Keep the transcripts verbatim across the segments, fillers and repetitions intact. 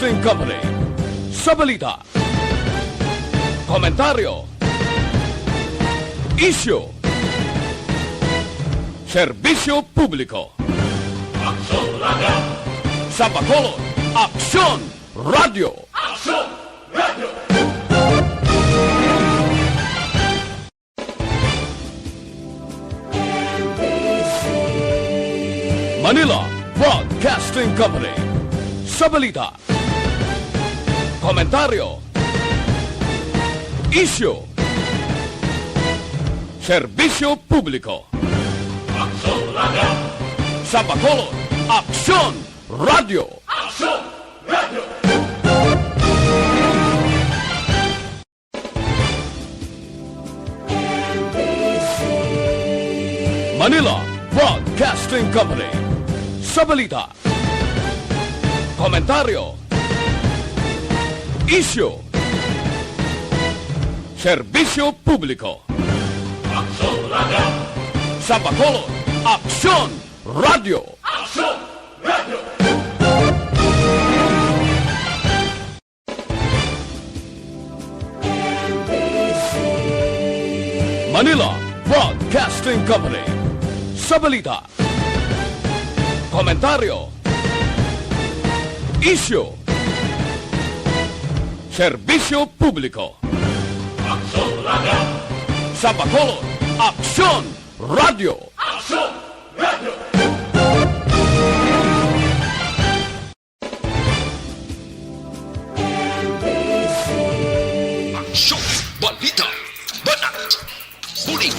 Broadcasting Company. Sa balita, komentaryo, isyu, serbisyo publiko. Aksyon Radio! Sa Bacolod, Aksyon Radio! Aksyon Radio! Manila Broadcasting Company. Sa balita, komentaryo, isyu, serbisyo publiko. Aksyon Radio! Sa Bacolod, Aksyon Radio! Aksyon Radio! Manila Broadcasting Company. Sa balita, komentaryo, isyu, serbisyo publiko. Aksyon Radio! Sa Bacolod, Aksyon Radio! Aksyon Radio! Manila Broadcasting Company. Sa balita, komentaryo, isyu, serbisyo publiko. Aksyon Radio! Sa Bacolod, Aksyon Radio! Aksyon Radio! Aksyon! Balita! Banat! Bulig!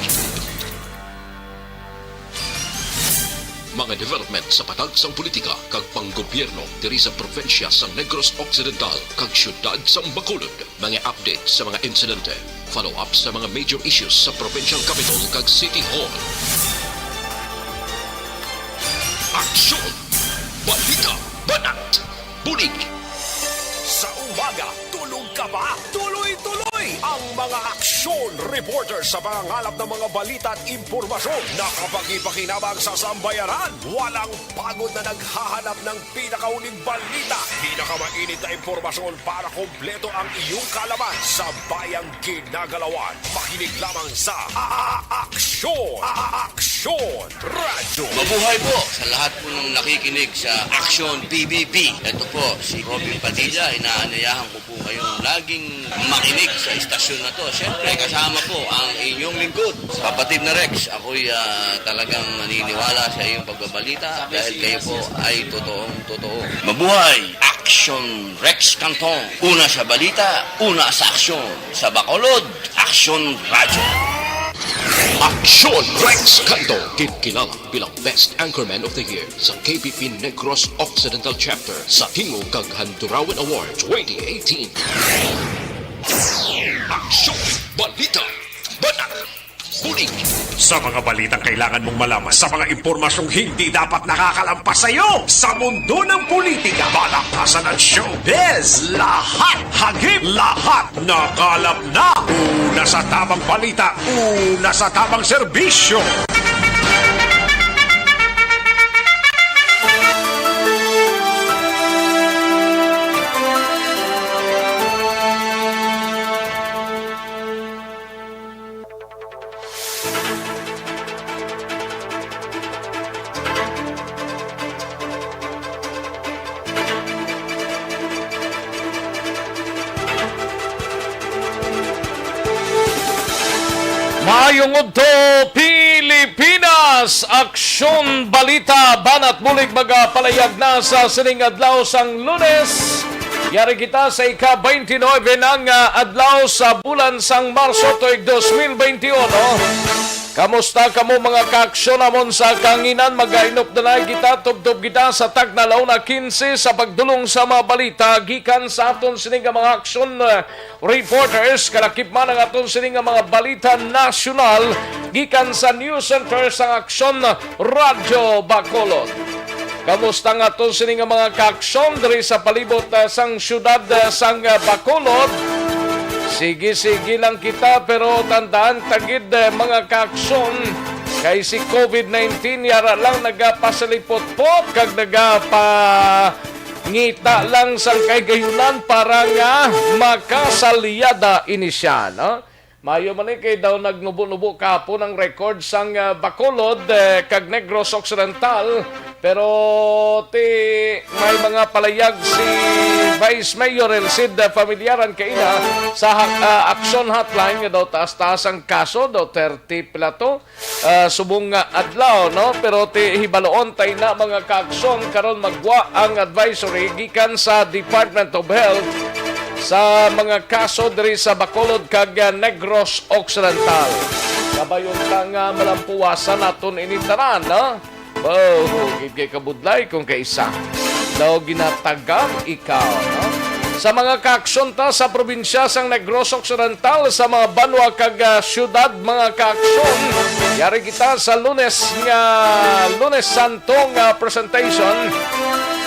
Mga development sa patag sang politika kag panggobyerno diri sa probinsya sang Negros Occidental kag siyudad sang Bacolod. Mga update sa mga insidente, follow-up sa mga major issues sa provincial capital kag city hall. Aksyon! Balita! Banat! Bulig! Sa umaga, tulog ka ba? Tuloy-tuloy ang mga aksyon reporter sa pangangalap ng mga balita at impormasyon na kapagi-pakinabang sa sambayanan. Walang pagod na naghahanap ng pinakauling balita, pinakamainit na impormasyon para kompleto ang iyong kaalaman sa bayang ginagalawan. Makinig lamang sa A-, A-, Aksyon! A-, A-, Aksyon Radyo! Mabuhay po sa lahat po ng nakikinig sa Aksyon P B B. Ito po si Robin Padilla. Inaanyayahan ko po kayong laging makinig sa istasyon na to. Siyempre, kasama po ang inyong lingkod, kapatid na Rex. Ako'y, ah, talagang naniniwala sa iyong pagbabalita dahil kayo po ay totoong totoo. Mabuhay Aksyon Rex Canton. Una sa balita, una sa aksyon. Sa Bacolod, Aksyon Radyo. Aksyon Rex Canton, kinkilala bilang Best Anchorman of the Year sa K P P Negros Occidental Chapter sa Tingog kag Handurawan Award twenty eighteen. Aksyon! Balita! Banat! Bulig! Sa mga balitang kailangan mong malaman, sa mga impormasyong hindi dapat nakakalampas sa iyo, sa mundo ng politika, balakasan at showbiz, lahat hagip, lahat nakalap na. Una sa tamang balita, una sa tamang serbisyo. Maayong udto, Pilipinas! Aksyon Balita, Banat Bulig, magapalayag na sa sining adlaw sang Lunes. Yari kita sa ika-twenty-nine nang, ah, adlaw sa bulan sang Marso tuig dos mil beintiuno. Kamusta kamo, mga kaaksyon namon sa kahanginan? Magainop na kita, tubtob kita sa tagna la una quince sa pagdulong sa mga balita gikan sa aton sini nga mga aksyon, eh, reporters. Kalakip man ang aton sini nga mga balita nasyonal gikan sa News Center sang Aksyon Radyo Bacolod. Kamusta nga aton sini nga mga kaaksyon diri sa palibot, ah, sang siyudad, ah, sang, ah, Bacolod? Sige-sige lang kita, pero tandaan ta gid, ah, mga kaaksyon, kay si covid nineteen yara lang nagapasalipot-pot kag nagapa-, ngita lang sang kahigayunan para nga makasalyada ini siya, no? Mayo man ni kay daw nagnubo-nubo kahapon ang record sang, ah, Bacolod, eh, kag Negros Occidental, pero ti may mga palayag si Vice Mayor El Cid, ah, Familiaran kaina sa ha-, ah, Aksyon Hotline nga daw taas-taas ang kaso, daw thirty pila to, ah, subong nga adlaw, no? Pero ti hibaloon tay na, mga kaakson, karon magwa ang advisory gikan sa Department of Health sa mga kaso diri sa Bacolod kag, ah, Negros Occidental. Kabayon ta nga malampuwasan naton ini tanan, no? Oh, gid kay kabudlay kung kaisa daw ginatagang ikaw, no? Sa mga kaakson ta sa probinsya sang Negros Occidental, sa mga banwa kag, ah, syudad, mga kaakson, yari kita sa Lunes nga, Lunes Santo nga presentation.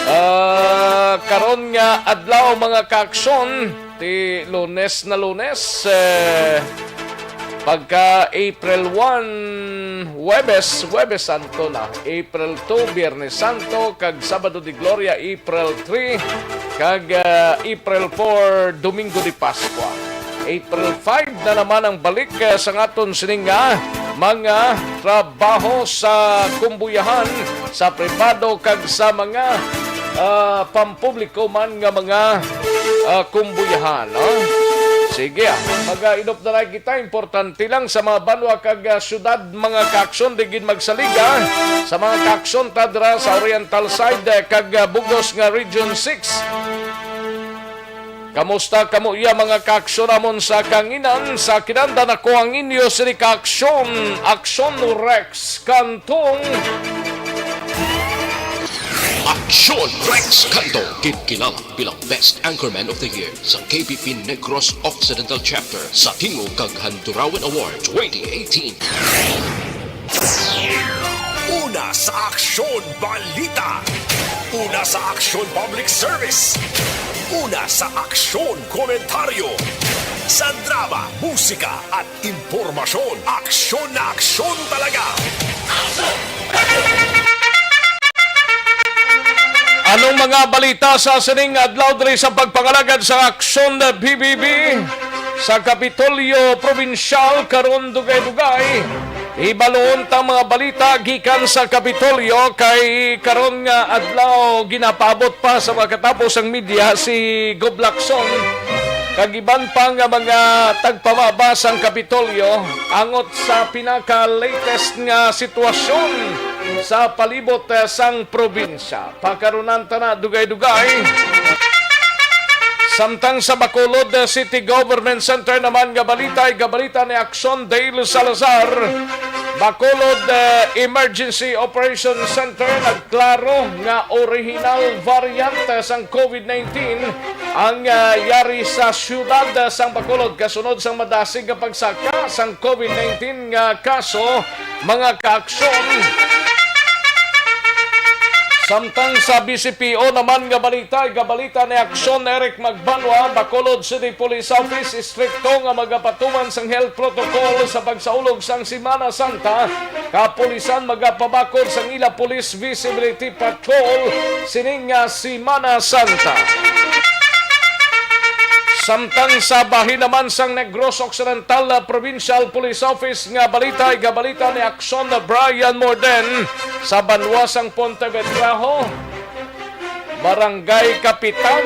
Ah, karon nga adlaw, mga kaakson, ti Lunes na Lunes, eh, pagka April one, Huwebes, Huwebes Santo na. April two, Biyernes Santo, kag Sabado de Gloria, April three, kag, ah, April four, Domingo de Pascua. April five na naman ang balik, eh, sa aton sining nga mga trabaho sa kumbuyahan, sa pribado, kag sa mga, ah, pampubliko man nga mga, ah, kumbuyahan, no? Sige, ah. Mag-inop na lang kita. Importante lang sa mga banwa kag, ah, syudad, mga kaakson, di gid magsaliga. Sa mga kaakson ta dira sa Oriental side, eh, kag, ah, bugos nga Region six. Kamusta kamo iya, mga kaakson namon sa kanginan? Sa kinanda nako ang inyo sini ka aksyon, Aksyon Rex Cantong. Aksyon Rex Cantong, gid kilala bilang Best Anchorman of the Year sa K P P Negros Occidental Chapter sa Tingog kag Handurawan Award twenty eighteen. Una sa aksyon, balita. Una sa aksyon, public service. Una sa aksyon, komentaryo. Sa drama, musika, at impormasyon, aksyon na aksyon talaga. Anong mga balita sa sining adlaw diri sa pagpangalagad sa Aksyon B B B sa Kapitolyo Probinsyal karon, dugay-dugay? Ibalon ta mga balita gikan sa Kapitolyo, kay karon nga adlaw ginapaabot pa sa makatapos ang media si Gob Lacson kag iban pa nga mga tagpamaba sang Kapitolyo angot sa pinaka-latest nga sitwasyon sa palibot, eh, sang probinsya. Pakarunan ta na dugay-dugay. Samtang sa Bacolod, eh, City Government Center naman nga balita, igabalita ni Aksyon Dale Salazar. Bacolod, eh, Emergency Operation Center nagklaro nga original variant, eh, sang COVID nineteen ang, ah, yari sa siyudad, ah, sang Bacolod kasunod sang madasig nga pagsaka sang COVID nineteen nga kaso, mga kaaksyon. Samtang sa B C P O naman nga balita, igabalita ni Aksyon Eric Magbanwa, Bacolod City Police Office, istrikto nga magapatuman sang health protocol sa pagsaulog sang Semana Santa. Kapulisan magapabakod sang ila police visibility patrol sining nga Semana Santa. Samtang sa bahin naman sang Negros Occidental Provincial Police Office nga balita, igabalita ni Aksyon Brian Morden sa banwa sang Pontevedraho, Barangay Kapitan,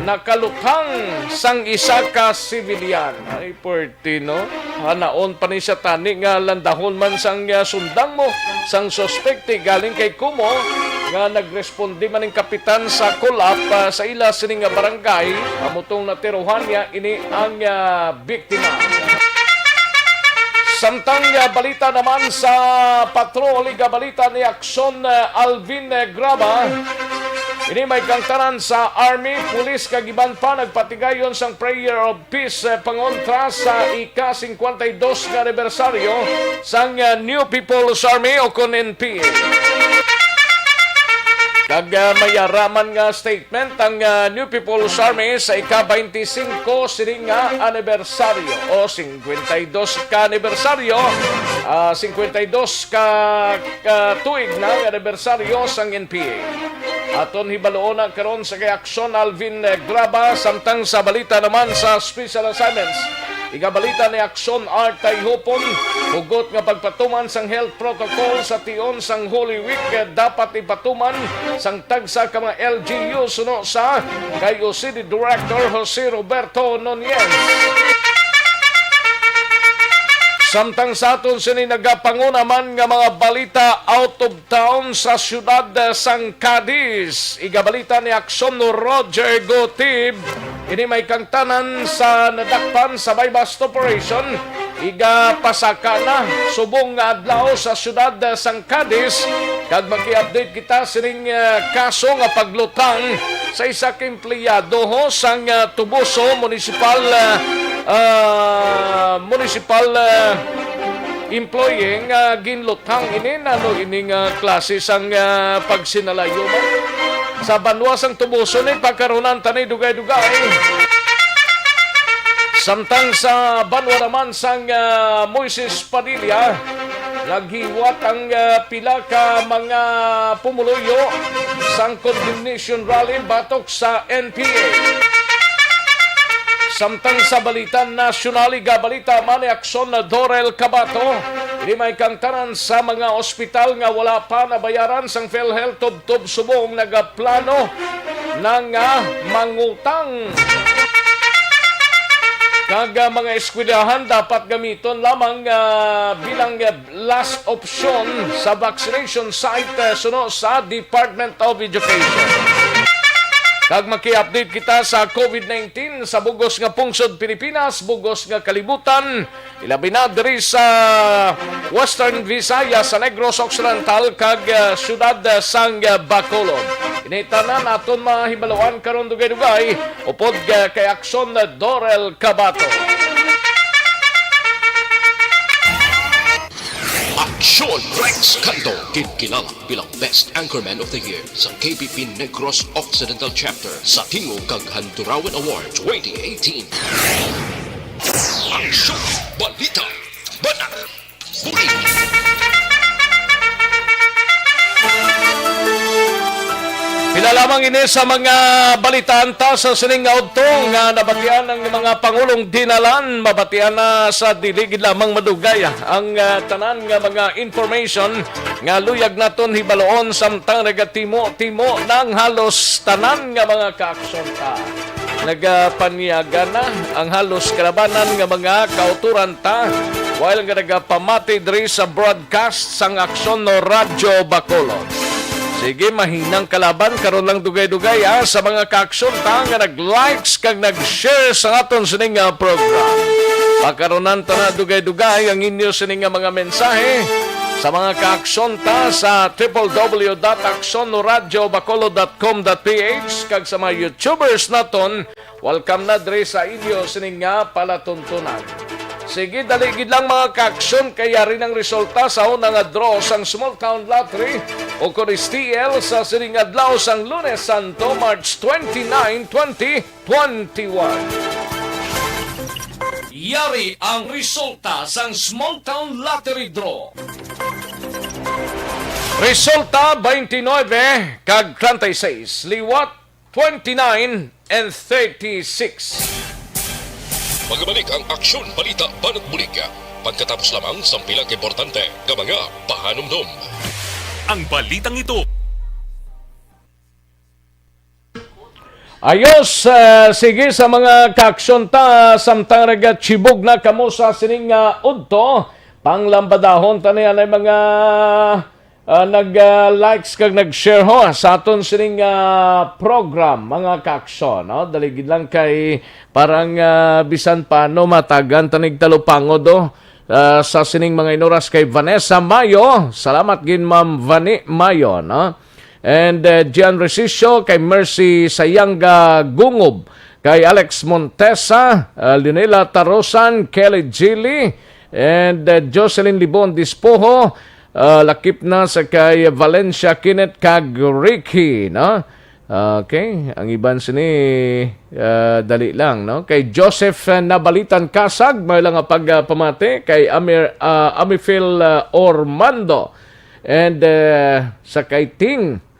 nakaluthang sang isa ka sibilyan. Ay, puwerte, no? Hanaon pa ni siya tani nga landahon man sang, ah, sundang mo sang suspek ti galing kay Kumo nga nagresponde man ning kapitan sa call-up, ah, sa ila sini nga barangay. Amo tong natirohan niya ini ang, ah, biktima. Samtang, ah, balita naman sa patrol, igabalita ni Aksyon, ah, Alvin, ah, Graba. Ini may kangtanan sa army, pulis, kag iban pa nagpatigayon sang prayer of peace, eh, pangontra sa ika-singkwenta y dos nga anibersaryo sang, ah, New People's Army o kon N P A. Kag, ah, may ara man nga statement ang, ah, New People's Army sa ika-baynte singko sini nga anibersaryo o singkwenta y dos ka anibersaryo, ah, singkwenta y dos ka, ka tuig na nga anibersaryo sang N P A. Aton hibaluon na karon sa kay Aksyon Alvin, eh, Graba, samtang sa balita naman sa special assignments. Igabalita ni Aksyon Art Tayhupon, hugot nga pagpatuman sang health protocol sa tion sang Holy Week, eh, dapat ipatuman sang tagsa ka mga L G U suno sa kay O C D Director Jose Roberto Nunez. Samtang sa aton sini nagapanguna man nga mga balita out of town sa siyudad, eh, sang Cadiz. Igabalita ni Aksyon Roger Gutib. Ini may kangtanan sa nadakpan sa buy-bust operation. Igapasaka na subong nga adlaw sa siyudad, eh, sang Cadiz. Kag maki-update kita sining, eh, kaso nga paglutang sa isa ka empleyado ho sang, eh, Tubuso Municipal, eh, ah, Municipal, eh, employee nga ginlutang ini. Nano ini nga klase sang, ah, pagsinalayo man? Sa banwa sang Tubuso ni pagkarunan tani dugay-dugay. Samtang sa banwa naman sang, ah, Moises Padilla, naghiwat ang, ah, pila ka mga pumuluyo sang condemnation rally batok sa N P A. Samtang sa balita nasyonal, igabalita man ni Aksyon Dorel Cabato, ini may kangtanan sa mga ospital nga wala pa nabayaran sang PhilHealth tubtob subong nagaplano na nga mangutang. Kag, ah, mga eskwelahan dapat gamiton lamang, ah, bilang, ah, last option sa vaccination site, ah, suno sa Department of Education. Kag maki-update kita sa COVID nineteen sa bugos nga pungsod Pilipinas, bugos nga kalibutan, ilabi na diri sa Western Visayas, sa Negros Occidental, kag, ah, siyudad, ah, sang, ah, Bacolod. Ini tanan aton mahibaluan karon dugay-dugay upod, ah, kay Aksyon Dorel Cabato. Aksyon Rex Canto, ginkilala bilang Best Anchorman of the Year sa K P P Negros Occidental Chapter sa Tingog kag Handurawan Award twenty eighteen. Aksyon, balita, banat, bulig. Pila lamang ini sa mga balitaan ta sa sining nga udto nga nabatian ang mga pangulong dinalan, mabatian na sa dili gid lamang madugay ang, ah, tanan nga mga information nga luyag naton hibaluon samtang nagatimo-timo na ang halos tanan nga mga kaaksyon ta. Nagapanyaga na ang halos kalabanan nga mga kauturan ta, while nga nagapamati diri sa broadcast sang Aksyon no Radyo Bacolod. Sige, mahinang kalaban, karon lang dugay-dugay, ah, sa mga kaaksyon ta nga nag-likes kag nag-share sa aton sining, ah, program. Pakarunan ta na dugay-dugay ang inyo sining nga mga mensahe sa mga kaaksyon ta sa triple W dot aksyon no radyo bacolod dot com dot P H kag sa mga YouTubers naton. Welcome na diri sa inyo sining nga palatuntunan. Sige, dali gid lang, mga kaaksyon, kay yari nang resulta sa una nga draw sang Small Town Lottery o kon S T L sa sining adlaw sang Lunes Santo, March twenty-nine, twenty twenty-one. Yari ang resulta sang Small Town Lottery Draw. Resulta, twenty-nine kag treinta y seis, liwat twenty-nine and thirty-six. Magbalik ang Aksyon Balita Banat Bulig pagkatapos lamang sang pila ka importante nga mga pahanumdom. Ang balitang ito. Ayos, ah, sige sa mga kaaksyon ta, samtang nagatibog na kamo sa sining nga udto, panglambadahon ta ni anay mga, ah, nag, ah, likes kag nag-share ho sa aton sining, ah, program, mga kaaksyon, no? Dali gid lang kay parang, ah, bisan paano matagan tanig talupangod, oh. Ah, sa sining mga inuras kay Vanessa Mayo. Salamat gid, Ma'am Vani Mayo, no? And, uh, Gian Resicio, kay Mercy Sayanga Gungob, kay Alex Montesa, uh, Leonela Tarosan, Kelly Gili, and, uh, Jocelyn Libon Dispoho, uh, lakip na sa kay Valencia Kenneth kag Ricky, no? Okay, ang iban sini, uh, dali lang, no? Kay Joseph, uh, Nabalitan Kasag, may lang nga pagpamati, kay Amir, uh, Amifil, uh, Ormando, and, uh, sa kay Ting,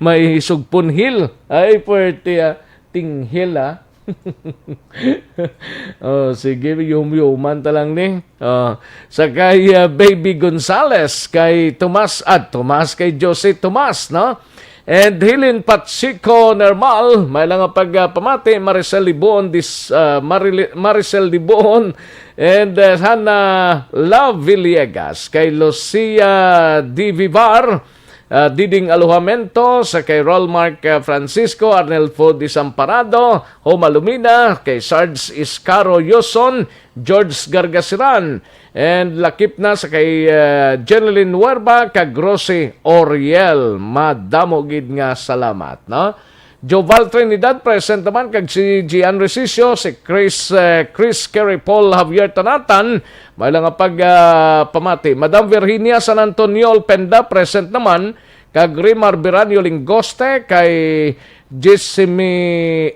May Sugpon Hill. Ay, puwerte, ah. Tinghil, ah. Oh, sige, yum-yuman ta lang ni. Oh, sa kay, ah, Baby Gonzales, kay Tomas, ah, Tomas, kay Jose Tomas, no? And Helen Pacheco Nermal, may lang nga pag, ah, pamati, Maricel Libuon, dis-, ah, Marili-, Maricel Libuon, and, ah, Hannah Love Villegas, kay Lucia D. Vivar, ah, Diding Alojamento, sa kay Rolmark, ah, Francisco, Arnelfo Desamparado, Homa Lumina, kay Sarge Iscaro Yoson, George Gargasiran, and lakip na sa kay, ah, Jeneline Huerba, kag Rosie Oriel. Madamo gid nga salamat, no? Joval Trinidad, present naman, kag si Gian Resicio, si Chris, eh, Chris Kerry Paul Javier Tanatan, may lang nga pag, ah, pamati. Madam Virginia San Antonio Olpenda, present naman, kag Rimar Biranyo Lingoste, kay Jessimy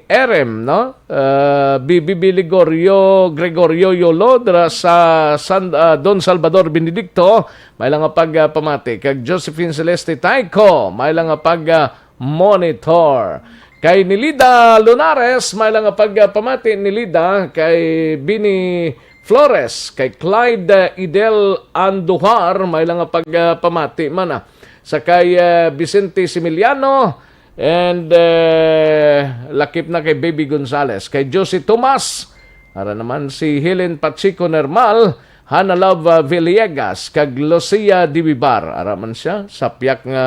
Erem, no? Ah, B B B Ligorio, Gregorio Yolo, dira sa San, ah, Don Salvador Benedicto, may lang nga pag, ah, pamati. Kag Josephine Celeste Taico, may lang nga pag, ah, monitor. Kay Nilida Lunares, may lang nga pag, ah, pamati. Nilida, kay Bini Flores, kay Clyde, ah, Idel Andujar, may lang nga pag, ah, pamati man, ah. Sa kay, ah, Vicente Similiano, and, eh, lakip na kay Baby Gonzales, kay Josie Tomas, ara naman si Helen Pacheco Nermal, Hannah Love, ah, Villegas, kag Lucia Dibibar. Ara man siya, sa piyak nga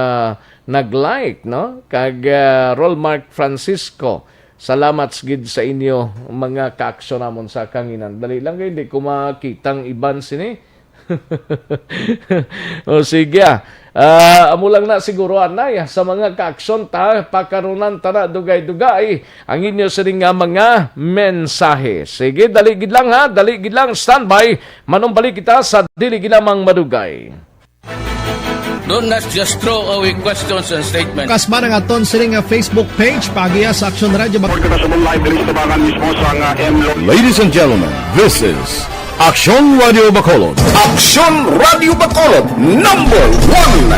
nag-like, no? Kag, ah, Rolmark Francisco, salamat gid sa inyo, mga kaaksyon namon sa kanginan. Dali lang kay hindi ko makitang iban sini. O sige, ah. Ah, amo lang na siguro, anay, ah, sa mga kaaksyon ta, pakarunan ta na dugay-dugay ang inyo sining nga mga mensahe. Sige, dali gid lang, ha, dali gid lang, standby. Manumbalik kita sa dili gid lamang madugay. Don't not just throw away questions and statements. Kasman ang aton sining nga Facebook page, paagiha sa Aksyon Radyo Bac- Report kita sa Moon Live, diri sa tabangan mismo sa nga M Lo- Ladies and gentlemen, this is Aksyon Radio Bacolod. Aksyon Radio Bacolod, number one.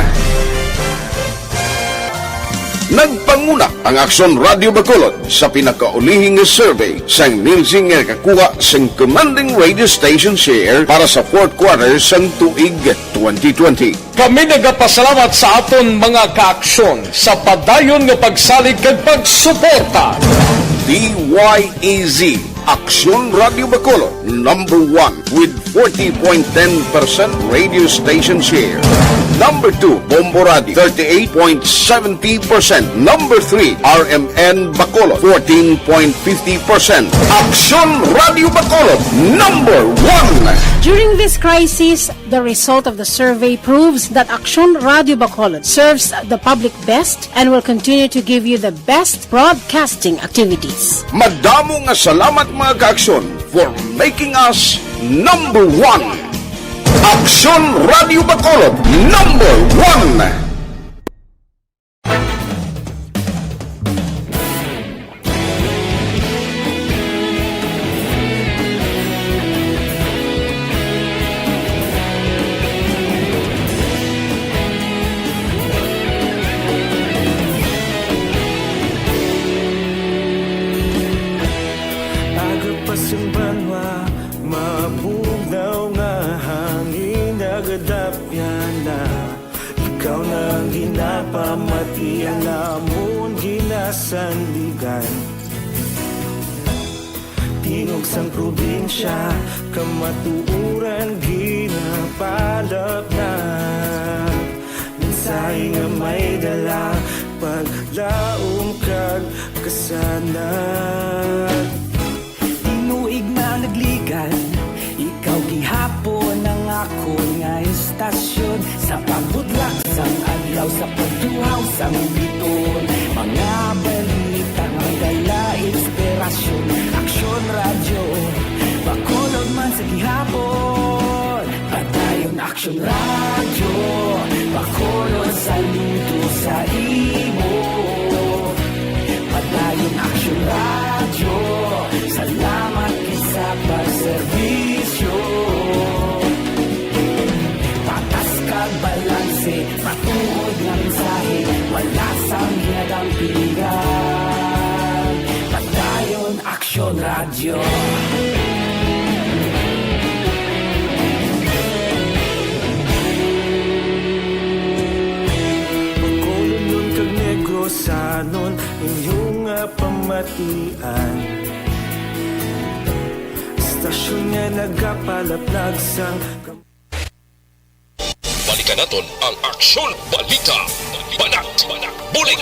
Nagpanguna ang Aksyon Radio Bacolod sa pinakaulihing nga survey sang Nielsen nga nakakuha sang commanding radio station share para sa fourth quarter sang tuig twenty twenty. Kami nagapasalamat sa aton mga kaaksyon sa padayon nga pagsalig kag pagsuporta. D Y E Z, Aksyon Radio Bacolod, number one with forty point ten percent radio station share. Number two, Bombo Radio, thirty-eight point seventy percent. Number three, R M N Bacolod, fourteen point fifty percent. Aksyon Radio Bacolod, number one. During this crisis, the result of the survey proves that Aksyon Radio Bacolod serves the public best and will continue to give you the best broadcasting activities. Madamo nga salamat, mga kaaksyon, for making us number one. Aksyon Radio Bacolod, number one. Aga pa sing banwa, mabugnaw nga hangin, nagadapyan na. Ikaw na ang ginapamati, ang amon ginasandigan. Tingog sang probinsya, kamatuoran ginapalapnag. Mensahe nga may dala, paglaom kag kasanag. Tinuig na nagligad, ikaw gihapon ang akon nga istasyon. Sa pagbudlak sang adlaw, sa pagduhaw sang biton, mga balita nga dala inspirasyon. Aksyon Radyo Bacolod man sa gihapon. Padayon Aksyon Radyo Bacolod, saludo sa imo. Padayon Aksyon Radyo, salamat gid sa pagserbisyo. Patas kag balanse, matuod nga mensahe, Radyo. Bacolodnon kag Negrosanon, inyo nga pamatian. Istasyon nga nagapalaplag sang Balikan naton ang Aksyon Balita. Banat, bulig.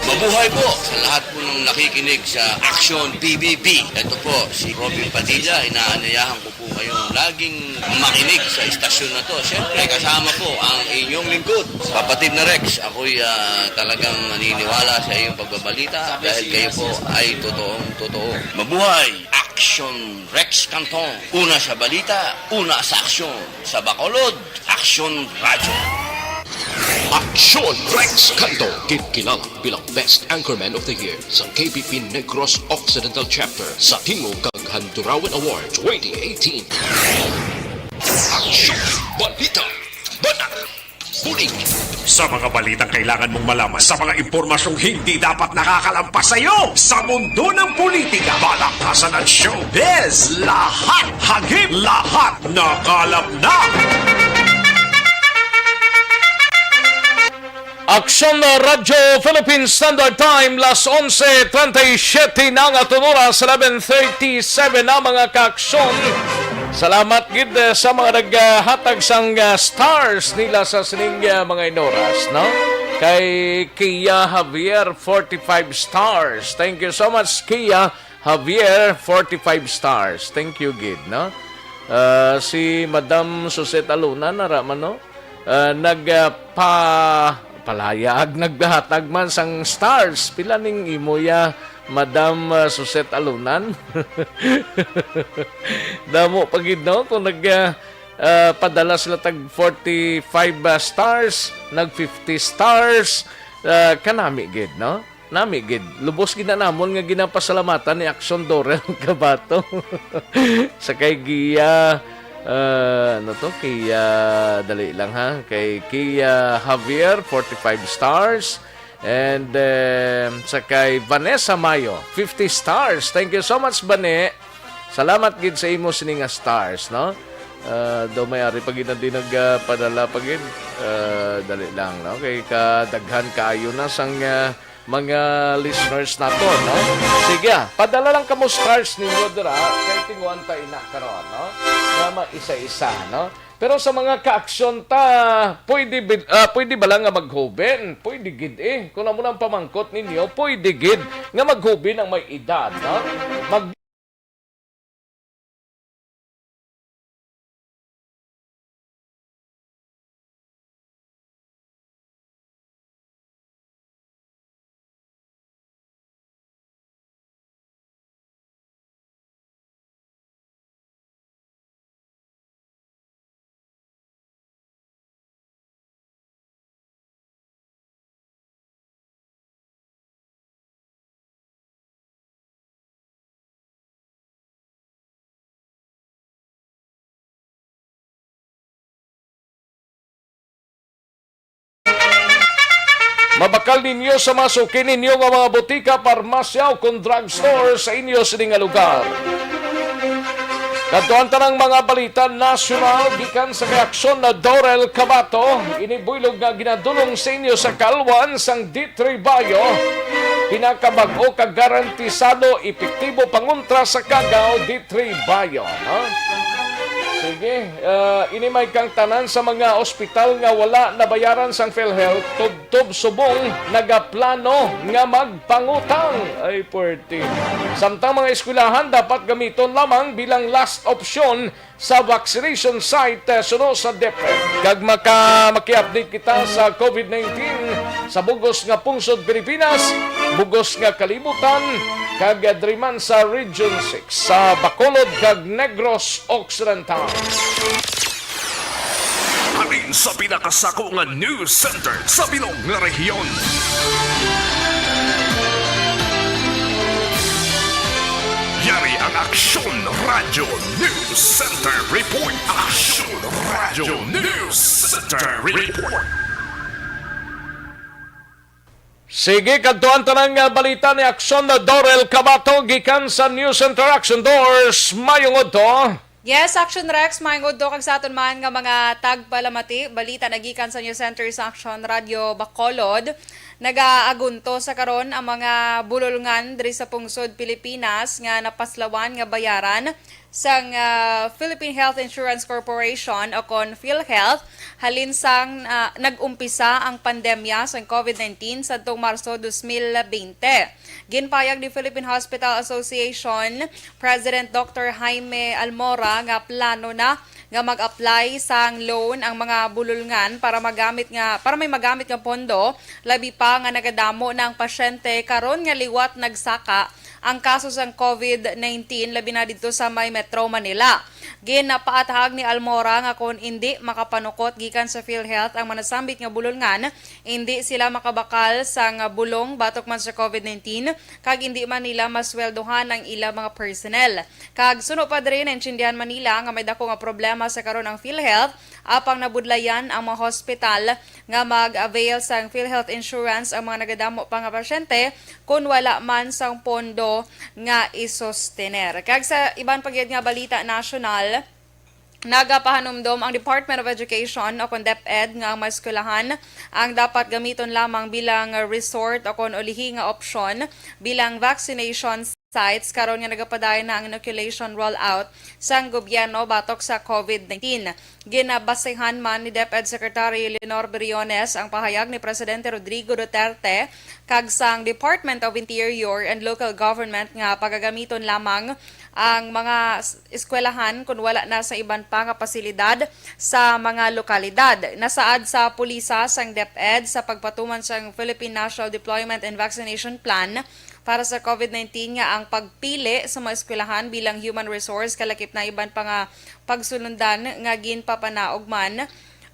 Mabuhay po sa lahat po ng nakikinig sa Aksyon P B B. Ito po si Robin Padilla. Inaanyayahan ko po kayong laging makinig sa istasyon na to. Siyempre, kasama po ang inyong lingkod, kapatid na Rex. Ako'y, ah, talagang naniniwala sa iyong pagbabalita dahil kayo po ay totoong totoo. Mabuhay! Aksyon Rex Cantong. Una sa balita, una sa aksyon. Sa Bacolod, Aksyon Radyo. Aksyon Rex Cantong, ginkilala bilang Best Anchorman of the Year sa K B P Negros Occidental Chapter sa Tingog kag Handurawan Award twenty eighteen. Aksyon Balita. Banat. Bulig. Sa mga balitang kailangan mong malaman, sa mga impormasyong hindi dapat nakakalampas sa iyo, sa mundo ng politika, balakasan at showbiz, lahat hagip, lahat nakalap na. Aksyon Radyo Philippine Standard Time, las onse treinta y siete na ang aton oras, eleven thirty-seven na, mga kaaksyon. Salamat gid, eh, sa mga naghatag sang, ah, stars nila sa sining, ah, mga inoras, no? Kay Kia Javier, forty-five stars. Thank you so much, Kia Javier, forty-five stars. Thank you gid, no? Ah, si Madam Suzette Aluna, nara man, no? Ah, nag, ah, pa-, palayag, naghatag man sang stars. Pila ning imo ya, Madam, ah, Suzette Alunan? Damo pa gid, no? Kung nag, ah, ah, padala sila tag forty-five, ah, stars, nag fifty stars, ah, kanami gid, no? Nami gid, lubos gid na namon nga ginapasalamatan ni Aksyon Dorel Cabato. Sa kay Gia, ah, ano to? Kay, ah, dali lang ha. Kay Gia Javier, forty-five stars. And, eh, sa kay Vanessa Mayo, fifty stars. Thank you so much, Bane. Salamat gid sa imo sini nga stars, no? Ah, daw may ari pa gid na di nagpadala pa gid. Ah, dali lang, no? Kay kadaghan kaayo na sang, ah, mga listeners nato, no? Sige, ah, padala lang kamo stars ninyo dira, kay tinguhan ta ina karon, no? Nga maisa-isa, no? Pero sa mga kaaksyon ta, pwede bi-, ah, pwede bala nga maghuben? Pwede gid, eh. Kung amo nang pamangkot ninyo, pwede gid nga maghuben ang may edad, no? Mag- Mabakal ninyo sa mga suki ninyo nga mga botika, parmasya, o kon drugstore sa inyo sini nga lugar. Kadto ang tanang mga balita nasyonal gikan sa kay Aksyon na Dorel Cabato. Ini buylog nga ginadulong sa inyo sa kalwan sang D three Bayo. Pinakabag-o kag garantisado, epektibo pangontra sa kagaw, D three Bayo, no? Sige, ah, ini may kang tanan sa mga ospital nga wala nabayaran sang PhilHealth, tubtob subong nagaplano nga magpangutang. Ay, puwerte. Samtang mga eskwelahan dapat gamiton lamang bilang last option sa vaccination site, eh, suno sa DepEd. Kag maka-, maki-update kita sa COVID nineteen sa bugos nga pungsod Pilipinas, bugos nga kalibutan, kag diri man sa Region six, sa Bacolod kag Negros Occidental. Halin sa pinakasako nga news center sa bilog nga rehiyon. Yari ang Aksyon Radyo News Center Report. Aksyon Radyo News Center Report. Sige, kadtuan ta na nga balita ni Aksyon Dorel Cabato gikan sa News Interaction Doors. Mayong udto. Yes, Action Rex, mayong udto kag sa aton man nga mga tagpalamati. Balita na gikan sa News Center sa Action Radio Bacolod. Nagaagunto sa karon ang mga bulolngan diri sa pungsod Pilipinas nga napaslawan nga bayaran sang, ah, Philippine Health Insurance Corporation o kon PhilHealth halin sang, ah, nag-umpisa ang pandemya sang COVID nineteen sadtong Marso dos mil bente. Ginpayag ni Philippine Hospital Association President Doctor Jaime Almora nga plano na nga mag-apply sang loan ang mga bulolngan para magamit nga, para may magamit nga pondo, labi pa nga nagadamo na ang pasyente karon nga liwat nagsaka ang kaso sang COVID nineteen, labi na didto sa may Metro Manila. Ginapaathag ni Almora nga kon indi makapanukot gikan sa PhilHealth ang manasambit nga bulolngan, indi sila makabakal sang bulong batok man sa COVID nineteen, kag indi man nila masweldohan ang ila mga personnel. Kag suno pa diri, naintindihan man nila nga may dako nga problema sa karon ang PhilHealth, apang nabudlayan ang mga hospital nga mag-avail sang PhilHealth insurance ang mga nagadamo pa nga pasyente kon wala man sang pondo nga isostener. Kag sa iban pa gid nga balita nasyonal, nagapahanumdom ang Department of Education o kon DepEd nga ang mga eskwelahan ang dapat gamiton lamang bilang resort o kon ulihi nga opsyon bilang vaccination sites karon nga nagapadayon na ang inoculation rollout sang gobyerno batok sa COVID nineteen. Ginabasehan man ni DepEd Secretary Leonor Briones ang pahayag ni Presidente Rodrigo Duterte kag sang Department of Interior and Local Government nga pagagamiton lamang ang mga s-, eskwelahan kon wala na sa iban pa nga pasilidad sa mga lokalidad. Nasaad sa pulisa sang DepEd sa pagpatuman sang Philippine National Deployment and Vaccination Plan para sa COVID nineteen nga ang pagpili sa mga eskwelahan bilang human resource kalakip na iban pa nga pagsulundan nga ginpapanaog man,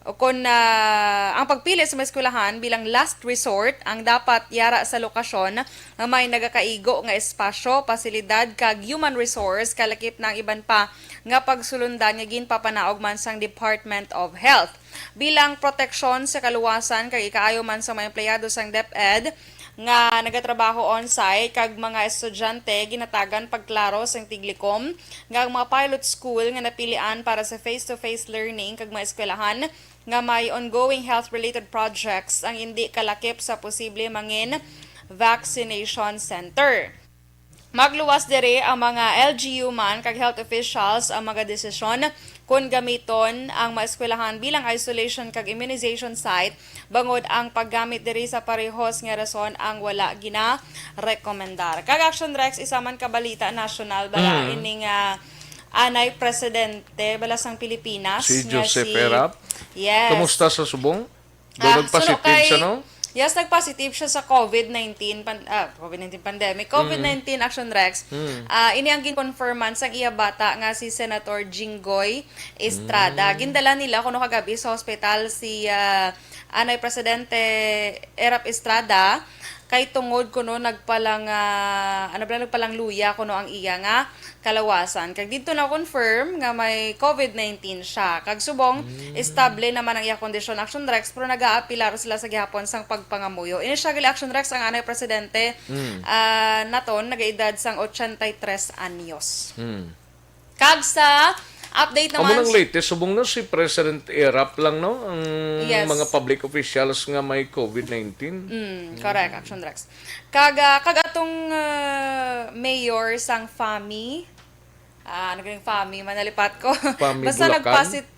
o kon, ah, ang pagpili sa mga eskwelahan bilang last resort ang dapat yara sa lokasyon nga may nagakaigo nga espasyo, pasilidad, kag human resource, kalakip na ang iban pa nga pagsulundan nga ginpapanaog man sang Department of Health. Bilang proteksyon sa kaluwasan kag ikaayo man sa mga empleyado sang DepEd nga nagatrabaho on-site kag mga estudyante, ginatagan pagklaro sang Tiglikom nga ang mga pilot school nga napilian para sa face-to-face learning kag mga eskwelahan nga may ongoing health-related projects ang indi kalakip sa posible mangin vaccination center. Magluwas diri ang mga L G U man kag health officials ang mga desisyon kon gamiton ang mga eskwelahan bilang isolation kag immunization site, bangod ang paggamit diri sa parehos nga rason ang wala ginarekomendar. Kag Action Rex, isa man ka balita nasyonal bala Mm. ining, ah, anay presidente bala sang Pilipinas Si nga Joseph si Erap. Yes. Kumusta sa subong? Do Ah, nagpositive suno kay siya, no? Yes, nagpositive siya sa COVID nineteen pan-, ah, COVID nineteen pandemic, Mm. COVID nineteen Action Rex. Mm. Ah, ini ang gin-confirman sang iya bata nga si Senator Jinggoy Estrada. Mm. Gindala nila kuno kagabi sa hospital si, ah, anay presidente Erap Estrada kay tungod kuno nagpalang, ah, ano ba, nagpalang luya kuno ang iya nga kalawasan. Kag didto na-confirm nga may COVID nineteen siya. Kag subong, Mm. estable naman ang iya kondisyon, Action Rex, pero nagaapilar sila sa gihapon sang pagpangamuyo. Ini siya gali, Action Rex, ang anay presidente, Mm. ah, naton, nagaedad sang ochenta y tres anyos. Mm. Kag sa update Amo naman nang latest, subong na si President Erap lang, no? Ang Yes. mga public officials nga may COVID nineteen. Mm, correct, Mm. Action Rex. Kag, ah, kag atong, ah, mayor sang Fami, ah, ano ganing Fami, manalipat ko. Fami Basta Bulacan? nagpasit-,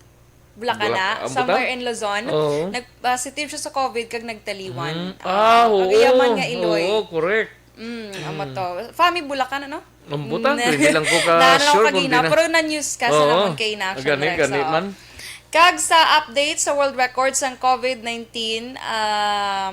Bulacan Bulac-, na, ang somewhere buta? in Luzon. Oo. Nag-positive siya sa COVID kag nagtaliwan. Mm. Ah, Ah, ang oo. iya man nga iloy. Oo, correct. Mm, amo Mm. to. Fami Bulacan, ano? Ang buta, Mm. hindi lang ko ka Naano lang sure ko kung kagina, di na. pero na-news ka sa Oo. naman kay na, Action Gani, Rex, gani oo. man. Kag sa update sa world record sang COVID nineteen, ah,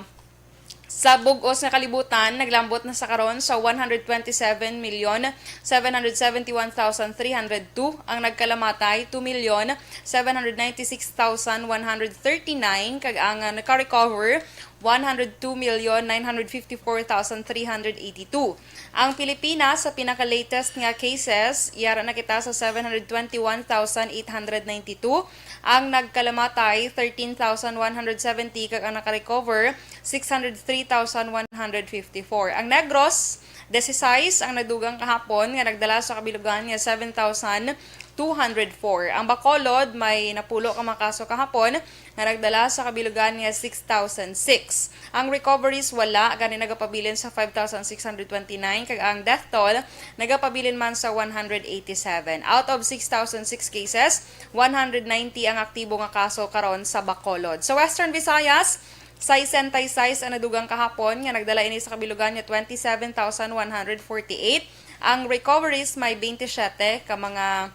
sa bug-os nga kalibutan, naglambot na sa karon sa one hundred twenty-seven million seven hundred seventy-one thousand three hundred two ang nagkalamatay, two million seven hundred ninety-six thousand one hundred thirty-nine, kag ang, ah, naka-recover, one hundred two million nine hundred fifty-four thousand three hundred eighty-two. Ang Pilipinas, sa pinaka-latest nga cases, yara na kita sa seven hundred twenty-one thousand eight hundred ninety-two. Ang nagkalamatay, thirteen thousand one hundred seventy, kag ang nakarecover, six hundred three thousand one hundred fifty-four. Ang Negros, disisays ang nadugang kahapon nga nagdala sa kabilugan nga seven thousand two hundred four. Ang Bacolod, may napulo ka mga kaso kahapon nga nagdala sa kabilugan nga six thousand six. Ang recoveries wala, gani nagapabilin sa five thousand six hundred twenty-nine, kag ang death toll nagapabilin man sa one hundred eighty-seven. Out of six thousand six cases, one hundred ninety ang aktibo nga kaso karon sa Bacolod. Sa Western Visayas, sesenta y seis ang nadugang kahapon nga nagdala ini sa kabilugan nga twenty-seven thousand one hundred forty-eight. Ang recoveries may twenty-seven ka mga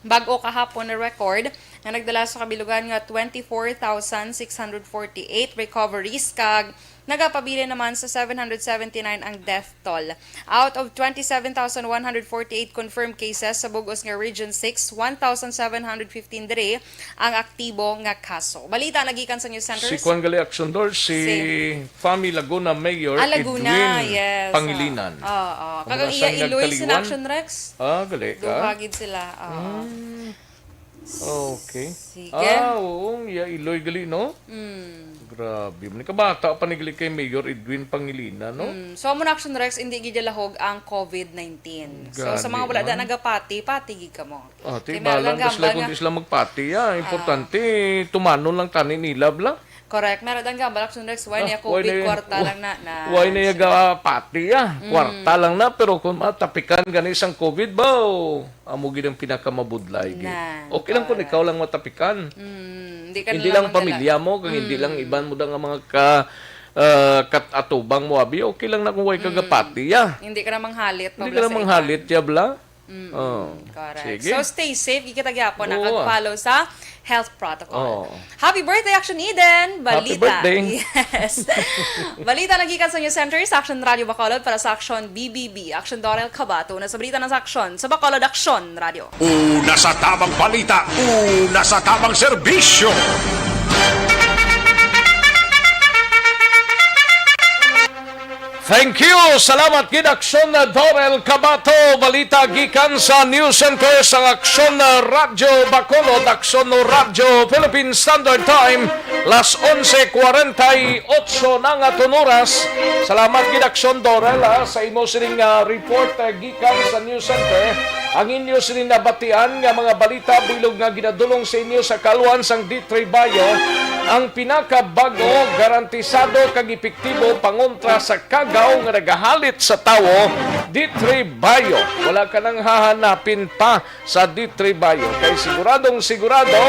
bag-o kahapon na record nga nagdala sa kabilugan nga twenty-four thousand six hundred forty-eight recoveries, kag nagapabilin naman sa seven hundred seventy-nine ang death toll. Out of twenty-seven thousand one hundred forty-eight confirmed cases sa bug-os nga Region six, one thousand seven hundred fifteen diri ang aktibo nga kaso. Balita nagikan sa News Centers. Si Kuan gali, Aksyon Dor, si Si Fami Laguna Mayor Ah, Laguna, Edwin yes. Pangilinan. Oo. Amo Kagang na iya sang Iloy, nagkaliwan. Sina Action Rex. Ah, gali ka? Duha gid sila. Oo. Mm. Okay. Sige. Ah, oo, iya Iloy gali, no? Mm. Grabe. Manikabata pa ni gali kay Mayor Edwin Pangilinan, no? Mm. So, amo na, Action Rex, hindi gid lahog ang covid nineteen. So, sa Gani mga wala da man. Nagapati, pati gid kamo. Ah, ti, Kay meron bahala lang na sila gambal kung nga di sila magpati, ah. Ah. Importante, tumanon lang tani nila, bla. Correct. Meron ang gambal, Action Rex, why Ah, niya why covid, na yan? Kwarta lang na, na. Why na yung gapati, ah? Mm. Kwarta lang na, pero kung matapikan gani sang covid, ba, oh, amo gid ang pinakamabudlay gid. Na, Okay lang kung correct. Ikaw lang matapikan. Mm, hindi ka Hindi na lang lang magdala. Pamilya mo, kung hindi lang Mm. Iban mo da nga mga ka, ah, kat-, atubang mo, abi, okay lang na kung way ka Mm. Gapati, ah. Hindi ka na manghalit, Hindi pabla ka na sa manghalit, iban. Ya, bla. Mm, Oh, correct. Sige. So, stay safe. Kikita gyapon na Oo, kag ah. Follow sa health protocol. Oo. Happy birthday, Action Eden! Happy Balita. Birthday. Yes. Balita nagikan sa News Center sa Action Radio Bacolod para sa Action B B B. Action Dorel Cabato na sa balita ng sa Action sa Bacolod Action Radio. Una sa tamang balita, una sa tamang serbisyo. Thank you. Salamat gid, Aksyon Dorel Cabato. Balita gikan sa News Center sang Aksyon Radyo Bacolod, Aksyon Radyo Philippine Standard Time, las onse cuarenta y ocho na nga aton oras. Salamat gid, Aksyon Dorel, ha, sa imo sining, ah, report, ah, gikan sa News Center. Ang inyo sining nabatian nga mga balita, bilog nga ginadulong sa inyo sa kaluan sang D three Bio, ang pinakabag-o, garantisado kag epektibo pangontra sa kagaw nga nagahalit sa tawo, D three Bio. Wala ka nang hahanapin pa sa D three Bio, kay siguradong sigurado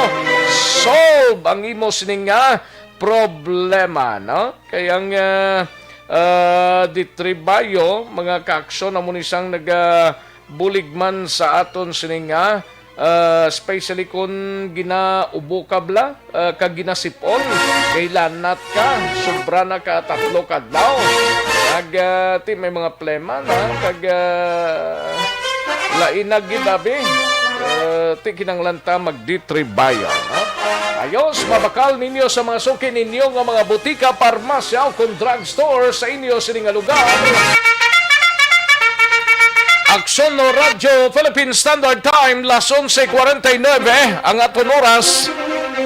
solve ang imo sining nga problema, no? Kay ang, ah, ah, D three Bio, mga kaaksyon, amo ni sang naga bulig man sa aton sini nga, ah, especially kon ginaubo ka bala, ah, kag ginasip-on, kay lanat ka, sobra na ka tatlo ka adlaw. Kag, ah, ti may mga plema na, kag, ah, lain na gid, abi. Ah, ti kinahanglan ta mag D three Bio, no? Ayos, mabakal ninyo sa mga suki ninyo nga mga butika, parmasya, o kon drugstore sa inyo sini nga lugar. Aksyon Radyo Philippine Standard Time, las onse cuarenta y nueve ang aton oras.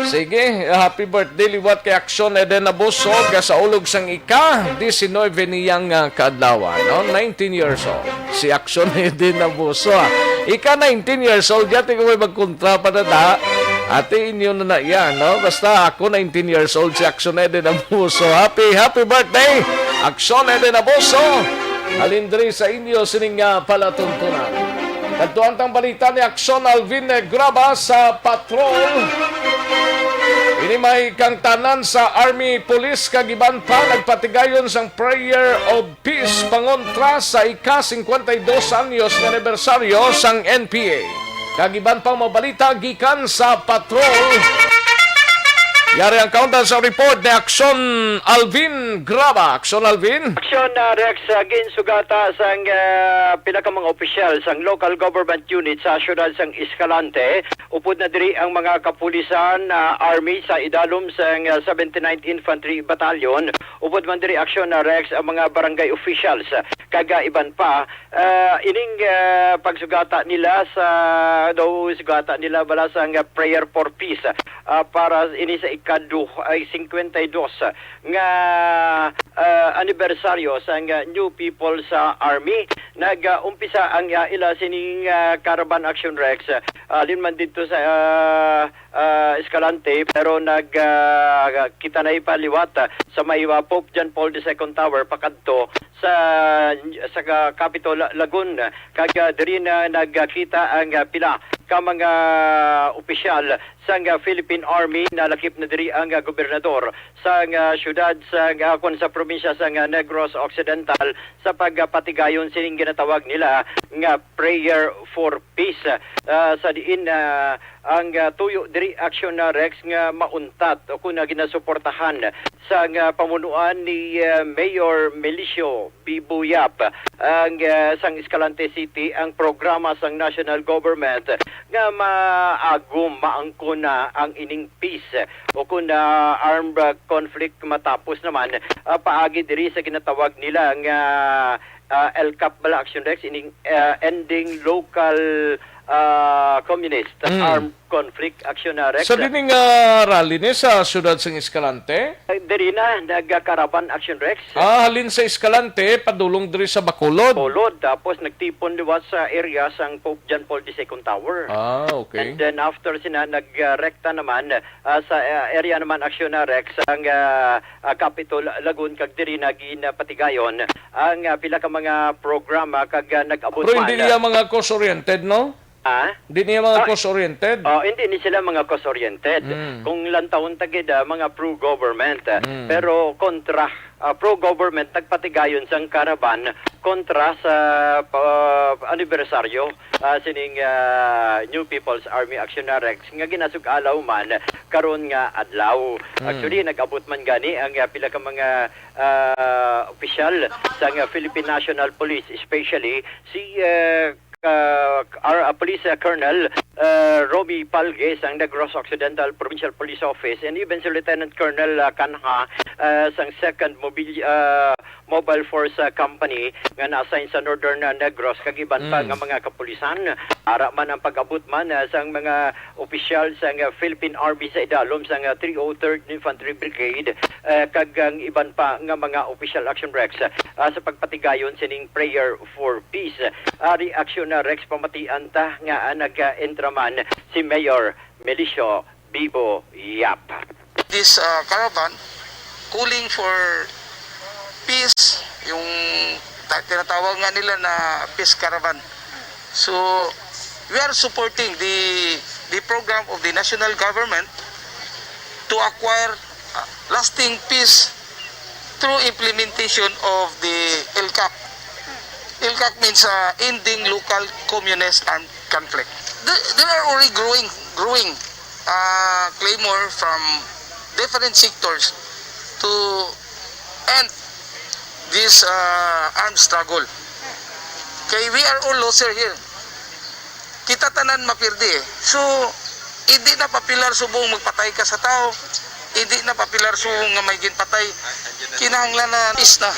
Sige, happy birthday liwat kay Aksyon Eden Abuso, gasaulog sang ika diecinueve niyang, ah, kaadlawan, no? Nineteen years old. Si Aksyon Eden Abuso, ah. Ika nineteen years old, yati ko may magkontra pa na da. Ate inyo na na yan, no? Basta ako nineteen years old, si Aksyon Eden Abuso. Happy, happy birthday, Aksyon Eden Abuso. Halin diri sa inyo sining, ah, palatuntunan. Kadtuan tang balita ni Aksyon Alvin Negraba sa Patrol. Ini may kangtanan sa Army, Police, kag iban pa nagpatigayon sang prayer of peace pangontra sa ika-singkwenta y dos anyos nga anibersaryo sang N P A. Kag iban pang mga balita gikan sa Patrol. Yari ang kaundan sa report ni Action Alvin Graba. Action Alvin. Action, ah, Rex, ah, ginsugata sang, ah, pila ka mga opisyal sang local government unit sa siyudad sang Escalante. Upod na diri ang mga kapulisan, ah, army sa idalom sang, ah, seventy-ninth Infantry Battalion. Upod man diri, Action, ah, Rex, ang mga barangay officials, ah, kag, ah, iban pa. Ah, ining, ah, pagsugata nila sa, daw sugata nila bala sang, ah, prayer for peace, ah, para ini sa ikadu, ay, singkwenta y dos nga, ah, anibersaryo sang, ah, New People's, ah, Army. Nag, ah, umpisa ang, ah, ila sining, ah, Caravan Action Rex, ah, halin man didto sa, ah, ah, Escalante, pero nag, ah, kita na pa liwat, ah, sa may, ah, Pope John Paul the Second Tower pakadto sa, sa ka-, Capitol Lagoon, kag, ah, diri na nagkita ang, ah, pila ka mga opisyal sang, ah, Philippine Army. Nalakip na diri ang, ah, gobernador sang, ah, siyudad sang, ah, kun sa probinsya sang, ah, Negros Occidental sa pagpatigayon sining ginatawag nila nga prayer for peace, ah, sa diin, ah, ang, ah, tuyo diri, Action, ah, Rex, nga mauntat o kun, ah, ginasuportahan sang, ah, pamunuan ni, ah, Mayor Melicio Bibo Yap ang, ah, sang Escalante City ang programa sang national government nga maagom, maangkon na ang ining peace o kun, ah, armed, ah, conflict matapos naman, ah, paagi diri sa ginatawag nila nga, ah, ELCAP bala, Action Rex, ining, ah, ending local, ah, communist Mm. armed conflict, Action, ah, Rex. Sa dini nga rally ni sa siyudad sang Escalante? Ay, diri na, nagkaraban, Action Rex. Ah, halin sa Escalante, padulong diri sa Bacolod? Bacolod, tapos nagtipon liwat sa area sang Pope John Paul the Second Tower. Ah, okay. And then after sina, nagrekta naman, ah, sa, ah, area naman, Action, ah, Rex, ang, ah, ah, Capitol Lagoon, kag diri na ginapatigayon ang, ah, pila ka mga programa, kag, ah, nag-abot Pero man, hindi ah, iya mga cause-oriented, no? Ha? Hindi niya mga Ah, cause-oriented? Oh, hindi ni sila mga cause-oriented. Mm. Kung lantawon ta gid, ah, mga pro-government, ah, Mm. pero kontra, ah, pro-government, nagpatigayon sang caravan kontra sa, ah, anibersaryo, ah, sining, ah, New People's Army Action Rex nga ginasug-alaw man karon nga adlaw. Mm. Actually, nag-abot man gani ang, ah, pila ka mga, ah, opisyal sang, ah, Philippine National Police, especially si, ah, ah, R-, ah, Police, ah, Colonel, ah, Romy Palge sang Negros Occidental Provincial Police Office, and even si Lieutenant Colonel, ah, Canha, ah, sang Second Mobil-, ah, Mobile Force, ah, Company nga na-assign sa Northern, ah, Negros, kag iban pa Mm. nga mga kapulisan. Ara man ang pag-abot man, ah, sang mga opisyal sang, ah, Philippine Army sa idalom sang, ah, three oh third Infantry Brigade, ah, kag ang iban pa nga mga opisyal, Action Rex, ah, sa pagpatigayon sining prayer for peace. Ah, reaksyon na, Rex, pamatian ta nga, ah, nag-entra man si Mayor Melicio Bibo Yap. This, uh, caravan calling for peace, yung ta-, tinatawag nga nila na peace caravan. So, we are supporting the, the program of the national government to acquire, uh, lasting peace through implementation of the ELCAC. ELCAC means, uh, Ending Local Communist Armed Conflict. There, there are already growing, growing, uh, clamor from different sectors to end this, uh, armed struggle. Kay we are all loser here. Kita tanan mapirdi eh. So, hindi na popular subong magpatay ka sa tao, hindi na popular subong nga may ginpatay. Kinahanglan na peace na.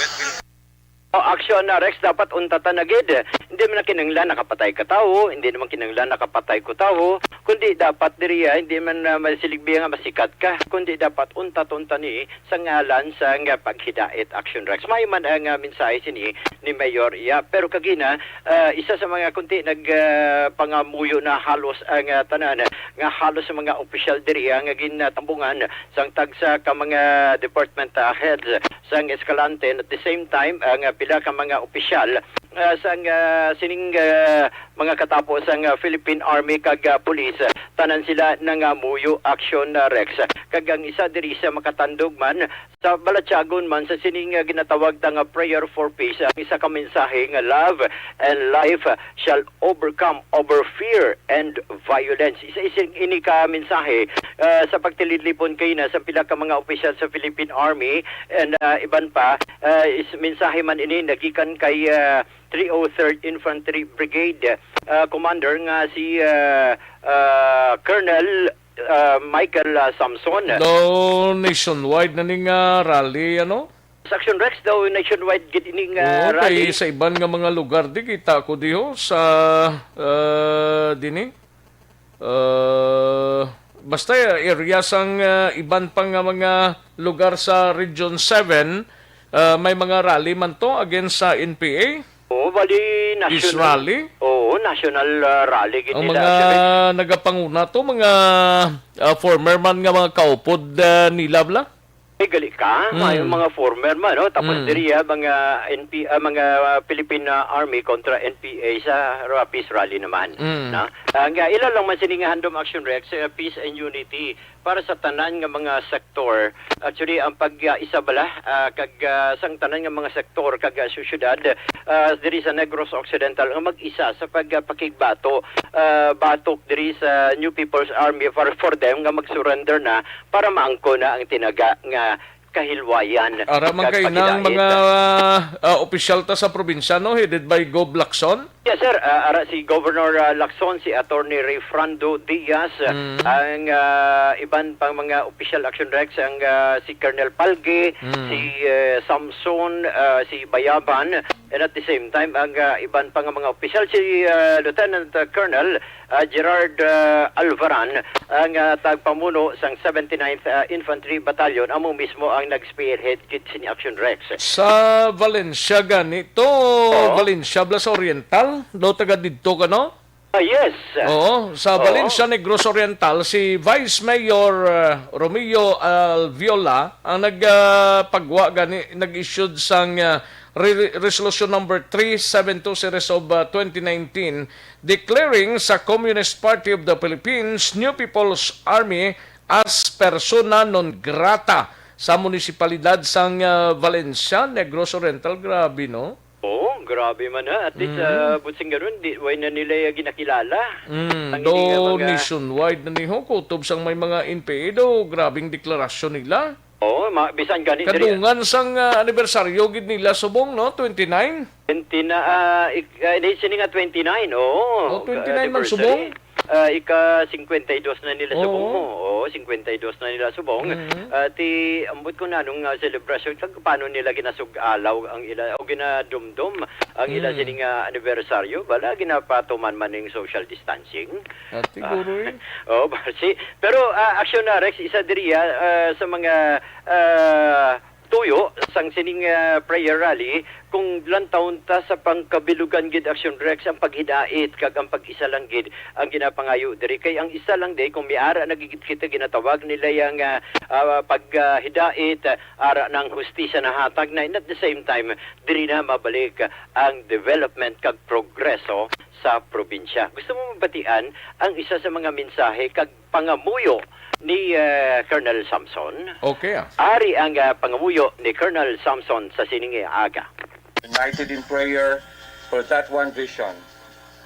O, action na, Rex, dapat untatan na gid. Hindi man na kinahanglan nakapatay ka tawo, hindi naman kinahanglan nakapatay ko tawo, kundi dapat diri, ah, hindi man, ah, masiligbi nga masikat ka, kundi dapat untat-unta ni sa ngalan sang paghidait, Action Rex. May man ang, ah, mensahe sini ni Mayor Yap. Pero kagina, ah, isa sa mga kunti nag, ah, pangamuyo na halos ang, ah, tanan, nga halos sa mga opisyal diri, ah, nga ginatambungan sang tagsa ka mga department, ah, heads sang Escalante. And at the same time, ang, ah, pila ka mga opisyal, ah, sang, ah, sining, ah, mga katapo sang, ah, Philippine Army kag, ah, Police, ah, tanan sila nangamuyo, Action, ah, Rex. Kag ang isa diri sa makatandog man sa balatyagon man sa sining, ah, ginatawag ta nga prayer for peace, ang isa ka mensahe nga love and life, ah, shall overcome over fear and violence. Isa, isa ini ka mensahe, ah, sa pagtilidlipon kay na sa pila ka mga opisyal sa Philippine Army and, ah, iban pa. Ah, is mensahe man ini nagikan kay, ah, three oh third Infantry Brigade, ah, Commander nga si, ah, ah, Colonel, ah, Michael, ah, Samson. Daw nationwide na ning, ah, rally, ano? Sa Action Rex daw nationwide gid ining, ah, Oo, rally. Kay sa iban nga mga lugar di kita ko diho sa, ah, dini. Ah, basta area sang, ah, iban pa nga mga lugar sa Region seven, ah, may mga rally man to against sa N P A. Oo, bali Peace national rally? Oo, national, ah, rally gid Ang nila mga actually. Nagapanguna to, mga, ah, former man nga mga kaupod, ah, nila bla? Eh, gali ka, may Mm. mga former man, no? Tapos Mm. diri, ah, mga N P, ah, mga, ah, Philippine, ah, Army kontra N P A sa ra-, peace rally naman, Mm. no? Ang, ah, ila lang man sini nga handom, Action Rex, eh, peace and unity para sa tanan nga mga sektor. Actually, ang pag, ah, isa bala, ah, kag, ah, sang tanan nga mga sektor kag, ah, sa syudad, ah, diri sa Negros Occidental nga mag-isa sa pag, ah, pakigbato, ah, batok diri sa New People's Army for, for them nga mag-surrender na para maangkon na ang tinaga nga kahilwayan Ara man kag kay nang paghidait. mga, ah, opisyal ta sa probinsya, no, headed by Gov Lacson? Yes, sir. Ah, ara si Governor, ah, Lacson, si Attorney Rayfrando Diaz, ah, Mm. ang, ah, iban pang mga opisyal, Action Rex, ang, ah, si Colonel Palgi, Mm. si, eh, Samson, ah, si Bayaban, and at the same time, ang, ah, iban pa nga mga opisyal, si, ah, Lieutenant, ah, Colonel ah, Gerard, ah, Alvaran, ang, ah, tagpamuno sang seventy-ninth, ah, Infantry Battalion, amo mismo ang nag-spearhead gid sini Action Rex. Sa Valencia gani to, Oo. Valencia, Blas Oriental, do taga didto ka, no? Ah, yes. Oo, sa Oo. Valencia, Negros Oriental, si Vice Mayor, ah, Romeo Alviola ang nag, ah, pagwa gani, nag-issued sang, ah, Re-, Resolution Number three seven two series of, uh, twenty nineteen, declaring sa Communist Party of the Philippines, New People's Army as persona non grata sa munisipalidad sang, uh, Valencia, Negros Oriental. Grabe, no? Oo, grabe man na. At least, Mm. uh, butsing ganun, di, way na nila yung ginakilala. Mm, Ang do hindi nga mga nationwide na niho, kutob sang may mga N P A do, grabing deklarasyon nila. Oo, ma-, bisan gani diri. Kadungan sang, ah, anibersaryo gid nila subong, no? Twenty-nine? Twenty na, ah, ik-, ah, di, sini nga twenty-nine, oo. Oh, twenty-nine man anniversary. Subong? Ah, ika cincuenta y dos na nila Oo. Subong mo. Oo, cincuenta y dos na nila subong. Mhm. Ah, ti, ambot ko na nung, ah, celebration, kag paano nila ginasug-alaw ang ila, o ginadumdom ang ila Mm. Sini nga anibersaryo. Bala, ginapatuman man ning social distancing. At siguro, Ah, eh. Oh, Barsi. Pero, ah, Action na, Rex, isa diri, ah, ah, sa mga, ah, tuyo sang sining, ah, prayer rally, kung lantawon ta sa pangkabilugan gid, Action Rex, ang paghidait kag ang pag-isa lang gid ang ginapangayo diri. Kay ang isa lang day, kung may ara na gid kita ginatawag nila yang, ah, ah, pag, ah, hidait, ah, ara ng hustisya nahatag na, and at the same time, diri na mabalik ang development kag progreso sa probinsya. Gusto mo mabatian ang isa sa mga mensahe kag pangamuyo ni, eh, Colonel Samson? Okay, ah. Ari ang, ah, pangamuyo ni Colonel Samson sa sining aga. United in prayer for that one vision,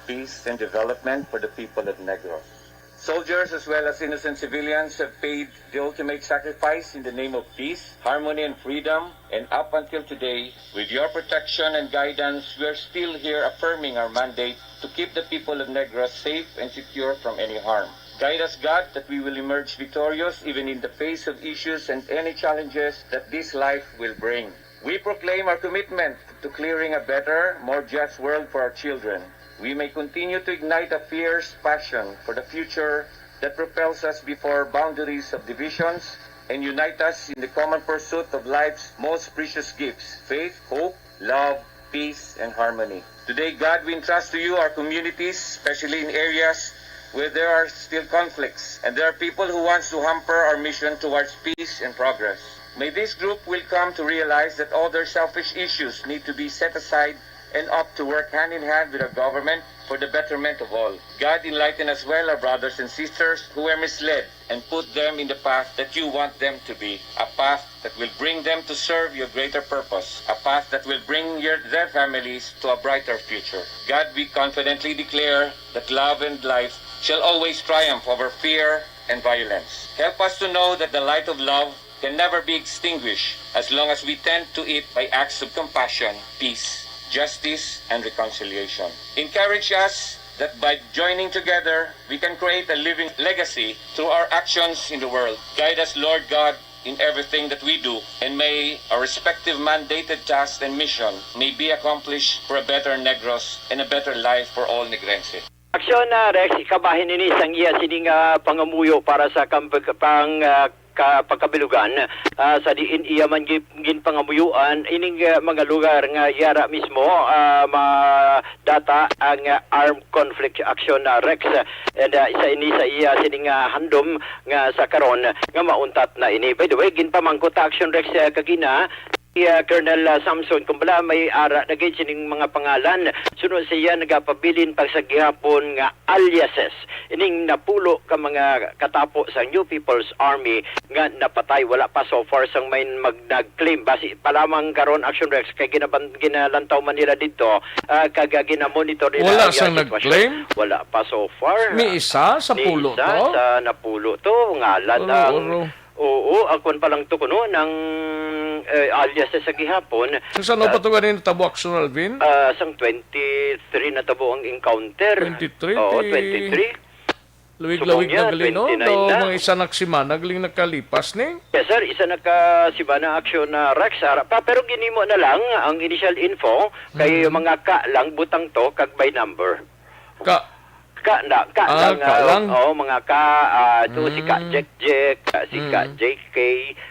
peace and development for the people of Negros. Soldiers as well as innocent civilians have paid the ultimate sacrifice in the name of peace, harmony, and freedom, and up until today, with your protection and guidance, we are still here affirming our mandate to keep the people of Negros safe and secure from any harm. Guide us, God, that we will emerge victorious even in the face of issues and any challenges that this life will bring. We proclaim our commitment to clearing a better, more just world for our children. We may continue to ignite a fierce passion for the future that propels us before boundaries of divisions and unite us in the common pursuit of life's most precious gifts, faith, hope, love, peace, and harmony. Today, God, we entrust to you our communities, especially in areas where there are still conflicts, and there are people who wants to hamper our mission towards peace and progress. May this group will come to realize that all their selfish issues need to be set aside and opt to work hand in hand with our government for the betterment of all. God, enlighten as well our brothers and sisters who were misled and put them in the path that you want them to be, a path that will bring them to serve your greater purpose, a path that will bring your, their families to a brighter future. God, we confidently declare that love and life shall always triumph over fear and violence. Help us to know that the light of love can never be extinguished as long as we tend to it by acts of compassion, peace, justice, and reconciliation. Encourage us that by joining together, we can create a living legacy through our actions in the world. Guide us, Lord God, in everything that we do, and may our respective mandated tasks and mission may be accomplished for a better Negros and a better life for all Negrense. Aksyon, ah, Rex, ikabahin ini sang iya sining, ah, pangamuyo para sa kamp-, pang, ah, ka-, pagkabilugan, ah, sa diin iya man gi-, ginpangamuyuan ining, ah, mga lugar nga yara mismo, ah, madata ang, ah, armed conflict action, ah, Rex. And, ah, isa ini sa iya sining, ah, handom nga sa karon nga mauntat na ini. By the way, ginpamangkot ta action, Rex, ah, kagina, si, ah, Colonel, ah, Samson, kung bala may ara na gid sining mga pangalan. Suno siya nagapabilin pa sa gihapon nga aliases. Ining napulo ka mga katapo sa New People's Army nga napatay, wala pa so far sang may mag-, nag-claim. Basi pa lamang karon, Action Rex, kay ginaban-, ginalantaw man nila didto, ah, kag, ah, ginamonitor nila Wala ang, ah, sang sitwasyon. Nag-claim? Wala pa so far. Ni isa sa Ni pulo isa to? Sa napulo to, ngalan Oro, ang oro. Oo, ang kwan pa lang to kuno, nang, eh, alias sa gihapon. So, sa ano Ah, pa to ganin natabo, Action Alvin? Ah, sang twenty-three natabo ang encounter. Twenty-three, Oo, ti-, twenty-three. Luwig-lawig Subong na niya, gali, no? twenty-nine Daw na. Mga isa na simana galing nakalipas ni. Yes, sir. Isa na ka simana action na Rex, ara pa. Pero ginimo na lang ang initial info kay Mm. mga ka lang butang to kag by number. Ka. Ka na, ka Ah, lang, ka ah, lang. Oo, mga ka, ah, ito si Ka Mm. Jack Jack, ah, si Ka Mm. J K,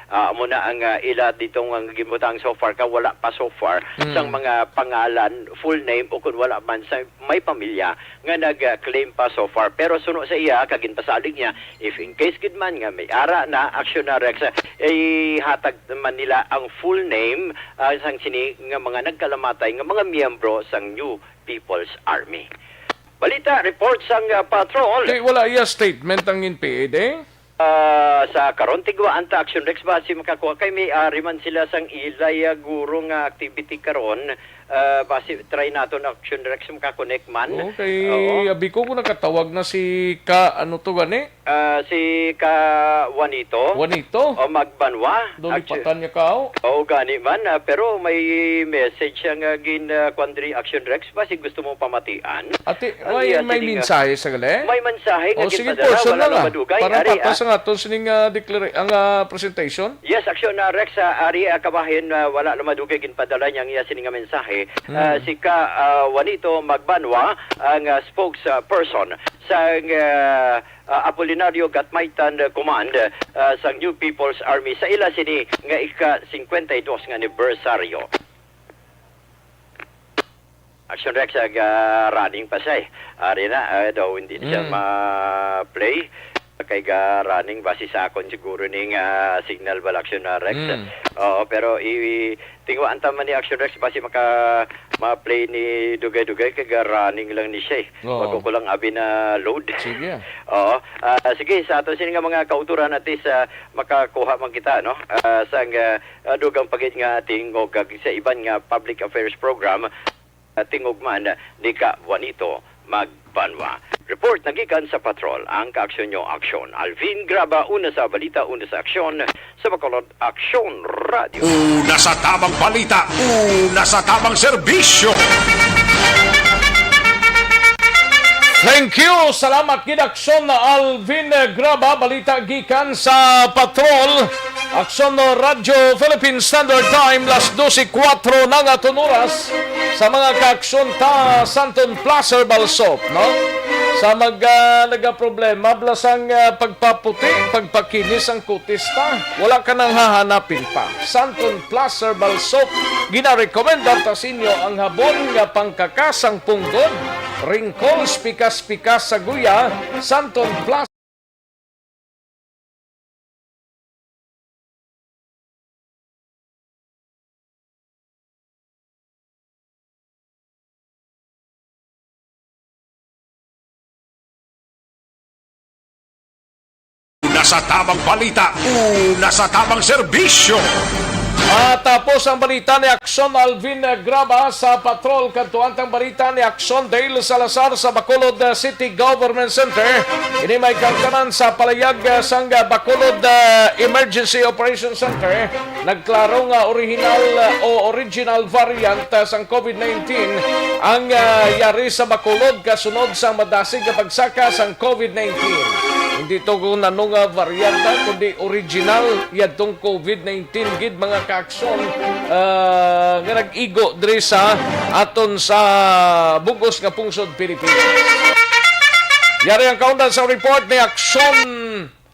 ah, amo na ang, ah, ila dito nga gibutang so far ka, wala pa so far Mm. sang mga pangalan, full name, o kung wala man sa may pamilya nga nag-claim pa so far. Pero suno sa iya, kag ginpasalig niya, if in case gid man nga may ara na, action na Rex, eh, hatag man nila ang full name, ah, sang sini nga mga nagkalamatay nga mga miyembro sang New People's Army. Balita, report sang, ah, patrol. Kay wala iya statement ang N P A, de? Ah, sa karon, tigwaan ta, Action Rex, basi makakuha kay may ari man sila sang ilay, ah, guro nga activity karon. Ah, basi try naton, Action Rex, makakonek man. Okay, Oo. Abi ko kung nakatawag na si ka, ano to gani? Ah, si ka Juanito. Juanito? O Magbanwa. Actu- Dolipatan niya ka, oh. Oo, gani man, ah, pero may message siya nga gin, ah, kwan diri, Action Rex, basi gusto mo pamatian. Ati, Ang may, iya may sining, ah, mensahe sa gali? May mensahe nga Oh, sige, ginpadala, portion wala na lang lang. Madugay. Para Ari, patas ah. Ang aton sining, ah, declara-, ang, ah, presentation. Yes, action na, Rex, ah, ari, ah, kabahin, ah, wala na madugay ginpadala niya ang iya sining nga mensahe. Hmm. Ah, si ka, ah, Juanito Magbanwa, ang, ah, spokesperson sa, ah, ah, Apolinario Gatmaitan Command, ah, sa New People's Army sa ila sini nga ika-singkwenta y dos nga anibersaryo. Action Rex, ag, ah, running pa siya eh. Ari na, ah, daw hindi na siya Mm. ma-play. Kay ga running, basi sa akon siguro ning, ah, signal ba, Action, ah, Rex? Mm. Oo, pero i-, tingwaan ta man ni Action Rex, basi maka-, ma-play ni Dugay-Dugay, kay ga running lang ni siya eh. Oo. Magkukulang abi na load. Sige. Oo. Ah, sige, sa ato sini nga mga kauturan, at least, ah, makakuha man kita, no? Ah, sang, ah, ah, dugang pagid nga tingog, ag sa iban nga public affairs program, ah, tingog man ni ka Juanito Magbanwa. Report nagikan sa patrol, ang kaaksyon nyo aksyon. Alvin Graba, una sa balita, una sa aksyon, sa Bacolod Aksyon Radio. Una sa tabang balita, una sa tabang serbisyo. Thank you. Salamat gid, Aksyon Alvin Graba. Balita gikan sa Patrol. Aksyon Radyo Philippine Standard Time, las dose kuwatro na nga aton oras. Sa mga kaaksyon ta, Santon Plus Herbal Soap, no? Sa mag, ah, nagaproblema, blasang, ah, pagpaputi, pagpakinis ang kutis ta. Wala ka nang hahanapin pa. Santon Plus Herbal Soap, ginarekomenda ta sa inyo ang habon nga pangkakas ang punggod, wrinkles, pikas-pikas sa guya, Santon Plus. Sa tamang balita, una sa tamang serbisyo. Matapos ang balita ni Action Alvin Graba sa patrol, kadto ang balita ni Action Dale Salazar sa Bacolod, uh, City Government Center. Ini may kangtanan sa palayag, uh, sang, uh, Bacolod, uh, Emergency Operations Center. Nagklaro nga original, uh, o original variant, uh, sang COVID nineteen ang, uh, yari sa Bacolod kasunod sang madasig nga pagsaka sang COVID nineteen. Hindi to kung ano nga variant, uh, kundi original yadtong COVID nineteen gid, mga kaaksyon, ah, nga nag-igo diri sa aton sa bug-os nga pungsod Pilipinas. Yari ang kaundan sa report ni Action,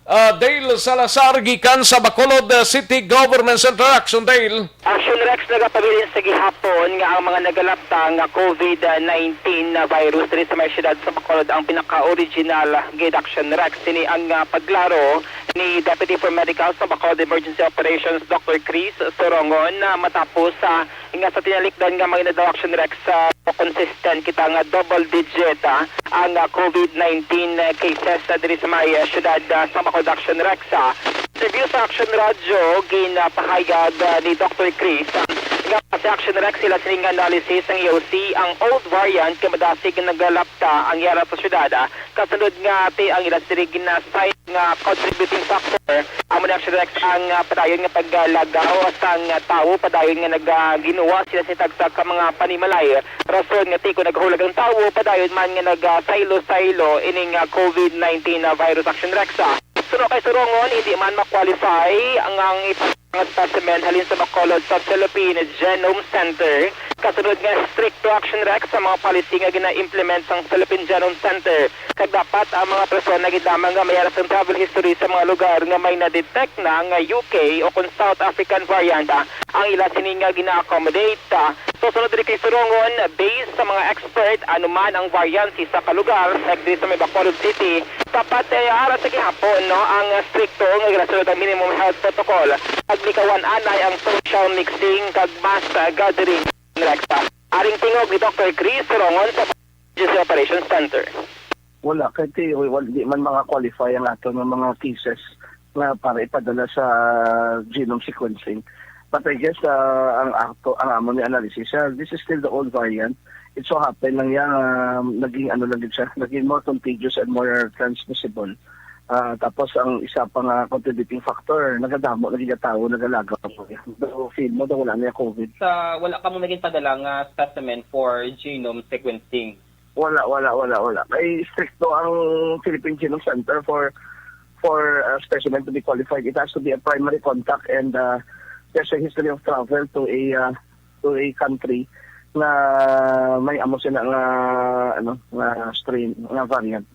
ah, Dale Salazar gikan sa Bacolod, ah, City Government Center. Action Dale. Action Rex, nagapabilin sa gihapon nga ang mga nagalapta nga COVID nineteen na virus diri sa may siyudad sa Bacolod ang pinaka-original gid. Action Rex, ini ang, ah, paglaro ni Deputy for Medical sa Bacolod Emergency Operations, Doctor Chris Sorongon, na matapos sa, nga sa tinalikdan nga mga inadlaw, Action Rex, sa consistent kita nga double digit, ah, ang, ah, COVID nineteen cases, ah, diri sa may, ah, siyudad, ah, sa Bacolod. Action Rex, ah. Interview sa Action Radyo, ginapahayag, ah, ni Doctor Chris, ah, nga sa Action Rex sila sining analysis ang E O C, ang old variant kay madasig nga nagalapta ang yara sa siyudad, ah, kasunod nga ti ang ila sining gina-cite nga contributing factor. Amo ni Action Rex ang, ah, padayon nga paglagaw sang, ah, tawo, padayon nga nag, ah, ginuwa sila sa tagsa ka mga panimalay. Rason nga ti kon nagahulag ang tawo, padayon man nga nag, ah, saylo-saylo ining, ah, COVID nineteen na virus. Action Rex, ah. Suno kay Sorongon, hindi man ma-qualify ang, ang ipang specimen halin sa Bacolod sa Philippine Genome Center. Kasunod nga stricto, Action Rex, sa mga policy nga gina-implement sang Philippine Genome Center. Kag dapat ang mga persona gid lamang nga may aras ang travel history sa mga lugar nga may na-detect na nga U K o kung South African variant, ah, ang ila sini nga gina-accommodate. Ah, so, sunod diri kay Sorongon, based sa mga expert, ano man ang variant sa isa ka lugar, like diri sa may Bacolod City, dapat, eh, ara sa gihapon, no, ang strikto nga ginasunod ang minimum health protocol. Paglikawan anay ang social mixing kag mass, ah, gathering. Rex, ah. Aring tingog ni Doctor Chris Sorongon sa Emergency Operations Center. Wala, kay ti-, wal-, di man mga qualify ang ato nga mga cases nga para ipadala sa genome sequencing. But I guess, ah, ang ato, ang amo ni analysis, ah, this is still the old variant. It so happen lang yan, ah, naging ano lang din siya, naging more contagious and more transmissible. Ah, tapos ang isa pa nga contributing factor, nagadamo lagi nga tawo nagalagaw. Daw feel mo daw wala niya COVID. Sa, wala ka mo naging padala nga specimen for genome sequencing? Wala, wala, wala, wala. Kay stricto ang Philippine Genome Center for, for a specimen to be qualified. It has to be a primary contact and, uh, there's a history of travel to a, uh, to a country na may amo sila nga, ano, nga strain, nga variant.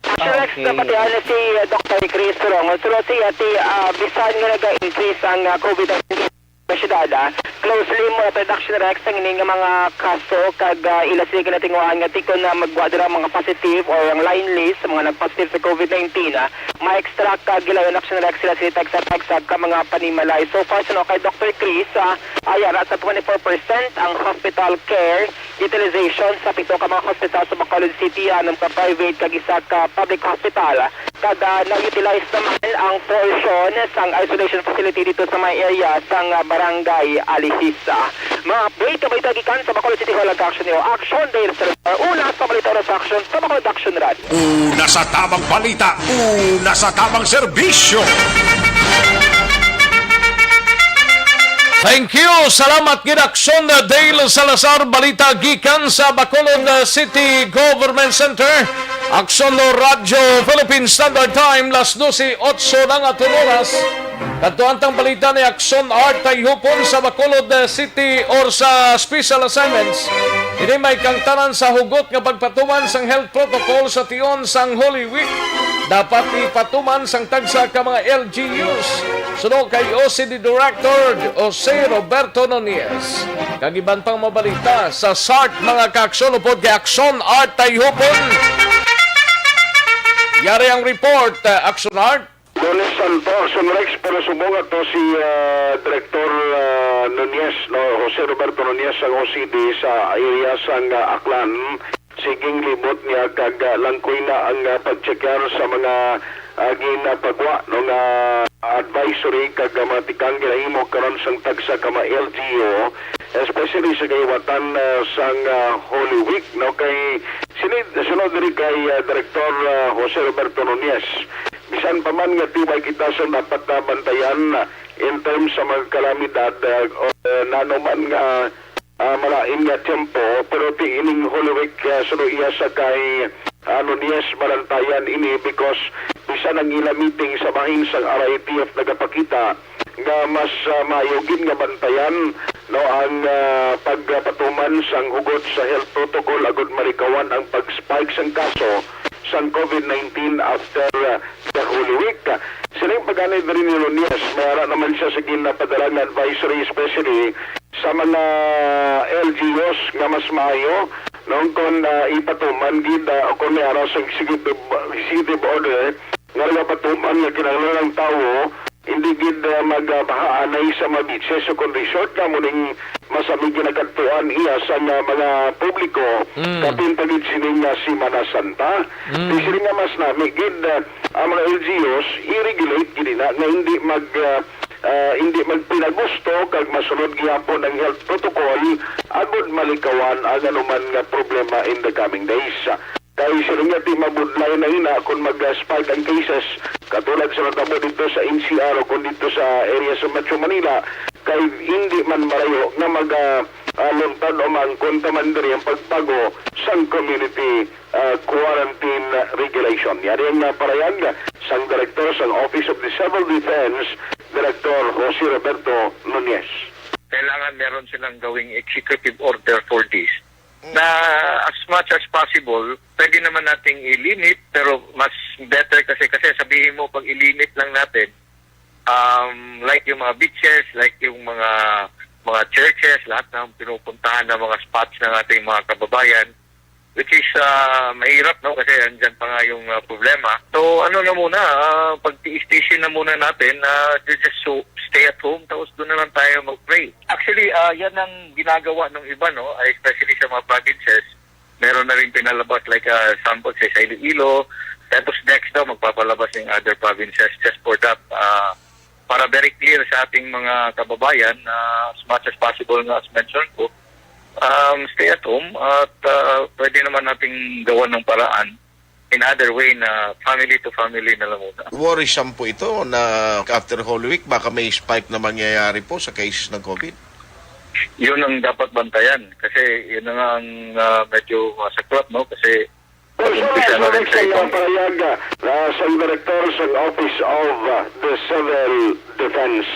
Sir Rex, okay. Napatihan na si, uh, Doctor Chris Rongo. Pero si Ate, uh, bisan nga nag-increase ang, uh, COVID nineteen sa syudad, ah, closely monitor, Action Rex, ang ini nga mga kaso kag, ah, ila sila ginatinguhaan nga ti kon na magwa dira mga positive or ang line list sa mga nag-positive sa COVID nineteen, ah, ma-extract kag gilayon, Action Rex, sila sa tagsa-tagsa ka mga panimalay. So far, suno kay Doctor Chris, ah, ay ara sa twenty-four percent ang hospital care utilization sa pito ka mga hospital sa Bacolod City, anom ka private kag isa ka public hospital. Kag, ah, na-utilize naman ang portion sang isolation facility dito sa may area sang, ah, Barangay Alihis. Mga update, kabalita gikan sa Bacolod City Hall, ang Action Neo. Action Dale Salazar, una sa balita, oras sa aksyon sa Bacolod Action Rad. Una sa tamang balita, una sa tamang serbisyo. Thank you. Salamat gid, Action Dale Salazar. Balita gikan sa Bacolod, uh, City Government Center. Action Radyo Philippine Standard Time, las dose otso na nga aton oras. Kadto ang balita ni Action Art Tayhupon sa Bacolod, uh, City or sa special assignments. Ini may kangtanan sa hugot nga pagpatuman sang health protocol sa tion sang Holy Week. Dapat ipatuman sang tagsa ka mga L G Us. Suno kay O C D Director Jose Roberto Nunez. Kag iban pang mabalita sa SART, mga kaaksyon, upod kay Action Art Tayhupon. Yari ang report, uh, Action Art. Lunes Santo, Action Rex, pero subong ato si, ah, Director, ah, Nunez, no, Jose Roberto Nunez, ang O C D sa area sang, ah, Aklan. Siging libot niya kag, ah, langkoy na ang, ah, pag-checkar sa mga ah, ginapagwa, no, nga advisory kag, ah, mga tikang ginahimo karon sang tagsa ka mga L G U, especially sa kahiwatan, ah, sang, ah, Holy Week, no, kay sini, sunod diri kay, ah, Director, ah, Jose Roberto Nunez. Bisan pa man nga tibay kita sa dapat na bantayan, ah, in terms sa mga kalamidad, ah, o, ah, nano man nga ah, malain nga tiyempo, pero ti ining Holy Week, ah, suno iya sa kay, ah, Nunez, malantayan ini because bisan ang ila meeting sa bahin sang R I T F nagapakita nga mas, ah, maayo gid nga bantayan, no, ang, ah, pagpatuman sang hugot sa health protocol agud malikawan ang pag-spike sang kaso sang COVID nineteen after, ah, the Holy Week. Siling pa gani diri ni Nunez, may ara naman siya sa ginapadala nga advisory, especially sa mga L G Us nga mas maayo, no, kon, ah, ipatuman gid, ah, o kon may ara sa executive, executive order nga nagapatuman nga kinahanglan ang tawo hindi gid, ah, magabahaanay sa mga beaches o kon resort, nga mo ning masami ginakadtuan iya sa nga mga publiko, Mm. kapin pa gid sini nga Semana Santa. Mm. Di sini nga mas nami gid, ah, ang mga L G Us i-regulate gid na nga hindi mag, ah, ah, hindi magpinagusto kag masunod gihapon ang health protocol agud malikawan ang anuman nga problema in the coming days. Kay sila nga di mabudlay na ina kung mag-spike ang cases, katulad sa natabo dito sa N C R o kung dito sa area sa Metro Manila, kay hindi man marayo nga mag, ah, ah, luntad o maangkon pa man diri ang pagbago sang community, ah, quarantine regulation. Yari ang, ah, parayag sang Director sang Office of the Civil Defense, Director Jose Roberto Nunez. Kailangan meron silang gawing executive order for this. Na as much as possible, pwede naman nating i-limit, pero mas better kasi, kasi sabihin mo, pag i-limit lang natin, um, like yung mga beaches, like yung mga, mga churches, lahat ng pinupuntahan ng mga spots ng ating mga kababayan, which is, ah, mahirap, no? Kasi andyan pa nga yung, ah, problema. So, ano na muna, ah, pagtiis-tiisin na muna natin, ah, just so, stay at home, tapos doon na lang tayo mag-pray. Actually, ah, yan ang ginagawa ng iba, no? Especially sa mga provinces, meron na rin pinalabas, like, ah, sample sa, sa Iloilo. Tapos next daw, magpapalabas yung other provinces just for that. Ah, para very clear sa ating mga kababayan na as much as possible nga, as mentioned ko, um, stay at home at, ah, pwede naman nating gawan ng paraan in other way na family to family na lang muna. Worrisome po ito na after Holy Week, baka may spike na mangyayari po sa cases ng COVID. Yun ang dapat bantayan kasi yun na nga ang, ah, medyo masaklap, no? Kasi nag-umpisa na rin sa ibang pahayag, ah, sa Director sa Office of, ah, the Civil Defense.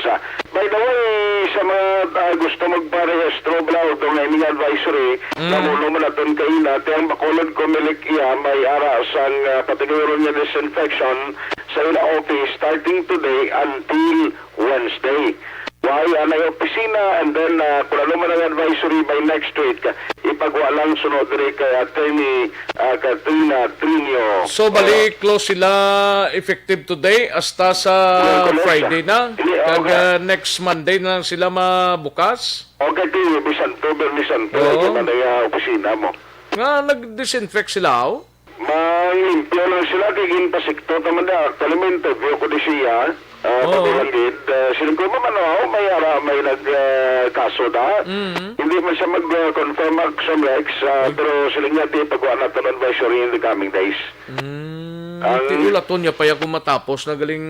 By the way, sa mga, ah, gusto magparehistro, bala, ito nga ining advisory, Mm. namuno man naton kaina, ti ang Bacolod Comelec iya may ara sang, ah, patinuron nga disinfection sa ila office starting today until Wednesday. Why, anay opisina, and then, ah, kung ano man ang advisory by next week, ipagwa lang suno diri kay Attorney, ah, Katrina Trinio. So, bali, close sila effective today hasta sa Miyerkules, Friday ah. na. Hindi, Kag, okay. ah, next Monday na lang sila mabukas? Okay, ti, Biyernes Santo, Biyernes Santo, Oo. lagi man ang, ah, opisina mo. Nga, nag-disinfect sila, oh? Manglimpyo lang sila kay ginpasikto ta man da. Actually, may interview ko di siya. Ah, Oo. Kabilang gid, ah, siling ko, "Ma'am, ano, may ara, may nag, ah, kaso da?" Mm. Hindi man siya mag, ah, confirm, Action Rex, ah, Mm. pero siling niya, "Ti, pagkuha na to ng advisory in the coming days." Mm. Ang Ti ulaton niya pa ya kung matapos na galing,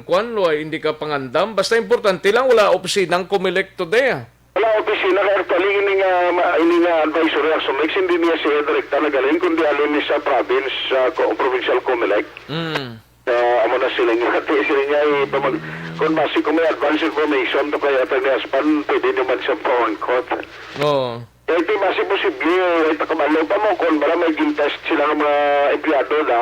kwan, lo, ay hindi ka pangandam. Basta importante lang, wala opisina ang Comelec today, ah. Wala opisina, kay actually, ini nga, ma-, ini nga advisory Action Rex, hindi niya siya direkta nagaling, kundi alin ni sa province, sa co-, provincial Comelec. Mm. Ah, amo na sila nga, ti sila nga, eh, pamag-, kung basi kung may advance information to kay Attorney Aspan, pwede naman siya pamangkot. Oo. Kaya ito, basi posible, eh, takabalo pa mo kung bala may gin-test sila ng mga empleyado na,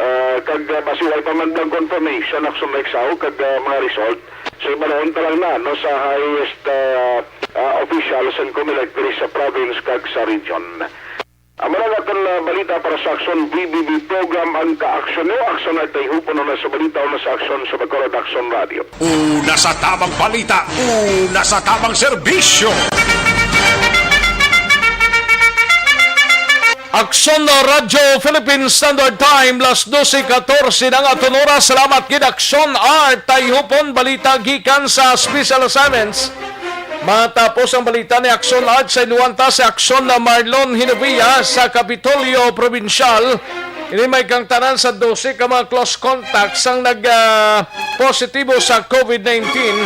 ah, kag, ah, basi wala pa man lang confirmation, Action Rex, aw, kag, ah, mga result. So, ibalon ta lang na, no, sa highest, ah, ah, officials and Comelec diri sa province kag sa region. Amo na nga aton, ah, balita para sa Aksyon B B B program, ang kaaksyon nyo. Aksyon na tayo, puno na sa balita, una sa aksyon sa Bacolod Aksyon Radio. Una sa tabang balita, una sa tabang serbisyo. Aksyon na Radyo Philippine Standard Time, las dose katorse na nga aton oras. Salamat gid, Aksyon Art. Tay hupon balita gikan sa special assignments. Matapos ang balita ni Aksyon Art, sa inuwan ta si Aksyon na Marlon Hinovia sa Kapitolyo Probinsyal. Ini may kangtanan sa dose ka mga close contacts ang nag, ah, positibo sa COVID nineteen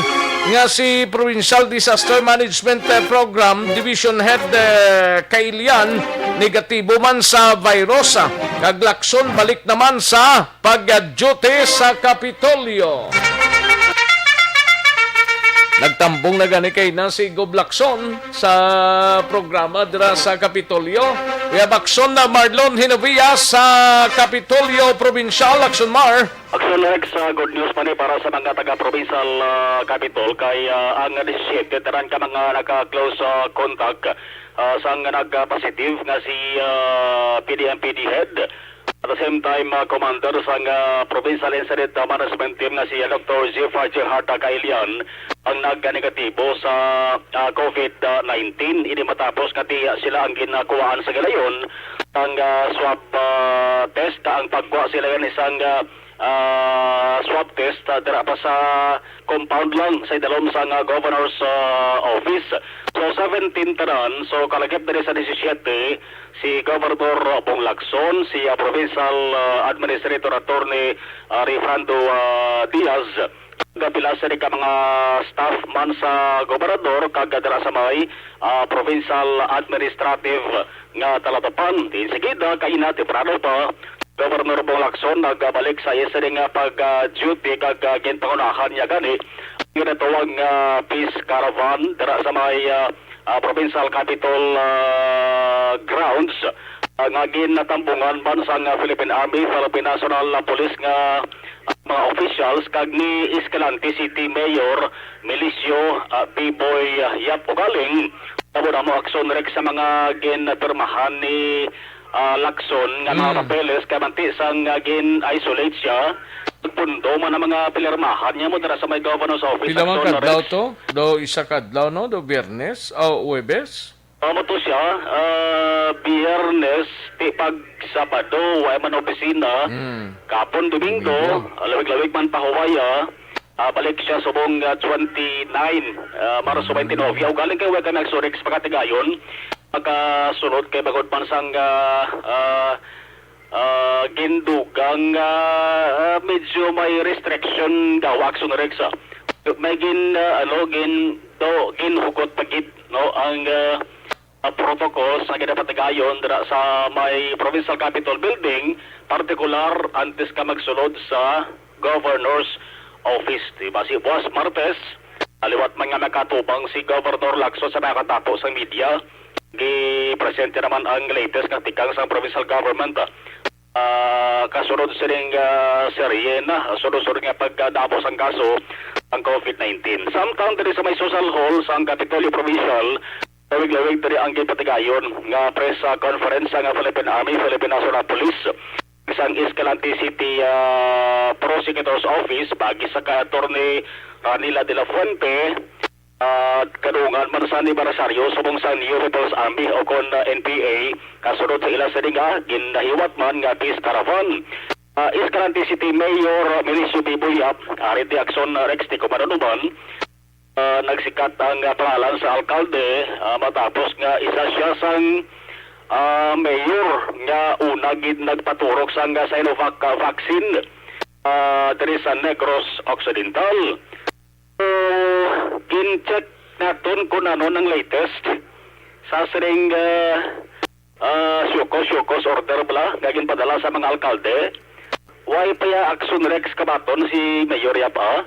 nga si Provincial Disaster Management, eh, Program Division Head, eh, Kailian, negatibo man sa virus, ah, kag Lacson balik naman sa pag-duty sa Kapitolyo. Nagtambong na gani kay na si Gob Lacson sa programa dira sa Kapitolyo. We have Aksyon na Marlon Hinovia sa Kapitolyo Probinsyal. Aksyon, Mar. Aksyon, Rex, ah, good news pa ni para sa mga taga-provincial, ah, Capitol kay, ah, ang disisiete tanan ka mga naka-close, ah, contact, ah, sang nag-positive nga si, ah, P D M P D head. At the same time, ah, commander sang, ah, Provincial Incident, ah, Management Team nga si, ah, Doktor Jeff, ah, Gerhard, ah, Kailian ang nag-negatibo sa, ah, COVID nineteen. Ini matapos nga ti-, sila ang ginakuhaan sa gilayon ang, ah, swab, ah, test, ah, ang pagkuha sila yan isang, ah, ah, swab test, ah, dira pa sa compound lang sa idalom sang, ah, governor's, ah, office. So, seventeen tanan. So, kalagip diri sa disisiete, si Governor Bong Lacson, si, ah, Provincial, ah, Administrator Attorney, ah, Refrando, ah, Diaz, kapila sini ka mga staff man sa gobernador kag dira sa may, ah, provincial administrative nga talatapan. Diin sigida, kaina, temprano pa, Governor Bong Lacson nagbalik sa iya sini nga pag-duty kag, ah, ginpangunahan niya gani ang ginatawag nga peace caravan dira sa may, ah, ah, provincial capitol, ah, grounds, ah, nga ginatambungan man sang, ah, Philippine Army, Philippine National Police nga, ah, mga officials kag ni Escalante City Mayor Milicio, ah, Biboy, ah, Yap. Ugaling, amo na mo aksyon, Rex, sa mga ginpirmahan ni, ah, Lacson nga mga Mm. papeles kay manti sang, ah, gin-isolate siya. Pundo man ang mga pinirmahan niya mo dira sa may governor's office. Pila man aksyon, kadlaw Rex. To? Do isa kadlaw, no? Do Biyernes? O Huwebes? Amo to siya, ah, Biyernes, ti pag Sabado, way man opisina. Mm. Kapon, Domingo, Domingo. Ah, lawig-lawig man pahuway, ah. Ah, balik siya subong, ah, twenty-nine, ah, Marso Mm. twenty-nine. Ugaling kay way kami agsurik sa pagkatigayon. Makasunod kay bangod man sang, ah, ah, ah, gindugang, ah, ah, medyo may restriction daw, aksyon, Rex, ah. May gin, ah, ano, gin, do, ginhugot pa gid, no, ang, ah, ah, protocols nga ginapatigayon dira sa may Provincial Capitol Building, partikular antes ka magsulod sa Governor's Office. Di ba, si buwas Martes, ah, liwat man nga nakatubang si Governor Lacson sa nakatapo sa media, gipresente naman ang latest nga tikang sa provincial government, ah, kasunod sining, ah, serye na, sunod-sunod nga pagdamo sang kaso ang COVID nineteen. Samtang diri sa may social hall sang Kapitolyo Provincial, lawig-lawig diri ang gipatigayon nga press, ah, conference sang Philippine Army, Philippine National Police, sang Escalante City, ah, Prosecutor's Office, bagi sa kay Attorney Ranila de la Fuente, ah, kadungan man sa anibersaryo subong sa New People's Army o kon, ah, N P A, kasunod sa ila sini nga ginahiwat man nga peace caravan. Ah, Escalante City Mayor Milicio Biboy Yap, ari ti aksyon, ah, Rex, ti kumanunuman, ah, nagsikat ang, ah, pangalan sa alkalde, ah, matapos nga isa siya sang, ah, mayor nga una gid nagpaturok sang, ah, Sinovac, ah, vaccine, ah, diri sa Negros Occidental. So, gin-check naton kung ano ang latest sa sining, ah, ah, show cause, show cause order bala nga ginpadala sa mga alkalde. Way pa ya aksyon, Rex, kabaton si Mayor Yap, ah.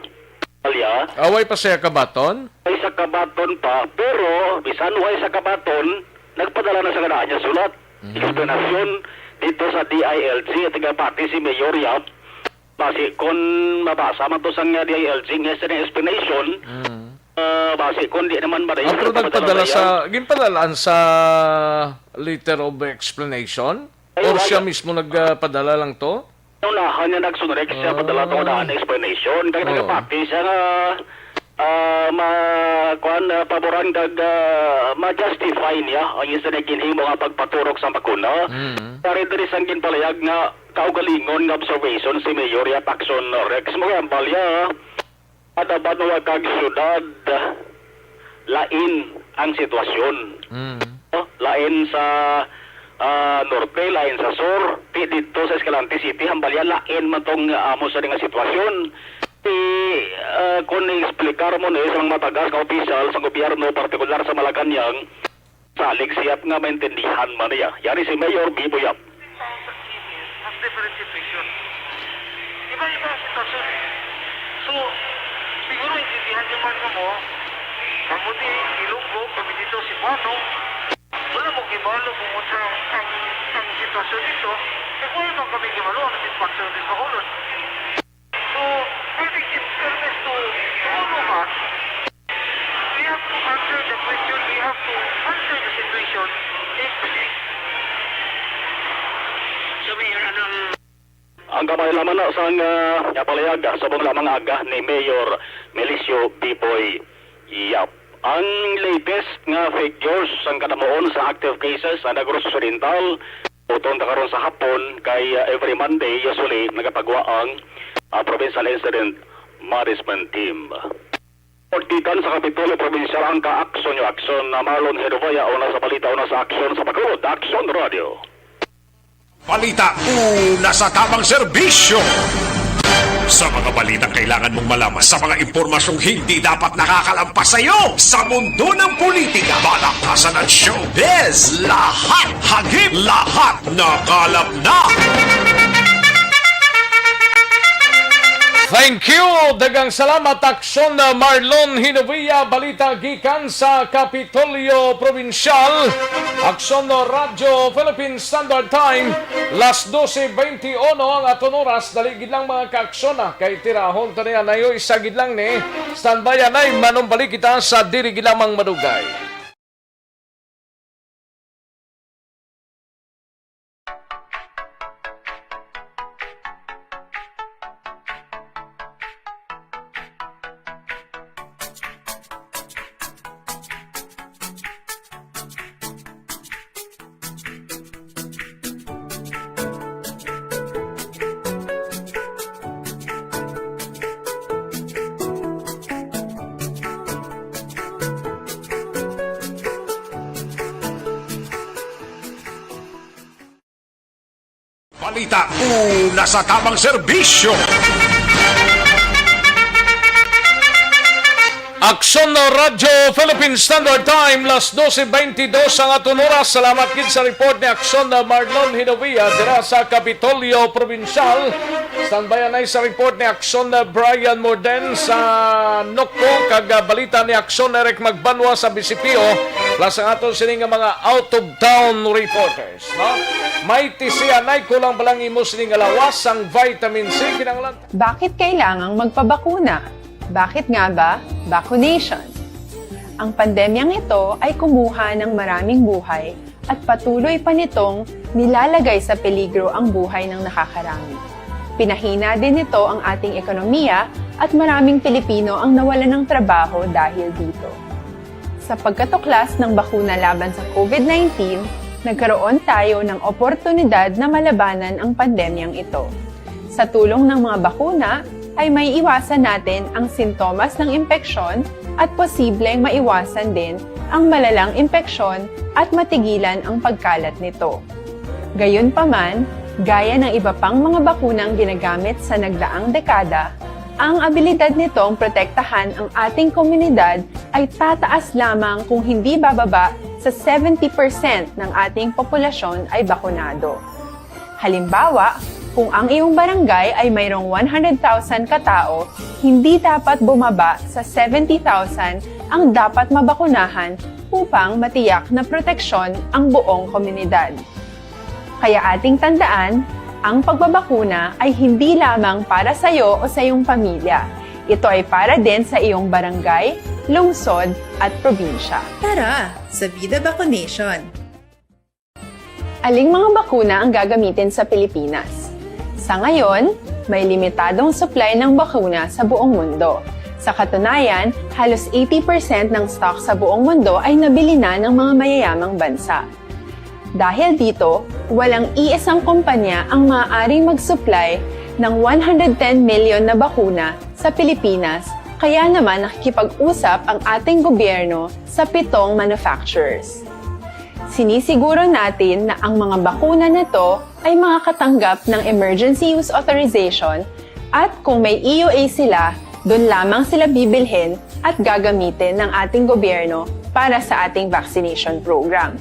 Alya. Ah, way pa siya kabaton? Way sa kabaton pa, pero bisan way sa kabaton, nagpadala na sa kanaan niya sulat. Mm. Explanation dito sa D I L G, at nga pati si Mayor Yap, basi kon mabasa man to sang D I L G nga sa explanation, Mm. ah, basi kon di naman madayon Ah, pero sa nagpadala pagpadala sa, niya. Ginpadalaan sa letter of explanation? Ay, Or wala. Siya mismo nagpadala lang to? Unahan niya nagsunrek siya, Ah. Padala to na ang explanation. Kaya Oo. Nagapati siya nga Ah, ma-, kuwan, ah, paboran kag, ah, ma-justify niya ang isa na ginhimo nga pagpaturok sa bakuna. Mm. Kari diri sang ginpalayag nga kaugalingon nga observation si Mayor Yap Action Rex Mugambal ya, kada banwa kag syudad, lain ang sitwasyon. Mm. No? Lain sa, ah, norte, lain sa sur, ti didto sa Escalante City, hambal ya, lain man tong, ah, amo sa nga sitwasyon. Ti, ah, kung i-explicar mo ni sa mga matagas nga opisyal sa gobyerno, partikular sa Malacañang, salig siya nga maintindihan man niya. Yari si Mayor Bibo Yap. Has different situation. Iba-iba ang sitwasyon eh. So, siguro intindihan niyo man mo, kamo di Ilonggo, kami dito si Buano, wala mo gibalo kung unsa ang, ang, ang sitwasyon dito. Kaya wala man kami gibalo ang sitwasyon dito sa Bacolod. So, I think in fairness to, to all of us, we have to answer the question, we have to answer the situation equally. So, Mayor, anong Ang kamay lamang na sang, ah, nga palayag, ah, subong lamang aga ni Mayor Melicio Biboy Yap. Ang latest nga figures sang kadamuon sa active cases sa Negros Occidental, uton ta karon sa hapon kay, ah, every Monday, usually, nagapagwa ang, ah, Provincial Incident Management Team. Gikan sa Kapitolyo Probinsyal ang ka-aksyon nyo, aksyon na Marlon Hedovaya, una sa balita, una sa aksyon sa Bacolod, Aksyon Radio. Balita, una sa tamang serbisyo. Sa mga balitang kailangan mong malaman, sa mga impormasyong hindi dapat nakakalampas sa iyo, sa mundo ng politika, balakasan at showbiz, lahat hagip, lahat nakalap na. Thank you! Daghang salamat, Aksyon Marlon Hinovia. Balita gikan sa Kapitolyo Probinsyal. Aksyon Radyo Philippine Standard Time, las doce veintiuno ang aton oras. Dali gid lang, mga kaaksyon, ah, kay tirahon ta niya nayo isa gid lang ni. Standby anay, manumbalik kita sa diri gid lamang madugay. Balita, una sa tamang serbisyo. Aksyon Radyo Philippine Standard Time, las doce veintidos ang aton oras. Salamat gid sa report ni Aksyon Marlon Hinovia dira sa Kapitolyo Probinsyal. Standby anay sa report ni Aksyon Brian Morden sa Nocpo, kag, ah, balita ni Aksyon Eric Magbanwa sa Bisipio, plus ang aton sini nga mga out-of-town reporters, no? May tisianay, kulang ba lang imo sini nga lawas sang vitamin C? Kinahanglan. Bakit kailangang magpabakuna? Bakit nga ba vaccination? Ang pandemyang ito ay kumuha ng maraming buhay at patuloy pa nitong nilalagay sa peligro ang buhay ng nakakarami. Pinahina din nito ang ating ekonomiya at maraming Pilipino ang nawalan ng trabaho dahil dito. Sa pagkatuklas ng bakuna laban sa COVID nineteen, nagkaroon tayo ng oportunidad na malabanan ang pandemyang ito. Sa tulong ng mga bakuna, ay may iwasan natin ang sintomas ng impeksyon at posibleng maiwasan din ang malalang impeksyon at matigilan ang pagkalat nito. Gayunpaman, gaya ng iba pang mga bakunang ginagamit sa nagdaang dekada, ang abilidad nitong protektahan ang ating komunidad ay tataas lamang kung hindi bababa sa seventy percent ng ating populasyon ay bakunado. Halimbawa, kung ang iyong barangay ay mayroong one hundred thousand katao, hindi dapat bumaba sa seventy thousand ang dapat mabakunahan upang matiyak na proteksyon ang buong komunidad. Kaya ating tandaan, ang pagbabakuna ay hindi lamang para sa iyo o sa iyong pamilya. Ito ay para din sa iyong barangay, lungsod, at probinsya. Tara, sa Vida Vaccination! Aling mga bakuna ang gagamitin sa Pilipinas? Sa ngayon, may limitadong supply ng bakuna sa buong mundo. Sa katunayan, halos eighty percent ng stock sa buong mundo ay nabili na ng mga mayayamang bansa. Dahil dito, walang iisang kumpanya ang maaaring mag-supply ng one hundred ten million na bakuna sa Pilipinas, kaya naman nakikipag-usap ang ating gobyerno sa pitong manufacturers. Sinisiguro natin na ang mga bakuna na to ay makakatanggap ng emergency use authorization at kung may E U A sila, doon lamang sila bibilhin at gagamitin ng ating gobyerno para sa ating vaccination program.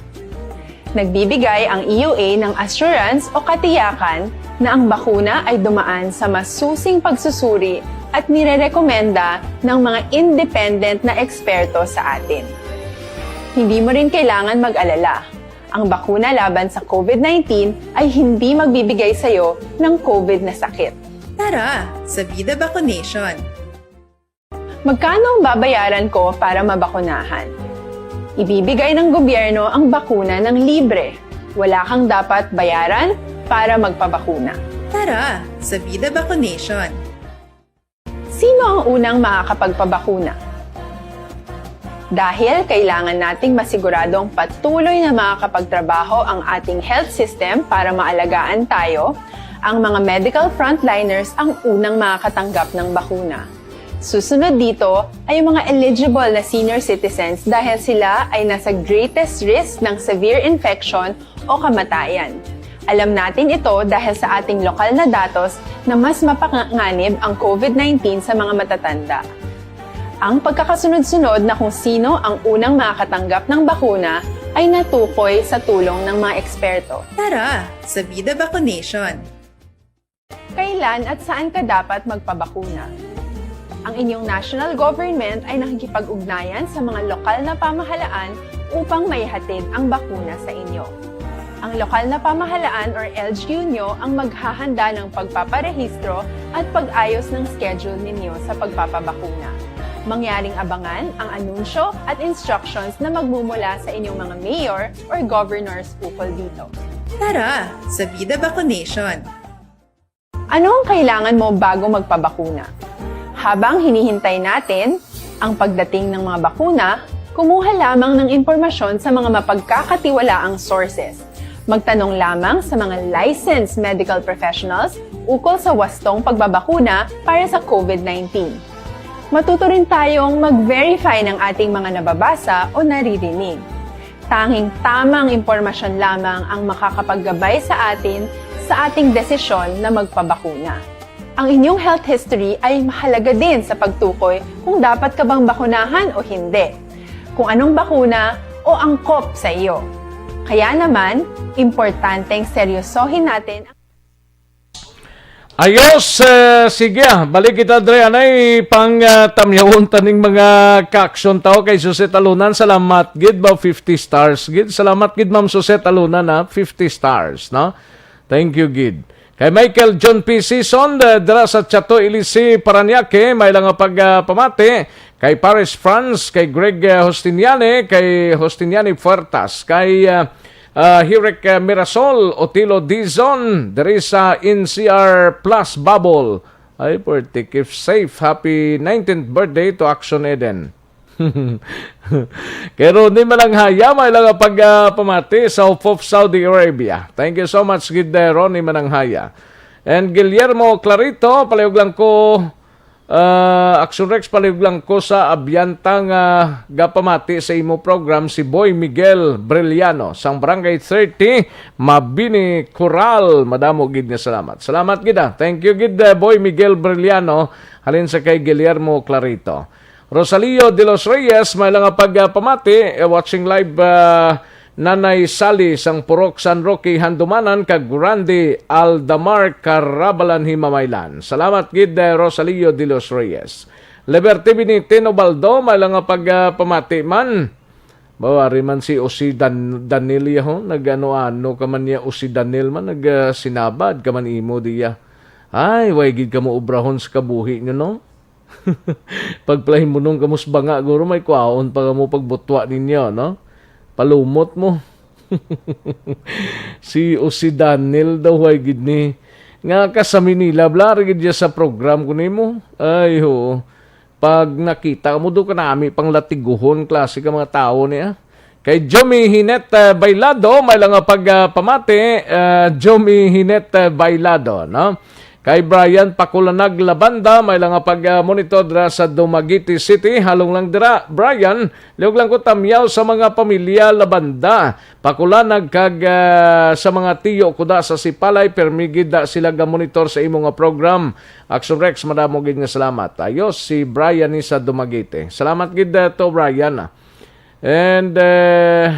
Nagbibigay ang E U A ng assurance o katiyakan na ang bakuna ay dumaan sa masusing pagsusuri at nirerekomenda ng mga independent na eksperto sa atin. Hindi mo rin kailangan mag-alala. Ang bakuna laban sa COVID nineteen ay hindi magbibigay sa iyo ng COVID na sakit. Tara sa Vida Vaccination! Magkano ang babayaran ko para mabakunahan? Ibibigay ng gobyerno ang bakuna ng libre. Wala kang dapat bayaran para magpabakuna. Tara sa Vida Vaccination! Sino ang unang makakapagpabakuna? Dahil kailangan nating masiguradong patuloy na makakapagtrabaho ang ating health system para maalagaan tayo, ang mga medical frontliners ang unang makakatanggap ng bakuna. Susunod dito ay ang mga eligible na senior citizens dahil sila ay nasa greatest risk ng severe infection o kamatayan. Alam natin ito dahil sa ating lokal na datos na mas mapanganib ang COVID nineteen sa mga matatanda. Ang pagkakasunod-sunod na kung sino ang unang makakatanggap ng bakuna ay natukoy sa tulong ng mga eksperto. Tara sa Vida Vaccination! Kailan at saan ka dapat magpabakuna? Ang inyong national government ay nakikipag-ugnayan sa mga lokal na pamahalaan upang maihatid ang bakuna sa inyo. Ang lokal na pamahalaan or L G U nyo ang maghahanda ng pagpaparehistro at pag-ayos ng schedule ninyo sa pagpapabakuna. Mangyaring abangan ang anunsyo at instructions na magmumula sa inyong mga mayor or governors ukol dito. Tara sa Vida Vaccination! Ano ang kailangan mo bago magpabakuna? Habang hinihintay natin ang pagdating ng mga bakuna, kumuha lamang ng impormasyon sa mga mapagkakatiwalaang sources. Magtanong lamang sa mga licensed medical professionals ukol sa wastong pagbabakuna para sa COVID nineteen. Matuto rin tayong mag-verify ng ating mga nababasa o naririnig. Tanging tamang impormasyon lamang ang makakapaggabay sa atin sa ating desisyon na magpabakuna. Ang inyong health history ay mahalaga din sa pagtukoy kung dapat ka bang bakunahan o hindi, kung anong bakuna o angkop sa iyo. Kaya naman, importanteng seryosohin natin ang Ayos, eh, sige, ah, balik kita dre anay pang, ah, tamyawon taning mga kaaksyon tawo kay Jose Talunan. Salamat gid ba, fifty stars gid. Salamat gid, Ma'am Jose Talunan, ha, fifty stars, no? Thank you gid. Kay Michael John P Season, eh, dira sa Chato Ilisi, Parañaque, may lang nga pag, ah, pamati. Kay Paris France, kay Greg, eh, Justiniani, kay Justiniani Fuertas, kay, ah, ah, Hirek, eh, Mirasol, Otilo Dizon, diri sa N C R Plus Bubble. Ay, puwerte, keep safe. Happy nineteenth birthday to Action Eden. Kay Ronnie Mananghaya, may lang pag, ah, pamati sa Hof of Saudi Arabia. Thank you so much, gid, eh, Ronnie Mananghaya. And Guillermo Clarito, palihog lang ko, ah, Action Rex, palihog lang ko sa abyanta nga gapamati sa imo program, si Boy Miguel Brillano, sang Barangay thirty, Mabini, Coral. Madamo gid nga salamat. Salamat gid, ah. Thank you gid, ah, Boy Miguel Brillano, halin sa kay Guillermo Clarito. Rosalio de los Reyes, may lang nga pagpamati, eh, watching live, ah, Nanay Sally sang Purok San Roque, Handumanan, kag Randy Aldamar, Carabalan, Himamaylan. Salamat gid, eh, Rosalio de los Reyes. Liberty Binitin Ubaldo, may lang nga pagpamati man. Bawari man si Osi Dan-, Danil yaho, nag-ano-ano ka man niya, Osi Danil man, nag, ah, sinabad ka man imo diya. Ay, way gid kamo obrahon sa kabuhi nyo, no? Pagpalahimunong kamo sa banga, guro, may kwaon pa kamo pagbutwa ninyo, no? Palumot mo. Si Osi Danil daw, way gid ni. Nga ka sa Manila, bla, ra gid siya sa program ko nimo. Ay, oo. pag nakita mo do kanami pang latiguhon klase ka mga tawo niya. Kay Jomi Hinet, eh, Bailado, may lang nga pag, ah, pamati, eh, Jomi Hinet, eh, Bailado, no? Kay Brian Pakulanag Labanda, may lang nga pag, ah, monitor dira sa Dumaguete City. Halong lang dira, Brian, liog lang ko tamyaw sa mga pamilya Labanda. Pakulanag kag, ah, sa mga tiyo ko da sa Sipalay, permi gid da sila ga monitor sa imo nga program. Action Rex, madamo gid nga salamat. Ayos, si Brian ni sa Dumaguete. Salamat gid, ah, to Brian, ah. And, eh,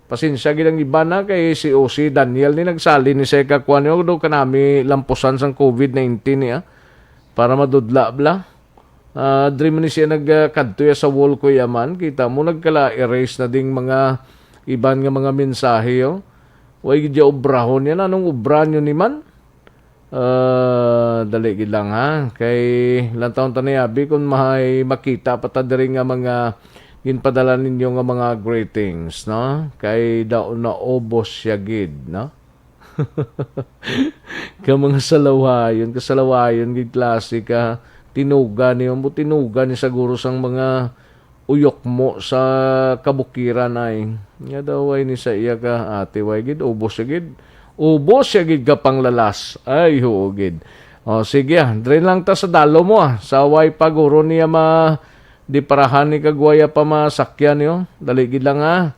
pasensya gid ang iba na kay si O C Daniel ni nagsali ni sa ikakuan niyo do kanami lampusan sang covid nineteen niya para madudla bla. Ah, diri man ni siya nagkadto ya sa wall ko yaman. Kita mo nagkala erase na ding mga iban nga mga mensahe, oh. Way gid ya obrahon yan. Anong obra nyo ni man? Ah, dali gid lang, ha. Kay lantawon ta ni abi kung may makita pa ta diri nga mga ginpadala ninyo nga mga greetings, no? Kay daw naubos siya gid, no? Ka mga salawayon, kasalawayon gid klase ka tinuga ni, mo tinuga ni siguro sang mga uyok mo sa kabukiran ay. Nga daw ay ni sa iya ka ate, way gid, ubos siya gid. Ubos siya gid ka panglalas. Ay, huo gid. O, sige, ah, drain lang ta sa dalo mo, ah. Sa way paguro niya ma, di parahan ni kagwaya pa masakyan niyo. Dali gid lang, ah.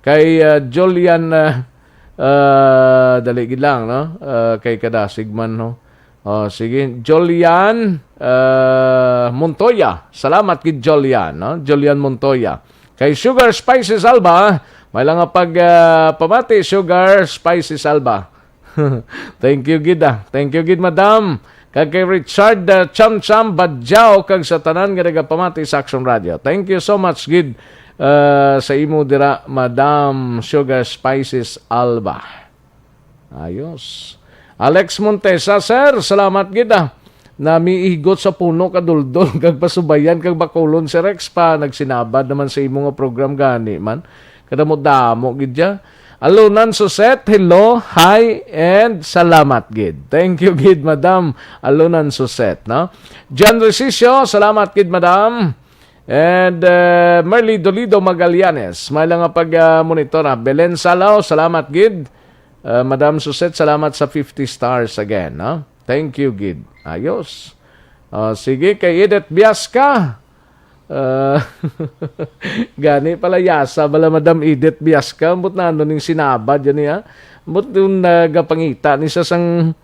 Kay, ah, Julian, ah, ah, dali gid lang, no? Ah, kay kadasig man, no? Oh, sige. Julian, ah, Montoya. Salamat gid, Julian, no? Julian Montoya. Kay Sugar Spices Alba, may lang nga pag, ah, pamati, Sugar Spices Alba. Thank you gid, ah. Thank you gid, madam. Kag kay Richard, ah, Cham Cham Badjao, kag sa tanan nga nagapamati sa Action Radio. Thank you so much gid, ah, sa imo dira, Madam Sugar Spices Alba. Ayos. Alex Montesa, sir, salamat gid, ah. Namiigot sa puno ka duldol kag pasubayan kag bakulon, Sir Rex, pa nagsinabad naman sa imo nga program gani man. Kadamo-damo gid ya. Alunan Suset, hello, hi, and salamat gid. Thank you gid, Madam Alunan Suset, no? John Resicio, salamat gid, Madam. And, uh, Merly Dolido Magallanes, may lang nga pag, uh, monitor, ha. Belen Salaw, salamat gid. Uh, Madam Suset, salamat sa fifty stars again, no? Thank you gid. Ayos. Uh, sige, kay Edith Biasca. Uh, gani pala yasa bala Madam Edith Biasca, ambot na ano ning sinabad yan niya. Ambot yung nagapangita ni sa sang,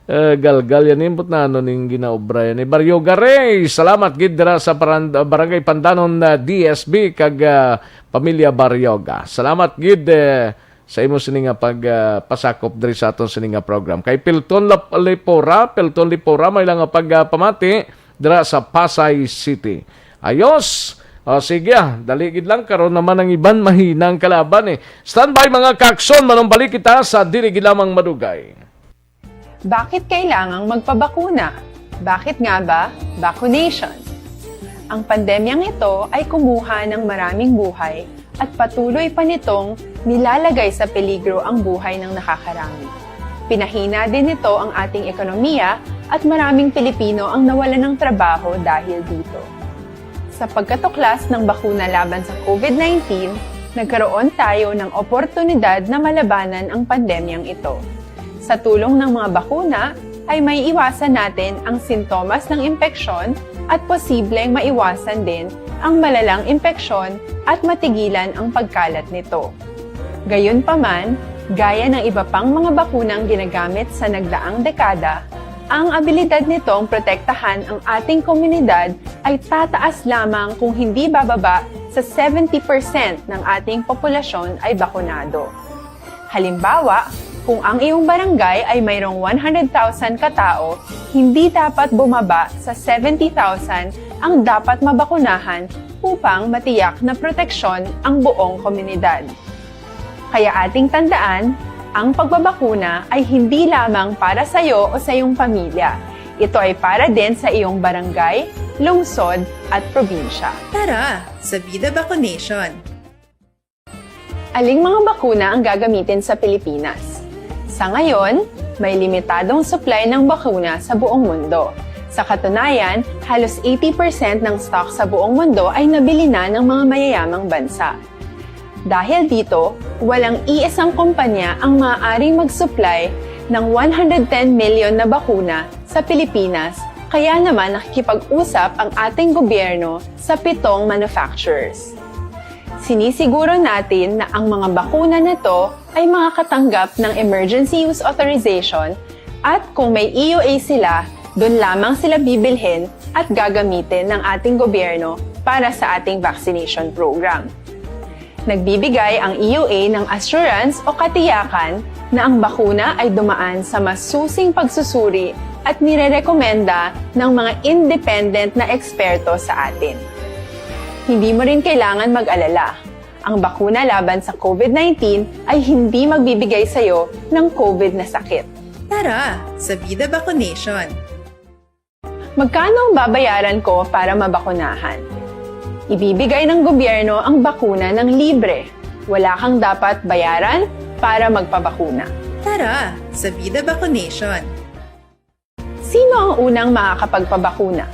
uh, galgal yan, ambot na ano ning ginaobra yan. Eh, Baryoga Ray, salamat gid dira sa paran-, Barangay Pandanon, uh, D S B kag, uh, Pamilya Baryoga. Salamat gid, eh, sa imo sini nga pag, ah, pasakop diri sa aton sini nga program. Kay Pilton Lap-, Lipora, Pilton Lipora, may lang nga pag, ah, pamati dira sa Pasay City. Ayos. O, sige, ah, dali gid lang. Karon naman ang iban, mahina ang kalaban, eh. Standby, mga kakson, manumbalik kita sa dili gid lamang madugay. Bakit kailangang magpabakuna? Bakit nga ba vaccination? Ang pandemyang ito ay kumuha ng maraming buhay at patuloy pa nitong nilalagay sa peligro ang buhay ng nakakarami. Pinahina din nito ang ating ekonomiya at maraming Pilipino ang nawalan ng trabaho dahil dito. Sa pagkatuklas ng bakuna laban sa covid nineteen, nagkaroon tayo ng oportunidad na malabanan ang pandemyang ito. Sa tulong ng mga bakuna, ay may iwasan natin ang sintomas ng impeksyon at posibleng maiwasan din ang malalang impeksyon at matigilan ang pagkalat nito. Gayunpaman, gaya ng iba pang mga bakunang ginagamit sa nagdaang dekada, ang abilidad nitong protektahan ang ating komunidad ay tataas lamang kung hindi bababa sa seventy percent ng ating populasyon ay bakunado. Halimbawa, kung ang iyong barangay ay mayroong one hundred thousand katao, hindi dapat bumaba sa seventy thousand ang dapat mabakunahan upang matiyak na proteksyon ang buong komunidad. Kaya ating tandaan, ang pagbabakuna ay hindi lamang para sa iyo o sa iyong pamilya. Ito ay para din sa iyong barangay, lungsod, at probinsya. Tara, sa Vida Vaccination! Aling mga bakuna ang gagamitin sa Pilipinas? Sa ngayon, may limitadong supply ng bakuna sa buong mundo. Sa katunayan, halos eighty percent ng stock sa buong mundo ay nabili na ng mga mayayamang bansa. Dahil dito, walang iisang kumpanya ang maaaring mag-supply ng one hundred ten million na bakuna sa Pilipinas, kaya naman nakikipag-usap ang ating gobyerno sa pitong manufacturers. Sinisiguro natin na ang mga bakuna na to ay makakatanggap ng emergency use authorization at kung may E U A sila, doon lamang sila bibilhin at gagamitin ng ating gobyerno para sa ating vaccination program. Nagbibigay ang E U A ng assurance o katiyakan na ang bakuna ay dumaan sa masusing pagsusuri at nirerekomenda ng mga independent na eksperto sa atin. Hindi mo rin kailangan mag-alala. Ang bakuna laban sa COVID nineteen ay hindi magbibigay sa iyo ng COVID na sakit. Tara sa Bida Vaccination! Magkano ang babayaran ko para mabakunahan? Ibibigay ng gobyerno ang bakuna ng libre. Wala kang dapat bayaran para magpabakuna. Tara sa Bida Vaccination! Sino ang unang makakapagpabakuna?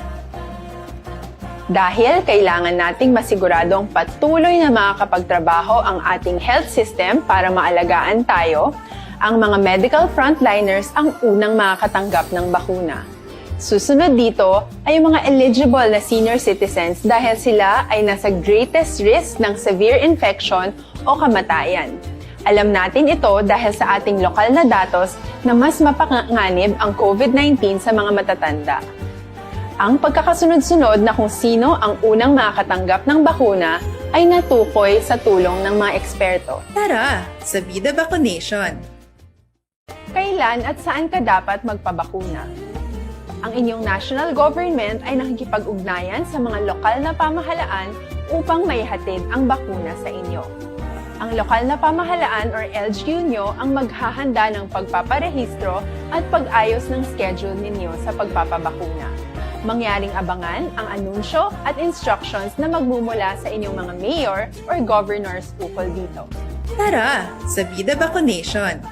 Dahil kailangan nating masiguradong patuloy na makakapagtrabaho ang ating health system para maalagaan tayo, ang mga medical frontliners ang unang makakatanggap ng bakuna. Susunod dito ay ang mga eligible na senior citizens dahil sila ay nasa greatest risk ng severe infection o kamatayan. Alam natin ito dahil sa ating lokal na datos na mas mapanganib ang COVID nineteen sa mga matatanda. Ang pagkakasunod-sunod na kung sino ang unang makakatanggap ng bakuna ay natukoy sa tulong ng mga eksperto. Tara sa Bida Vaccination! Kailan at saan ka dapat magpabakuna? Ang inyong national government ay nakikipag-ugnayan sa mga lokal na pamahalaan upang maihatid ang bakuna sa inyo. Ang lokal na pamahalaan or L G U nyo ang maghahanda ng pagpaparehistro at pag-ayos ng schedule ninyo sa pagpapabakuna. Mangyaring abangan ang anunsyo at instructions na magmumula sa inyong mga mayor or governors ukol dito. Tara sa Bida Vaccination!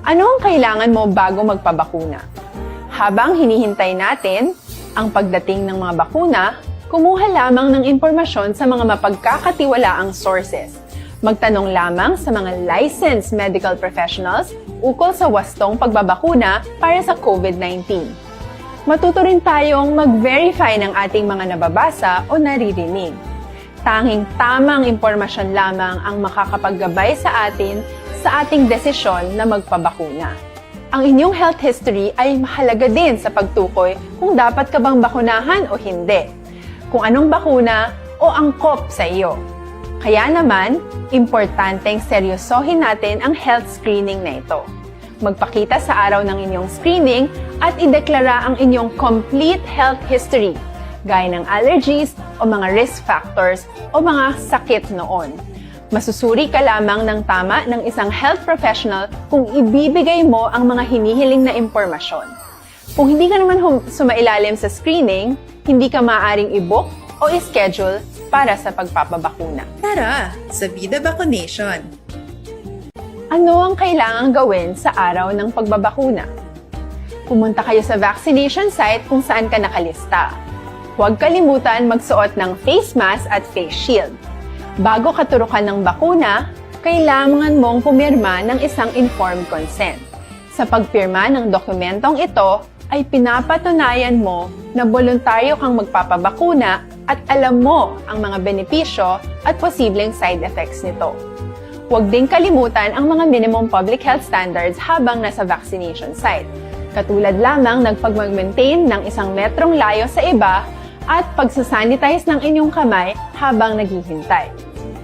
Ano ang kailangan mo bago magpabakuna? Habang hinihintay natin ang pagdating ng mga bakuna, kumuha lamang ng impormasyon sa mga mapagkakatiwalaang sources. Magtanong lamang sa mga licensed medical professionals ukol sa wastong pagbabakuna para sa COVID nineteen. Matuto rin tayong mag-verify ng ating mga nababasa o naririnig. Tanging tamang impormasyon lamang ang makakapaggabay sa atin sa ating desisyon na magpabakuna. Ang inyong health history ay mahalaga din sa pagtukoy kung dapat ka bang bakunahan o hindi, kung anong bakuna o angkop sa iyo. Kaya naman, importanteng seryosohin natin ang health screening na ito. Magpakita sa araw ng inyong screening at ideklara ang inyong complete health history, gaya ng allergies o mga risk factors o mga sakit noon. Masusuri ka lamang ng tama ng isang health professional kung ibibigay mo ang mga hinihiling na impormasyon. Kung hindi ka naman hum- sumailalim sa screening, hindi ka maaaring i-book o i-schedule para sa pagpapabakuna. Tara sa Bida Vaccination! Ano ang kailangang gawin sa araw ng pagbabakuna? Pumunta kayo sa vaccination site kung saan ka nakalista. Huwag kalimutan magsuot ng face mask at face shield. Bago katurukan ng bakuna, kailangan mong pumirma ng isang informed consent. Sa pagpirma ng dokumentong ito, ay pinapatunayan mo na boluntaryo kang magpapabakuna at alam mo ang mga benepisyo at posibleng side effects nito. Huwag ding kalimutan ang mga minimum public health standards habang nasa vaccination site, katulad lamang ng pagmag-maintain ng isang metrong layo sa iba at pagsasanitize ng inyong kamay habang naghihintay.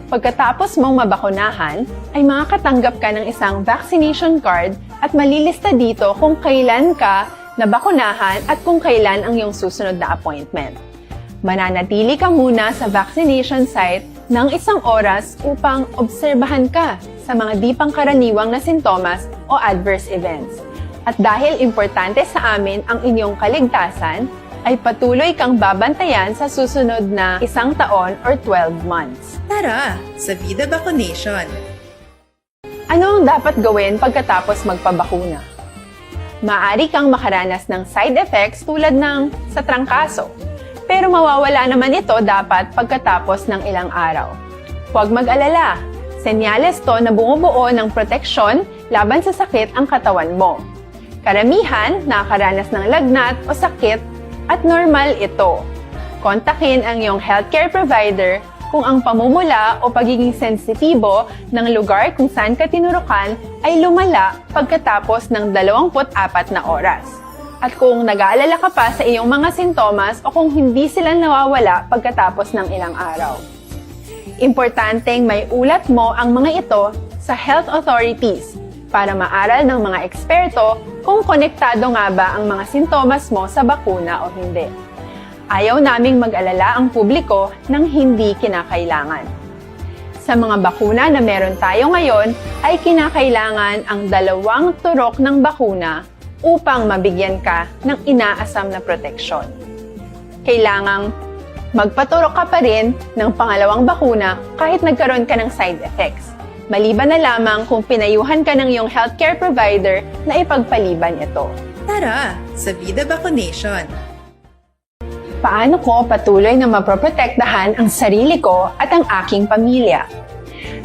Pagkatapos mong mabakunahan, ay makakatanggap ka ng isang vaccination card at malilista dito kung kailan ka nabakunahan at kung kailan ang iyong susunod na appointment. Mananatili ka muna sa vaccination site ng isang oras upang obserbahan ka sa mga di pangkaraniwang na sintomas o adverse events. At dahil importante sa amin ang inyong kaligtasan, ay patuloy kang babantayan sa susunod na isang taon or twelve months. Tara sa Bida Vaccination! Ano ang dapat gawin pagkatapos magpabakuna? Maaari kang makaranas ng side effects tulad ng sa trangkaso, pero mawawala naman ito dapat pagkatapos ng ilang araw. Huwag mag-alala, senyales to na bumubuo ng proteksyon laban sa sakit ang katawan mo. Karamihan nakakaranas ng lagnat o sakit at normal ito. Kontakin ang iyong healthcare provider kung ang pamumula o pagiging sensitibo ng lugar kung saan ka tinurukan ay lumala pagkatapos ng dalawampu't apat na oras. At kung nag-aalala ka pa sa iyong mga sintomas o kung hindi sila nawawala pagkatapos ng ilang araw. Importanteng may ulat mo ang mga ito sa health authorities para maaral ng mga eksperto kung konektado nga ba ang mga sintomas mo sa bakuna o hindi. Ayaw naming mag-alala ang publiko ng hindi kinakailangan. Sa mga bakuna na meron tayo ngayon, ay kinakailangan ang dalawang turok ng bakuna upang mabigyan ka ng inaasam na proteksyon. Kailangang magpaturok ka pa rin ng pangalawang bakuna kahit nagkaroon ka ng side effects, maliban na lamang kung pinayuhan ka ng iyong healthcare provider na ipagpaliban ito. Tara sa Vida Vaccination! Paano ko patuloy na mapoprotektahan ang sarili ko at ang aking pamilya?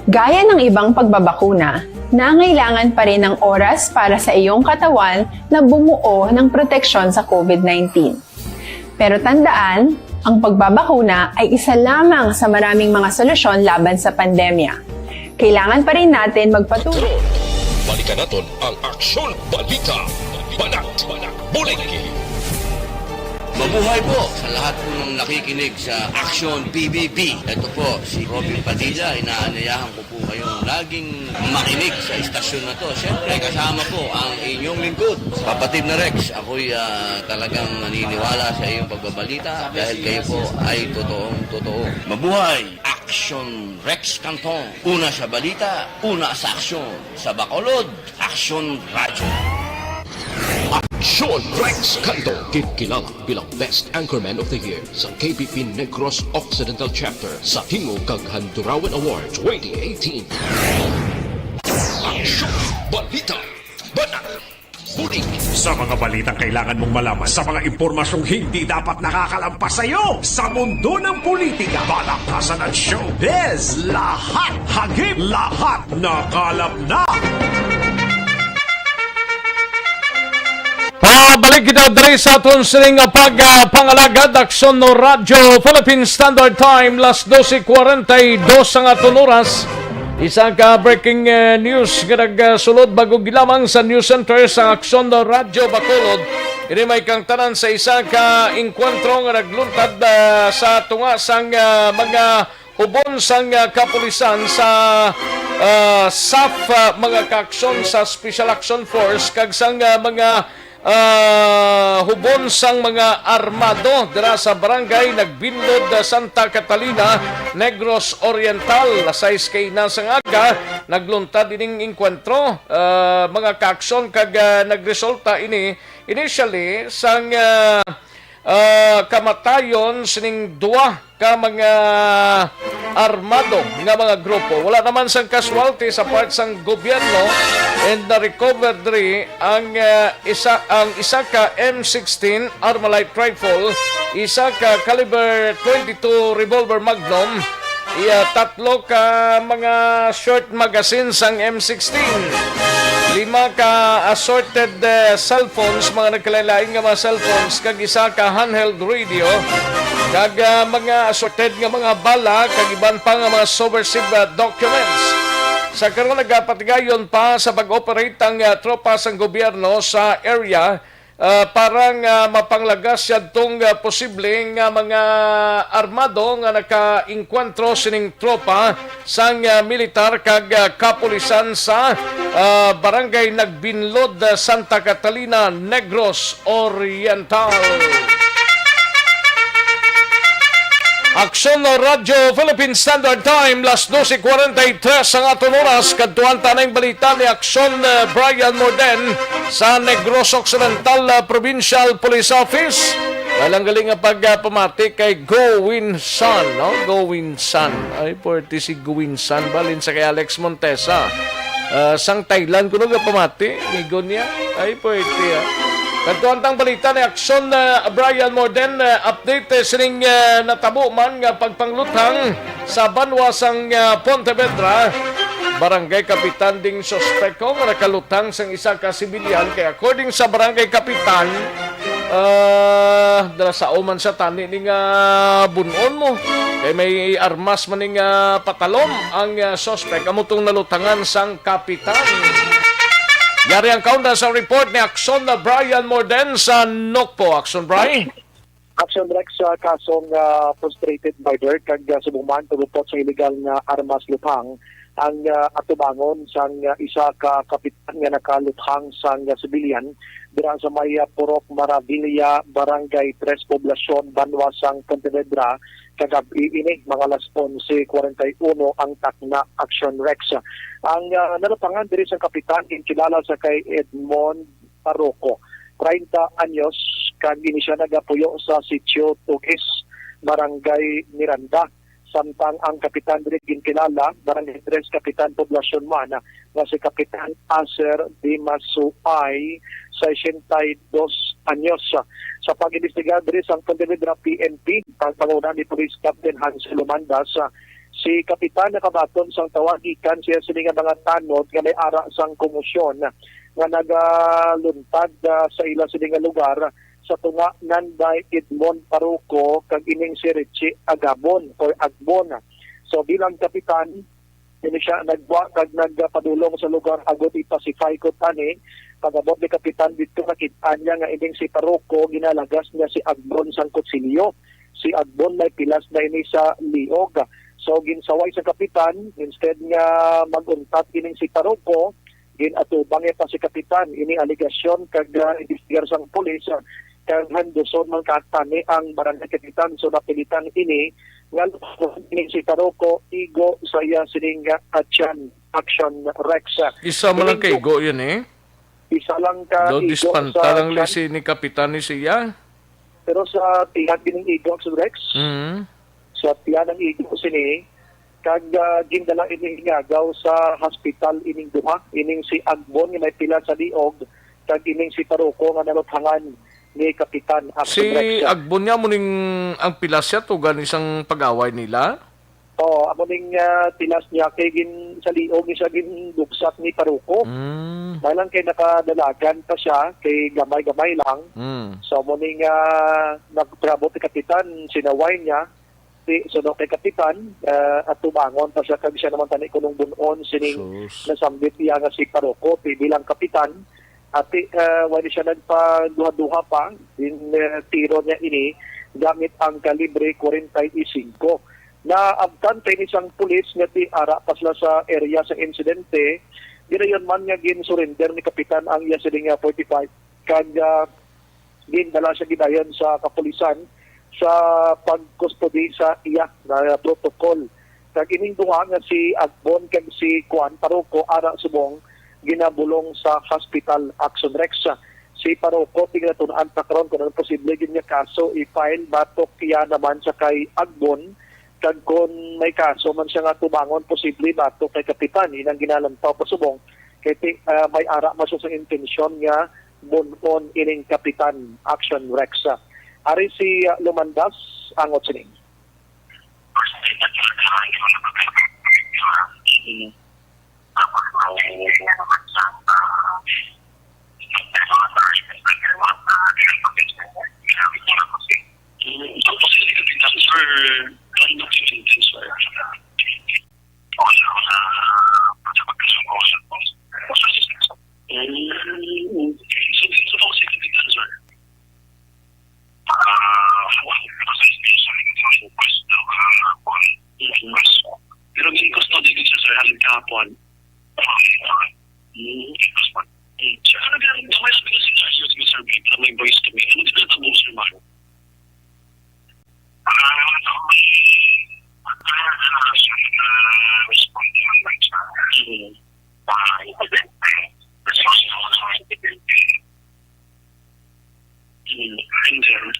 Gaya ng ibang pagbabakuna, nangailangan pa rin ng oras para sa iyong katawan na bumuo ng proteksyon sa COVID nineteen. Pero tandaan, ang pagbabakuna ay isa lamang sa maraming mga solusyon laban sa pandemya. Kailangan pa rin natin magpatuloy. Balikan naton ang Aksyon Balita. Banat, bulig. Mabuhay po sa lahat po ng nakikinig sa Aksyon P B B. Ito po si Robin Padilla. Inaanyayahan ko po kayong laging makinig sa istasyon na to. Siyempre, kasama po ang inyong lingkod, Kapatid na Rex. Ako'y, ah, talagang naniniwala sa iyong pagbabalita dahil kayo po ay totoong totoo. Mabuhay! Aksyon Rex Canton. Una sa balita, una sa aksyon. Sa Bacolod, Aksyon Radyo. Aksyon Rex Canton, gikilala bilang Best Anchorman of the Year sa K B P Negros Occidental Chapter sa Tingog kag Handurawan Award twenty eighteen. Aksyon Balita. Banat. Bulig. Sa mga balitang kailangan mong malaman, sa mga impormasyong hindi dapat nakakalampas sa iyo, sa mundo ng politika, balaktasan at showbiz, lahat hagip, lahat nakalap na. Pabalik kita diri sa aton sining pagpangalagad, Aksyon no Radyo Philippine Standard Time, las doce cuarenta y dos ang aton oras. Isa ka breaking, eh, news nga nagsulod bago gilamang sa news center sa Aksyon no Radyo Bacolod. Ini may kangtanan sa isa ka engkwentro nga nagluntad, ah, sa tunga sang, ah, mga hubon sang, ah, kapulisan sa, ah, saf, ah, mga kaaksyon sa Special Action Force kag sang, ah, mga, ah, hubon sang mga armado dira sa Barangay Nagbinlod, ah, Santa Catalina, Negros Oriental. Sais ka ina sang aga, nagluntad ining engkwentro, ah, mga kaaksyon kag, ah, nagresulta ini initially sang, ah, ah, kamatayon sining duha ka mga armado nga mga grupo. Wala naman sang casualty sa part sang gobyerno, and na-recover diri ang, ah, isa, ang isa ka M sixteen Armalite rifle, isa ka caliber twenty-two revolver Magnum, iya, tatlo ka mga short magazine sang M sixteen, lima ka assorted, eh, cellphones, mga nagkalain-lain nga mga cellphones, kag isa ka handheld radio, kag, ah, mga assorted nga mga bala, kag iban pa nga mga subversive, ah, documents. Sa karon, nagapatigayon pa sa pag-operate ang, ah, tropa sang gobyerno sa area, ah, para nga mapanglagas yadtong, ah, posible nga mga armado nga nakaengkwentro sining tropa sang, ah, militar kag, ah, kapulisan sa, ah, Barangay Nagbinlod, ah, Santa Catalina, Negros Oriental. Aksyon Radyo Philippine Standard Time, las doce cuarenta y tres ang aton oras. Kadtuan ta na ang balita ni Aksyon, eh, Brian Morden sa Negros Occidental, eh, Provincial Police Office. Walang galing nga pagpamati kay Gowin San, no? Gowin San. Ay, forty si Gowin San. Balin sa kay Alex Montesa. Ah, sang Thailand kuno gapamati, migo niya. Ay, pwede, ah. Kadto ang tang balita ni Action, ah, Brian Morden, ah, update, eh, sining, ah, natabo man nga pagpangluthang sa banwa sang, ah, Pontevedra. Barangay Kapitan ding suspek nga nakaluthang sang isa ka sibilyan, kay according sa Barangay Kapitan, ah, dala sa uman sa tani ni nga bun-on mo. Kay may armas man ni nga patalom ang, ah, suspek. Amo tong nalutangan sang kapitan. Yari ang kaunda sa report ni Action na Brian Morden sa Nokpo. Action, Bri? Action, Rex, sa kasong, ah, frustrated murder kag, ah, subong man pag-upot sa illegal nga armas luthang ang, ah, atubangon sang, ah, isa ka kapitan nga nakaluthang sang, ah, sibilyan dira sa may, ah, Purok Maravilla, Barangay Tres Poblacion, banwa sang Pontevedra, kagab-i ini, mga alas onse kwarenta y uno ang takna. Action, Rex. Ang, ah, nalutangan diri sa kapitan, ginkilala sa kay Edmond Parroco, treinta anyos, kag ini siya nagapuyo sa Sitio Tugis, Barangay Miranda. Samtang ang kapitan diri ginkilala, Barangay Tres Kapitan, Poblacion man, nga si Kapitan Aser Dimasuay, sesenta y dos anyos. Sa pag-imbestigar diri sa Pontevedra P N P, ang panguna ni Police Captain Hansel Lumandas, si Kapitan nakabaton sang tawag gikan siya sini nga mga tanod nga may ara sang komosyon nga nagaluntad, ah, sa ila sini nga lugar sa tunga nanday Edmond Paruco kag ining si Richie Agabon or Agbon. So, bilang kapitan, ini siya nagwa kag nagpadulong sa lugar agod i-pacify ko tani. Pag-abot ni kapitan dito, nakita niya nga ining si Paruco, ginalagas niya si Agbon sang kutsilyo. Si Agbon may pilas na ini sa liog. So, ginsaway sa kapitan, instead nga mag-untat ining si Paruco, gin-atubang niya pa si kapitan. Ini aligasyon kag, ah, imbestigar sang pulis, ah, kag handuson man katani ang barangay kapitan. So, napilitan ini nga lupagon ini si Paruco igo sa iya sining, ah, tiyan. Action, Rex. Isa man lang Domingo, kaigo yun eh. Isa lang ka Daw igo dispanta sa lang tiyan. Lisi ni kapitan ni siya. Pero sa tiyan ining igo, Action, Rex. Mm. Sa tiyan ang igo sini, kag, ah, gindala ini ingagaw sa hospital ining duha, ining si Agbon nga may pila sa liog, kag ining si Paruco nga naluthangan ni Kapitan Action, Si Rex. Agbon niya mo ning ang pilas siya to gani sang pag-away nila? Oo, amo ning, ah, pilas niya kay gin-, sa liog ni siya gindugsak ni Paruco. Mm. May lang kay nakadalagan pa siya, kay gamay-gamay lang. Mm. So, amo ning, ah, nagtrabot ni Kapitan, sinaway niya. Ti, suno kay Kapitan, ah, atubangon pa siya kag siya naman tani kunong bun-on sining Sus. Nasambit iya nga si Paruco, ti bilang Kapitan. Ati, ah, wala siya nagpaduha-duha pa, din, ah, tiro niya ini gamit ang kalibre kwarenta y singko. Naabtan pa ini sang pulis nga ti ara pa sila sa area sa insidente. Ginayon man nga gin-surrender ni Kapitan ang iya sini nga forty-five kag, ah, gindala siya gidayon sa kapulisan sa pagkustodi sa iya nga protocol. Kag ining duha nga si Agbon kag si Kuan Paruco ara subong ginabulong sa hospital. Action, Rex. Si Paruco, tiglatun-an pa karon kung ano posible gid nga kaso i-file batok iya naman sa kay Agbon, kag kung may kaso man siya nga tubangon, posible batok kay Kapitan, inang ginalantaw pa subong kay ti-, ah, may ara man siya sa intensyon nga bun-on ining Kapitan. Action, Rex. Ari si, ah, Lumandas, angot sining. Pero gin-custody gid siya, sir, halin kahapon. Mm. Sir, ano gid ang, may sabi ko si Charles, may survey, pero may voice kami. Ano gid ang tabo, sir, man? Mm. Mm. And then,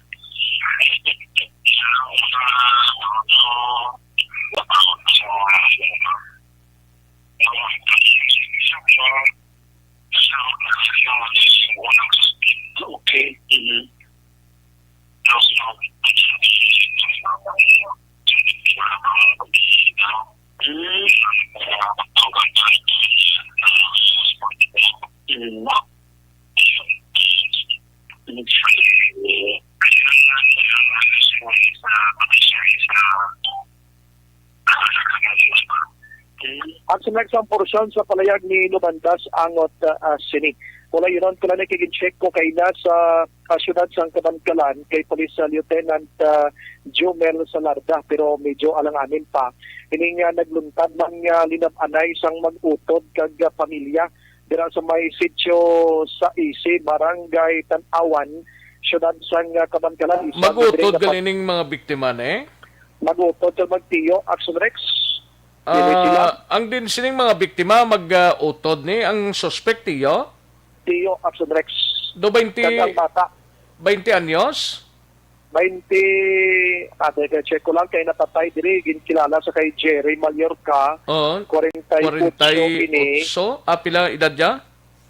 Ang sinag sang porsyon sa palayag ni Lumandas Angot, ah, sini. Wala yun, ang pala na kigin-check ko kay nasa, ah, siyudad sang Kabankalan kay Police, ah, Lieutenant, ah, Jumel Salarda, pero medyo alanganin pa. Ini nga nagluntad man nga linab-anay sang mag-utod kag, ah, pamilya dira sa may sitio sa Isi, Barangay Tan-awan, siyudad sang, ah, Kabankalan. Isa Mag-utod diri nga pag- gali ning mga biktima, eh? Mag-utod kag magtiyo, Action Rex. Dili sila. Ah, ang din sining mga biktima mag, ah, utod ni ang suspect, tiyo? Tiyo, Action Rex. Do baynte, Kag ang bata. baynte anyos? Baynte, ah, teka, check ko lang kay napatay diri, ginkilala sa kay Jerry Mallorca, Oo, kwarenta y otso kini. kwarenta y otso. Ah, pila edad niya?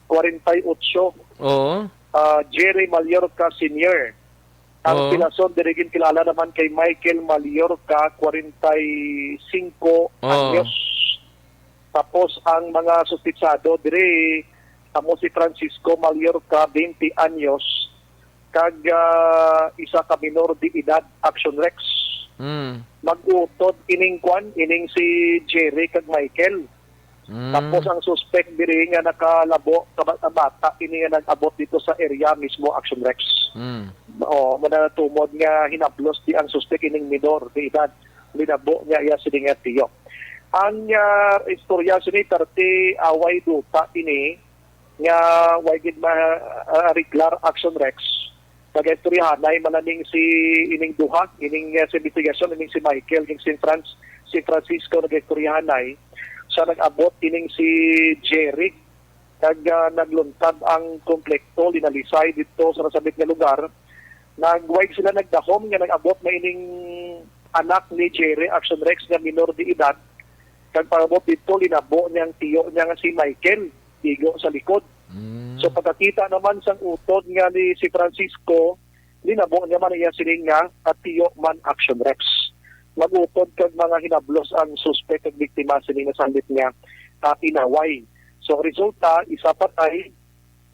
Kwarenta y otso. Oo. Ah, Jerry Mallorca Senior. Ang Oo. Pilason diri ginkilala naman kay Michael Mallorca, kwarenta y singko Oo. anyos. Tapos ang mga suspitsado diri amo si Francisco Mallorca, twenty anyos, kag, ah, isa ka minor de edad, Action Rex. Mm. Mag-utod ining kwan, ining si Jerry kag Michael. Mm. Tapos ang suspect diri nga nakalabo ka ba-, bata, ini nga nag-abot dito sa area mismo, Action Rex. Mm. Oo, muna natumod nga hinablos di ang suspect ining minor de edad. Linabo niya iya sini nga tiyo. Ang, ah, istorya sini, perti away duta ini nga way gid ma-, ah, ariglar, Action Rex. Nagaistoryahanay man na ning si ining duha, ining, ah, sa investigasyon, ining si Michael, ining si Franz, si Francisco nagaistoryahanay. Sa nag-abot ining si Jerry, kag, ah, nagluntad ang konflikto, linalisay dito sa nasabit nga lugar. Nagway sila nagdahom nga nag-abot na ining anak ni Jerry, Action Rex, nga minor de edad. Kag pag-abot dito, linabo niyang tiyo niya nga si Michael, igo sa likod. Mm. So, pagkakita naman sang utod nga ni si Francisco, linabo niya man iya siling nga, ah, tiyo man, Action Rex. Mag-utod kag mga hinablos ang suspek kag biktima sining nasambit nga, ah, inaway. So, ang resulta, isa patay,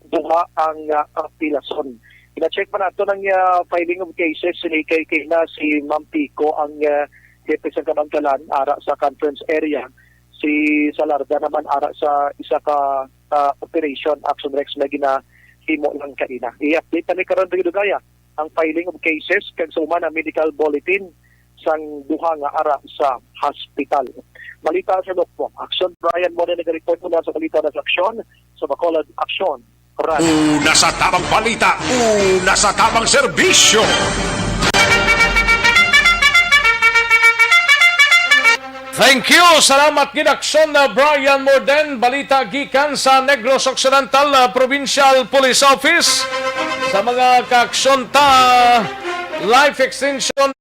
duha ang, ah, kapilason. Ina-check pa nato ang, ah, filing of cases. Sini kay, kay na si Ma'am Pico ang, ah, hepe sa Kabankalan, ara sa conference area. Si Salarda naman ara sa isa ka, ah, operation, Action Rex, na ginahimo lang kaina. I-update pa ni karon, Dugay-Dugaya, ang filing of cases kag sa human ang medical bulletin sang duha nga ara sa hospital. Balita sa Lokpong. Action, Brian Mone nagareport muna sa balita na sa Aksyon, sa Bacolod Aksyon. Radyo. Una sa tabang balita, una sa tabang serbisyo. Thank you. Salamat gid, Aksyon na Brian Morden. Balita gikan sa Negros Occidental, ah, Provincial Police Office. Sa mga kaaksyon ta, life extension.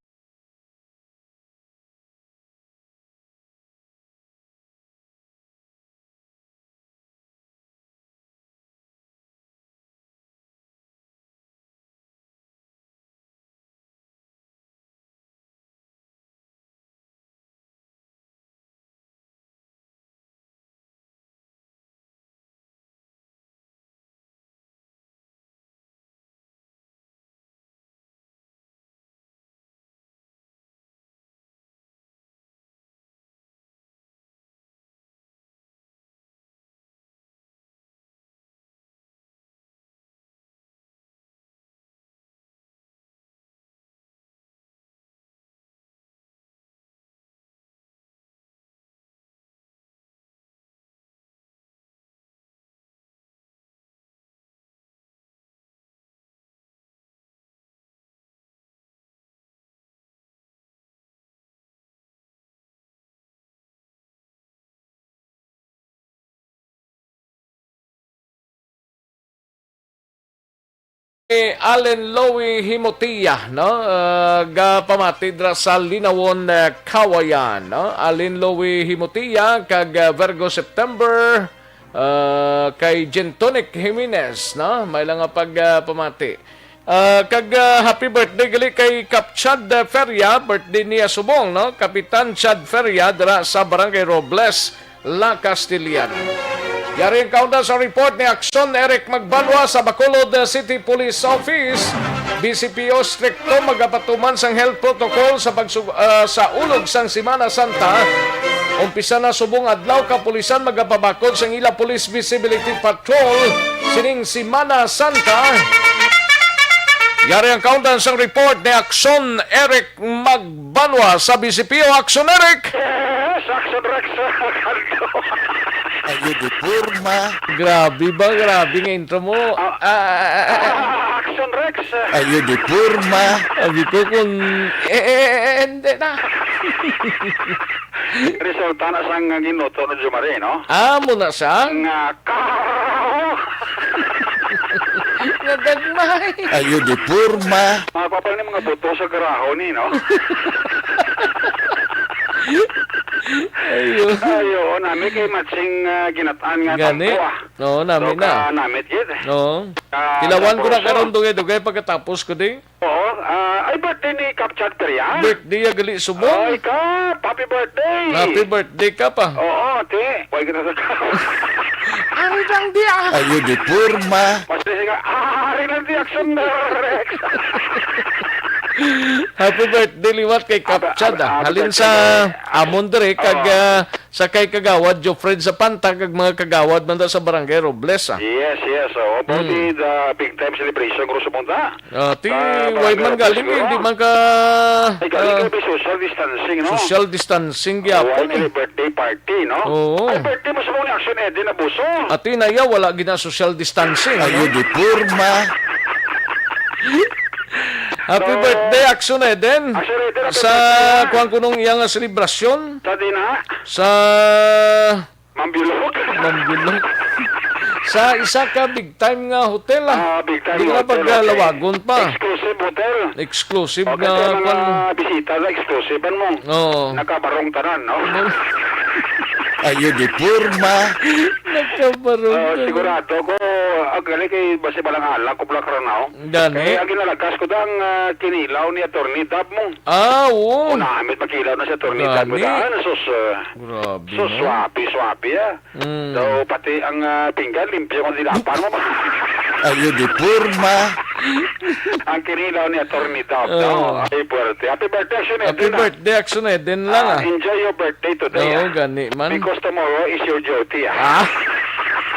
Allen Louie Himotia, no? Ah, gapamati dira sa Linawon, ah, Kawayan, no? Allen Louie Himotia kag, ah, Virgo September, ah, kay Gentonic Jimenez, no? May lang nga pag, ah, pamati. Ah, kag, ah, happy birthday gali kay Kap Chad, ah, Feria, birthday niya subong, no? Kapitan Chad Feria dira sa Barangay Robles, La Castellana. Yari ang kaunda sa report ni Action Eric Magbanwa sa Bacolod City Police Office. B C P O strikto magapatuman sang health protocol sa pagsug-, ah, sa ulog sang Semana Santa. Umpisa na subong adlaw, kapulisan magapabakod sang ila police visibility patrol sining Semana Santa. Yari ang kaunda sang report ni Action Eric Magbanwa sa B C P O. Action, Eric! Yes, Action Rex, Caldo. Ayo di porma. Grabe ba? Grabe nga intro mo. Ah. Ah, ah, ah, ah. Ah, Action Rex. Ayo di porma. Sabi ko kung, eh, eh, eh, eh, hindi na. Resulta na sang ginuto ni Jumare, no? Ah, mo na sa? Nga ka- Nga gagmay. Ayo di porma. Mga papal ni mga buto sa garaho ni, no? Ayo. Ayo, nami kay matching, ah, ginatan nga Gani. Tampo, ah. Oo, nami So, na. ka namit gid. Oo. Ah, Kilawan ko na tapos, karon, dugay-dugay pagkatapos ko, di? Oo, ah, ay birthday ni Kap Chad Perian. Birthday ya gali subong. Ay, Kap, happy birthday. Happy birthday, Kap, ah. Oo, ti. Why kita sa Kap? Ari lang di, ah. Ayo di porma. Mas di ka, ah, ari lang di, Action Rex. Happy birthday liwat kay Kap Happy, Chad, happy, ah. happy Halin birthday. sa amon diri kag, Oo. ah, sa kay Kagawad Jofred Zapanta kag mga kagawad man da sa Barangay Robles, ah. Yes, yes, oo. Pero Hmm. di the big time celebration, grosso modo. Ah, ti, Sa way Barangay man Robles, galing, siguro. hindi man ka, Ay, galing ah, ka may social distancing, no? social distancing Oo, gyapon, ay, eh. kay birthday party, no? Oo. Ay, birthday mo sa mga Action Eden Abuso. Ati na iya, wala gina social distancing, Ayo ano? di porma. Happy So, birthday, Action Eden. Action Eden, happy Sa birthday. kuwan ko nung iya nga selebrasyon. Sa di na? Sa Mambulok. Mambulok. Sa isa ka big time nga hotel, ah. Ah, big time Di nga hotel, okay. paglalawagon pa. Exclusive hotel. Exclusive Okay, nga sa mga kwan. bisita na exclusive, ano mo? Oo. Nakabarong tanan, no? Ayo di porma. Nagkabarong Oo, ka na. sigurado ko, ang gali kay basi balang alak ko pala karanaw. Gani. Kaya ang ginalagas ko da ang, ah, kinilaw ni Attorney Dab mo. Ah, oo. O, naamit makilaw na si Attorney Dab mo Gani. daan. Sus, ah, Grabe, sus, no? swabe, swabe, ah. Mm. So, pati ang, ah, pinggan, limpyo kung dinapan mo. Ayo di porma. Ang kinilaw ni Attorney Dab, no? Oh. Ay, puwerte. Happy birthday, Action Happy Eden, ah. birthday, Action Eden lang, Ah, ah. enjoy your birthday today, Oo, ah. gani man. Because tomorrow is your duty, ah. Ah.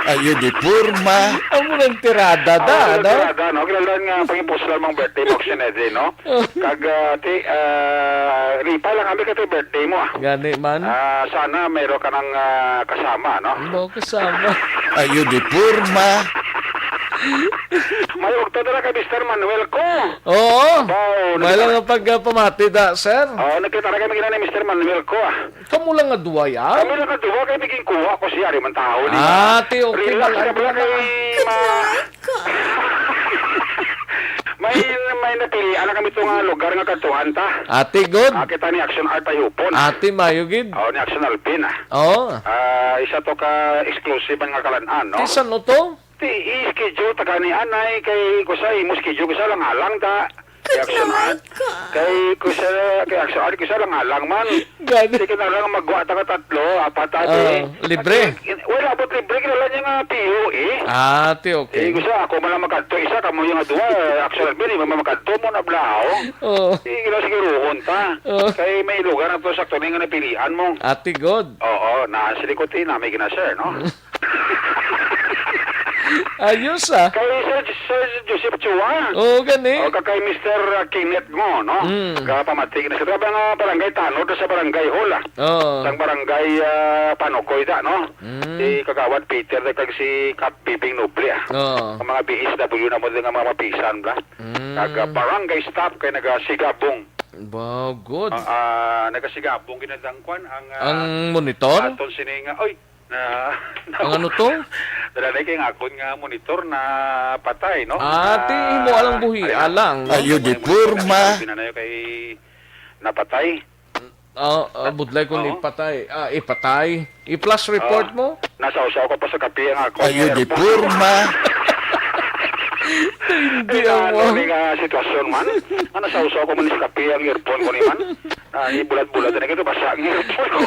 Ayo di porma. Amo nang tirada da, Amo nang no? tirada, no? Kilala nga pangipos lang mang birthday mo, Action Eden, no? Kag, ah, ti, ah, lipay lang kami kay birthday mo, ah. Gani man. Ah, sana meron ka ng, ah, kasama, no? Mo kasama. Ayo di porma. May ugto na lang kay Mister Manuel ko. Oo. Wow, May nagkita- lang ang pagpamati da, sir. Oo, nagkita na kami gina ni Mister Manuel ko, ah. Kamo lang nga duwa, ya? Kami lang nga duwa, kay naging kuha ko siya, di man tao, di ba? Ah, ti, okay, Relax wala ka pala na. kay ma-, may, may napilian na kami to nga lugar nga kadtuan ta. Ati, good. Ah, kita ni Action Art Ayupon. Ati, mayo, gid. Oh, ni Action Alvin, ah. Oh. Ah, isa to ka exclusive nga kalan-an, no? Ti, san-o to? Ti, i-schedule ta gani anay kay kusa imo schedule kusa lang alang ta. Kay Action Art. Kay kusa, kay Action Art kusa lang alang man. Gani. Sige na lang magwa ta ka tatlo, apat ta, Ah, eh. libre? Wala, but libre kilala niya nga P O, eh. Ah, ti, okay. Eh, gusto ako man lang magkadto isa, kamo yung duwa, eh, Action Art, di man magkadto mo na blaho. Oo. Sige na, siguruhon ta. Oo. Kay may lugar na to, sakto na yung napilian mo. Ati, good. Oo, na, silikot, eh, na, may gina-share, no? Ayos, ah. Kay Sir, Sir Joseph Chua. Oo, gani. O, ka-, kay Mister Kenneth mo, no? Mm. Kapamati na sa tabang, ah, Barangay Tanod sa Barangay Hall, ah. Oo. Sa Barangay, ah, Panukoy da, no? Mm. Si Kagawad Peter da kag si Kap Bibing Noble, ah. Oo. Ang mga B S W na mo din nga mga mapisan, bla. Mm. Kag, ah, barangay staff kay nagasigabong. Wow, good. Ah, ah, nagasigabong ginadangkwan ang, ah, Ang monitor? aton sini nga, oy, Na, Ang ano to? Dala na kay ang akon nga monitor na patay, no? Ah, ti imo alang buhi, alang. Ayo di porma. Pinanayo kay napatay. Ah, ah, budlay ko ni Oo. patay. Ah, ipatay. I-flash report Oo. mo? Nasawsaw ko pa sa kape ang akon Ayo nga di earphone. porma. Hindi Kaya ang ano mo. ni nga sitwasyon man? Nga nasawsaw ko man sa kape ang earphone ko ni man? Ah, ibulat-bulat na kito, basa ang earphone ko.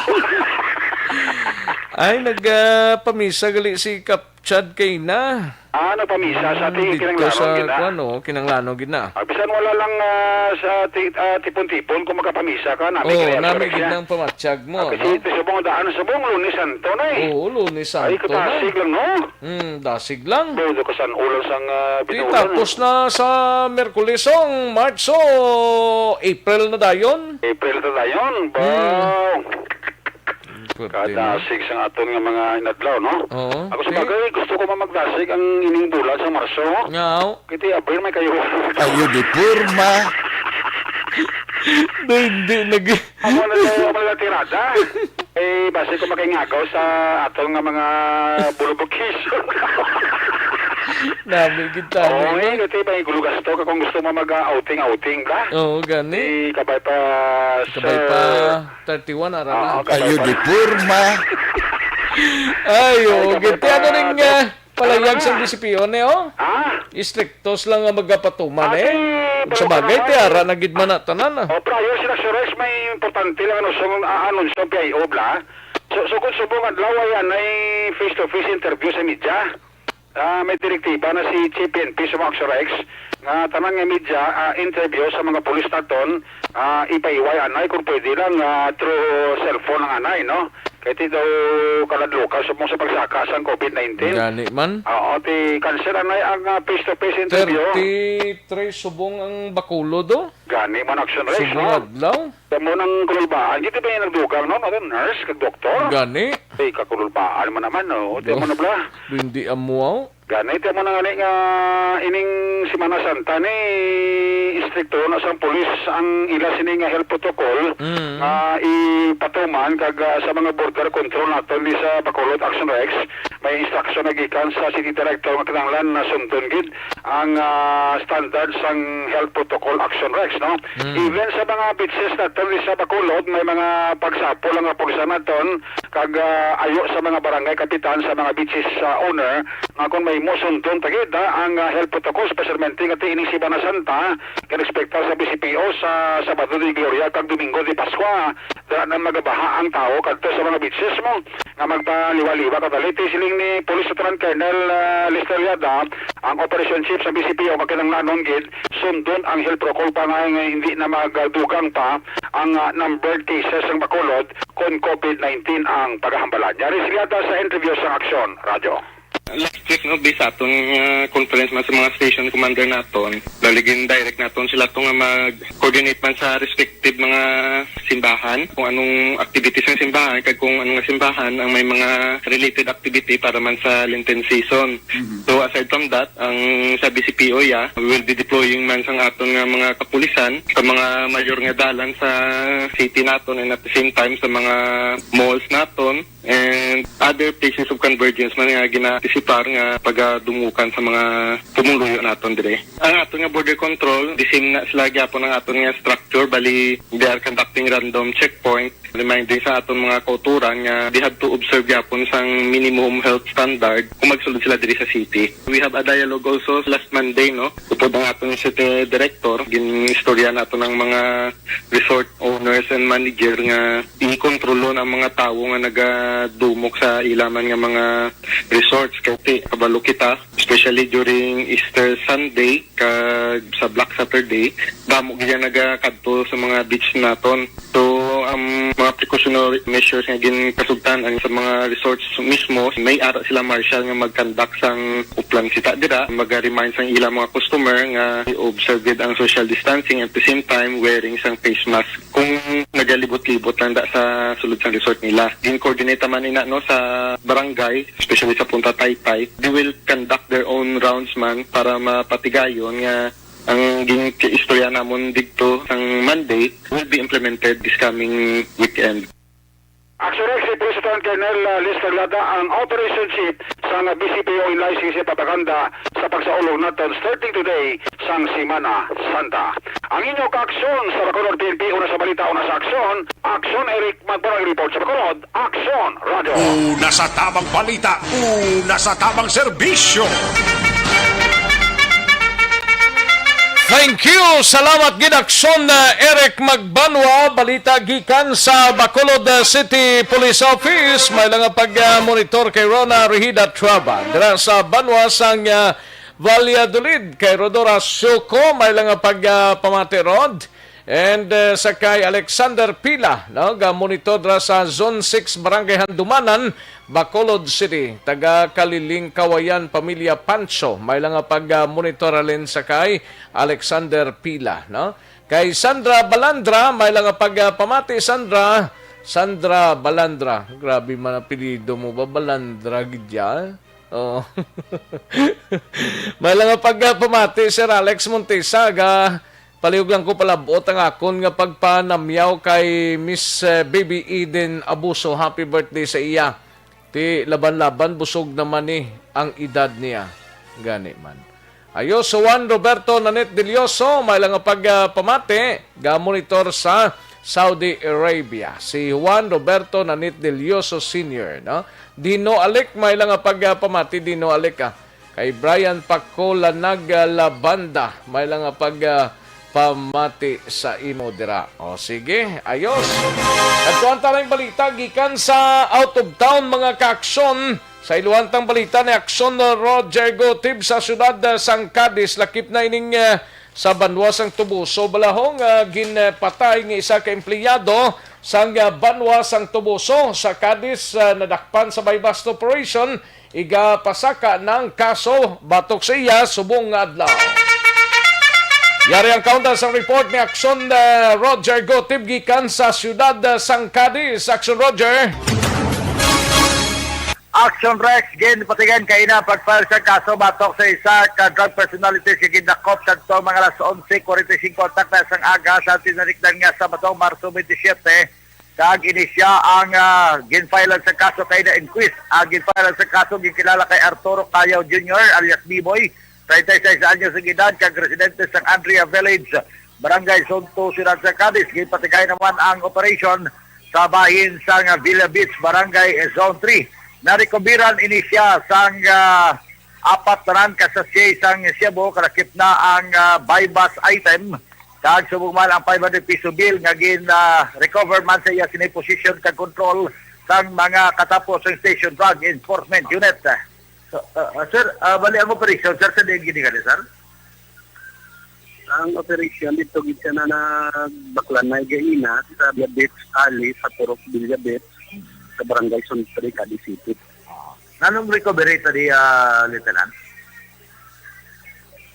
Ay, nagpamisa gali si Kap Chad kay na. Ah, nagpamisa sa Mm, ating dito kinanglanon sa, gid na. Kuwan, oh, kinanglanon gid na. Ah, bisan wala lang, ah, sa ti-, ah, tipon-tipon kung makapamisa ka, nami Oo, kini ang nami correction. Gid nang pamatyag mo, Ah, kasi no? Ito subong daan, subong Lunes Santo na eh. Oo, Lunes Ay, Santo na. Katasig lang, no? Hmm, dasig lang. Bodo ka san ulan sang, ah, Di, binulan. Tapos na sa Merkules, ang March, so April na dayon. April na dayon. Hmm. Wow. Pwede na. Kadasig sang aton nga mga inadlaw, no? Oo. Ako sa Di- bagay, gusto ko man magdasig ang ining bulan sa Marso. Nga, oh. Kiti Abril may kayo. Ayo di porma. Na hindi nag- Ako na sa mga tirada. Eh, basi ko makingagaw sa aton nga mga bulubukis. Nami gid tayo, Oo, no? Eh, kiti may gulugas to. Kung gusto mo mag-outing-outing ka, Oo, gani. Eh, kabay pa, Kabay sir. Pa. Thirty-one, ara na. Oo, okay. Ayo di porma. Ayo, Ay, giti, ano ning, ah, palayag sa ano na? D C P O ni, oh? Ha? Istriktos lang nga magapatuman, Ah, eh. Di, Sa pero bagay, ano, ti ara na gid man na tanan, ah. Oh, prior sila, sir, may importante lang, ano, sung-, ah, anunsyo, P I O, bla. So, so, kung subong adlaw, ay, anay face-to-face interview sa media. Ah, may direktiba na si Chief P N P sa mga Action Rex nga tanan nga media, ah, interview sa mga pulis naton, ah, ipahiway anay kung pwede lang, ah, through cellphone ang anay, no? Kay ti daw kaladlukan subong sa pagsaka sang COVID nineteen. Gani man. Oo, ti cancel anay ang, ah, face-to-face interview. Thirty-three subong ang Bacolod, oh. Gani man, Action Rex, Subong no? Adlaw. Amo nang kululbaan, di ba yung nagdugang, no? Ano, nurse, kag doktor? Gani. Ay, kakululbaan man naman, no? Di mo na bla. Hindi amo, aw. Gani, di mo na nga ni nga ining Semana Santa ni istrikto na sang pulis ang ila sini nga health protocol Mm. nga ipatuman kag, ah, sa mga border control naton di sa Bacolod Action Rex, may instruction na gikan sa city director nga kinahanglan na sundon gid ang, ah, standard sang health protocol Action Rex, no? Mm. Even sa mga beaches naton sa Bacolod, may mga pagsapol ang mga pulis naton kag, ah, ayo sa mga barangay kapitan sa mga beaches, ah, owner nga kung may musundon ta gid, ah, ang, ah, health protocol, especialmente nga ti ining Semana Santa, kag expectar sa B C P O sa Sabado de Gloria kag Domingo de Pascua, dira na magabaha ang tawo kadto sa mga beaches mo nga magpaliwa-liwa kadali. Ti siling ni Police Lieutenant Colonel, ah, Lester Yada, ang operation chief sa B C P O, nga kinahanglanon gid sundon ang health protocol pa nga, nga hindi na magdugang pa ang, ah, numbered cases sa Bacolod kon COVID nineteen ang pagahambala. Yari si Yada sa interview sa Aksyon Radyo. Last week, no, based sa aton nga conference man sa mga station commander naton, bali gin-direct naton sila to nga mag-coordinate man sa respective mga simbahan, kung anong activities ng simbahan, kag kung anong simbahan ang may mga related activity para man sa Lenten season. Mhm. So, aside from that, ang sa B C P O, yeah, we will be deploying man sang aton nga mga kapulisan sa mga mayor nga dalan sa city naton, and at the same time sa mga malls naton. And other places of convergence man nga gina-anticipar nga pagadumukan sa mga pumuluyo naton dire. Ang aton nga border control, the same na sila gyapon ang aton nga structure, bali they are conducting random checkpoint, reminding sa aton mga kauturan nga they have to observe gyapon sang minimum health standard kung magsulod sila diri sa city. We have a dialogue also last Monday, no? Upod ang aton city director, gin-istorya naton ang mga resort owners and manager nga i-kontrolon ang mga tawo nga nagadumok sa ila man nga mga resorts. Kay ti, kabalo kita, especially during Easter Sunday kag sa Black Saturday, damo gid ang nagakadto sa mga beach naton. So, ang mga precautionary measures nga ginkasugtan ang sa mga resorts mismo, may ara sila marshal nga mag-conduct sang uplan kita dira, mag-remind sang ila mga customer nga i-observe gid ang social distancing, at the same time wearing sang face mask kung nagalibot-libot lang da sa sulod sang resort nila. Gin-coordinate man ina, no, sa barangay, especially sa Punta Taytay, they will conduct their own rounds man para mapatigayon nga ang gin-istorya namon didto sang Monday will be implemented this coming weekend. Action Rex, si Police Lieutenant Colonel, uh, Lester Lada, ang Operation Chief sang B C P O in Licensing Propaganda sa pagsaulog naton starting today sang Semana Santa. Ang inyo kaaksyon sa Bacolod P N P, una sa balita, una sa aksyon, Aksyon Eric Magbarang report sa Bacolod, Aksyon Radyo. Una sa tamang balita, una sa tamang serbisyo. Thank you. Salamat gid, Aksyon, uh, Eric Magbanwa. Balita gikan sa Bacolod, uh, City Police Office. May lang nga pag-monitor kay Rona Rehida Traba. Dira sa banwa sang, uh, Valladolid, kay Rodora Suko, may lang nga pag, uh, pamati, Rod. And, uh, sa kay Alexander Pila, no, ga monitor dira sa Zone six, Barangay Handumanan, Bacolod City. Taga Kaliling, Kawayan, pamilya Pancho, may lang nga pag, uh, monitor halin sa kay Alexander Pila, no? Kay Sandra Balandra, may lang nga pag, uh, pamati, Sandra. Sandra Balandra. Grabe man apelyido mo ba? Balandra gid ya? Oo. May lang nga pag, uh, pamati, Sir Alex Montesa, ga palihog lang ko palabot ang akon nga pagpanamyaw kay Miss, uh, Baby Eden Abuso. Happy birthday sa iya. Ti laban-laban, busog naman ni ang edad niya. Gani man. Ayos, Juan Roberto Nanit Delioso, may lang nga pag, ah, pamati, ga monitor sa Saudi Arabia. Si Juan Roberto Nanit Delioso Senior, no? Dino Alik, may lang nga pag, ah, pamati, Dino Alik, ah. Kay Brian Paco Lanag, ah, Labanda, may lang nga pag, ah, pamati sa imo dira. O, sige, ayos. Adto ang talang balita gikan sa out of town, mga kaaksyon. Sa iluhantang balita ni Aksyon Roger Gotib sa siyudad, ah, sang Cadiz, lakip na ining, ah, sa banwa sang Toboso, bala ho nga ginpatay nga isa ka empleyado sang, ah, banwa sang Toboso sa Cadiz, ah, nadakpan sa buy-bust operation. Igapasaka na ang kaso batok sa iya subong nga adlaw. Yari ang kaunta sang report ni Aksyon, ah, Roger Gotib gikan sa siyudad, ah, sang Cadiz. Aksyon, Roger. Action Rex, ginpatigan kaina pag-file sa kaso batok sa isa ka drug personalities nga gindakop sadto mga alas onse forty-five ang takna sang aga sa tinarikdan nga Sabado, Marso twenty-seven. Kag ini siya ang, ah, ginfilean sa kaso kaina inquest. Ang ginfilean sa kaso ginkilala kay Arturo Cayao Junior alias Biboy, treinta y seis anyos ang edad, kag residente sang Andrea Village, Barangay Zone two, Siyudad sa Cadiz. Ginpatigay naman ang operation sa bahin sang Villa Beach, Barangay Zone three. Narekoberan ini siya sang, ah, apat tanan ka sachet sang shabu, kalakip na ang, ah, buy-bust item, kag subong man ang five hundred peso bill nga gin, ah, recover man sa iya sini possession kag control sang mga katapo sang Station Drug Enforcement Unit. So, ah, ah, sir, ah, bali ang operation, sir, sa diin gini gali, sir? Ang operation dito gid siya na nagbaklanay gaina sa Beach Alley sa Purok Villa Beach, sa Barangay Zone three, Cadiz City. Ah, nanong recovery ta di, ah, Lieutenant?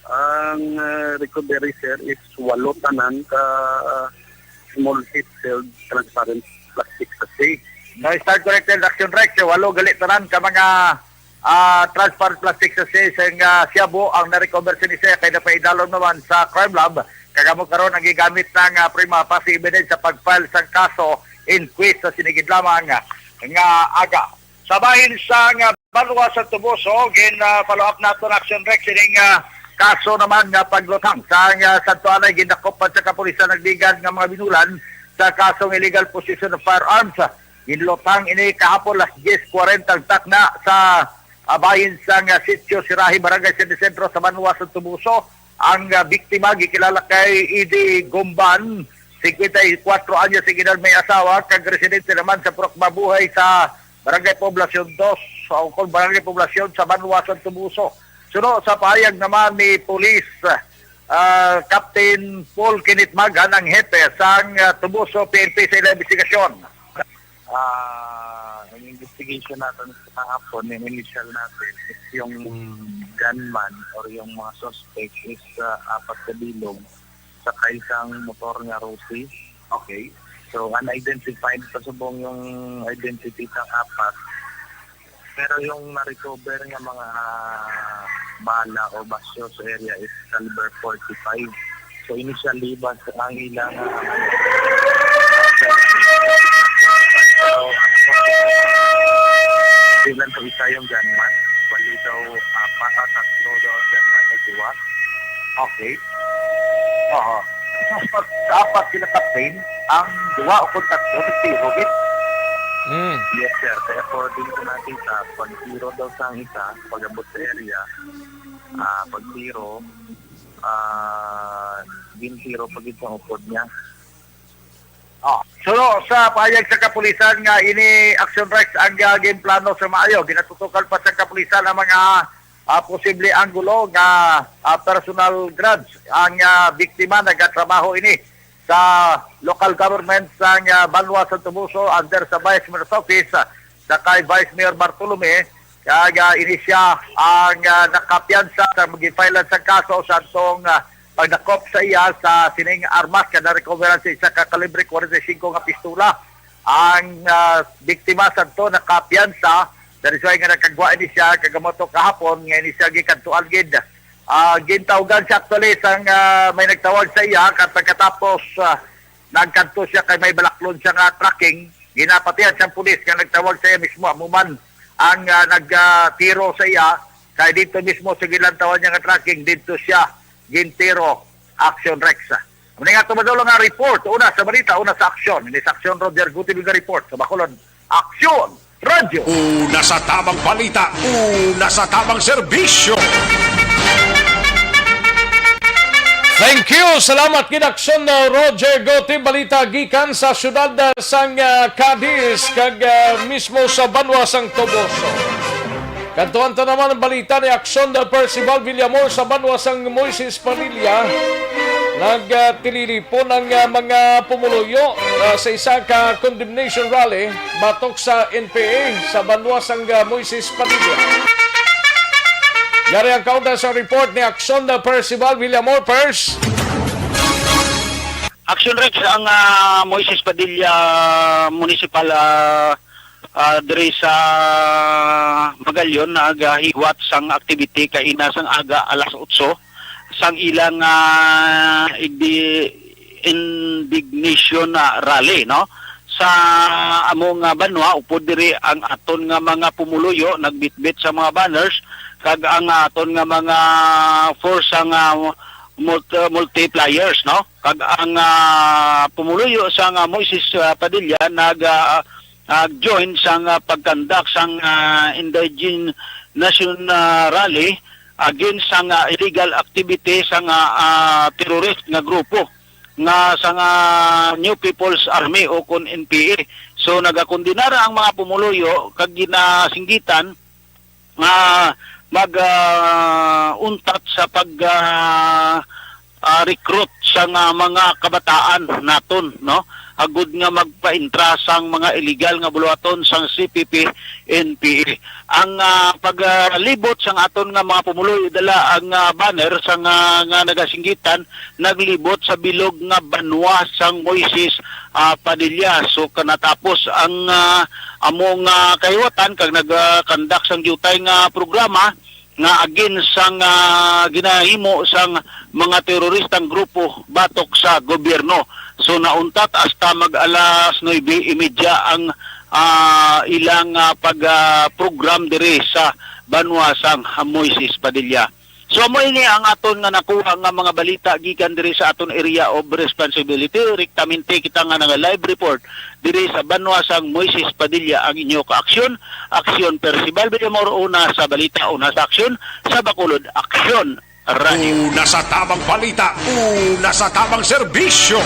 Ang, ah, recovery, sir, is walo tanan ka small heat-filled transparent plastic sachet. No, start corrected, Action Rex, walo gali tanan ka mga, ah, transparent plastic sachet sang, ah, shabu ang na-recover sini siya, kay napaidalom naman sa crime lab. Kag amo karon ang gigamit na nga prima facie evidence sa pag-file sang kaso inquest sa sinigid lamang nga aga. Sa bahin sang, ah, banwa sa Toboso, gin, ah, follow up nato na, Action Rex, ining, ah, kaso naman nga pagluthang sa, ah, sadto anay gindakop man sa kapulisan nagligad nga mga binulan sa kasong illegal possession of firearms. Ginluthang ini kahapon las diez cuarenta ang takna sa, ah, bahin sang, ah, Sitio Sirahi, Barangay San Isidro sa banwa sa Toboso. Ang, ah, biktima gikilala kay Eddie Gumban, singkwenta y kuwatro anyos ang edad, may asawa, kag residente naman sa Purok Mabuhay sa Barangay Poblacion dos, o kon Barangay Poblacion sa banwa sa Toboso. Suno sa pahayag naman ni Police, ah, Captain Paul Kenneth Magan, ang hepe sang, ah, Toboso P N P, sa ilang investigasyon. Ah, ang investigation natin sa kahapon, yung initial natin is yung gunman or yung mga suspect is, ah, apat ka bilog sa kaisang motor nga Rusi. Okay. So, unidentified pa subong yung identity ng apat. Pero yung na-recover nga mga bala o basyo sa area is caliber forty-five. So, initially, bas ang ilang, ah, so, bilang ko isa yung gunman. Wali daw, apat, ah, tatlo daw ang gunman na duwa. Okay. Oo. Sa apat, sa apat sila, Captain, ang duwa o kon tatlo, nagtiro gid. Mm. Yes, sir. Kaya according to nakita, pag-tiro daw sa isa, pag-abot sa area, ah, pag-tiro, ah, Gintiro pa gid sa upod niya. Oh, suno sa pahayag sa kapulisan nga ini, Action Rex, ang, ah, ginplano sa maayo. Ginatutukan pa sa kapulisan ang mga, ah, posible anggulo nga, ah, personal grudge. Ang, ah, biktima nagatrabaho ini sa local government sang, ah, Banwa Santo Toboso under sa Vice Mayor's Office, ah, sa kay Vice Mayor Bartolome, kag, ah, ini siya ang, ah, nakapiyansa sa mag-file sa kaso sa atong, ah, pagdakop sa iya sa sining armas nga na-recoveran sa isa ka kalibre forty-five nga pistola. Ang, ah, biktima sadto nakapiyansa, that is why nga nakagwa ini siya, kag amo to kahapon nga ini siya gikadtuan gid. Ah, gintawgan siya actually sang, ah, may nagtawag sa iya, kag pagkatapos, ah, nagkadto siya kay may balaklon siya nga tracking, ginapatihan siyang pulis nga nagtawag sa iya mismo, amo man ang, ah, nag, ah, tiro sa iya, kay dito mismo sa gilantawan niya nga tracking, dito siya gintiro, Action Rex. Muna nga tumadalo nga report, una sa balita, una sa aksyon. Ini sa aksyon, Roger Gutib nga report sa Bacolod. Aksyon! Radyo. Una sa tamang balita, una sa tamang serbisyo. Thank you. Salamat gid, Aksyon, uh, Roger Gutib. Balita gikan sa siyudad, uh, sang, uh, Cadiz, kag, uh, mismo sa Banwa sang Toboso. Kadtuan ta naman ang balita ni Aksyon, uh, Percival Villamor sa Banwa sang Moises Padilla. Nagtililipon ang, uh, mga pumuluyo, uh, sa isa ka condemnation rally batok sa N P A sa Banwa sang, uh, Moises Padilla. Yari ang kaunda sa report ni Aksyon, uh, Percival Villamor. Pers. Action Rex, ang, ah, Moises Padilla Municipal, ah, ah, diri sa Magallanes nagahiwat sang activity kaina sang aga alas otso sang ilang, ah, igdi-, indignation, ah, rally, no? Sa among, ah, banwa, upod diri ang aton nga mga pumuluyo nagbitbit sa mga banners kag ang aton nga mga force nga multi-, multipliers, no? Kag ang, ah, pumuluyo sang, ah, Moises, ah, Padilla nag, ah, ah, join sang, ah, pagkandak sang, ah, indignation, ah, rally against sang, ah, illegal activity sang, ah, ah, terrorist nga grupo nga sang, ah, New People's Army o kon N P A. So, nagakondenar ang mga pumuluyo kag ginasinggitan nga mag, ah, untat sa pag, ah, ah, recruit sa nga mga kabataan naton, no? Agud nga magpaintra sang mga illegal nga buluhaton sang C P P N P A. Ang, ah, paglibot sang aton nga mga pumuluyo dala ang, ah, banner sa nga, nga nagasinggitan, naglibot sa bilog nga banwa sang Moises, ah, Padilla. So, kanatapos ang, ah, among, ah, kahiwatan kag nag, ah, conduct sang diutay nga programa nga against sang, ah, ginahimo sang mga teroristang grupo batok sa gobyerno. So, nauntat hasta mag alas nuebe y media ang, ah, ilang, ah, pag, ah, program diri sa banwa sang Moises Padilla. So, amo ini ang aton nga nakuha nga mga balita gikan diri sa aton area of responsibility. Direktamente kita nga naga-live report diri sa banwa sang Moises Padilla, ang inyo ka-aksyon, Aksyon Percival Villamor, una sa balita, una sa aksyon, sa Bacolod Aksyon Radio. Una sa tamang balita, una sa tamang serbisyo.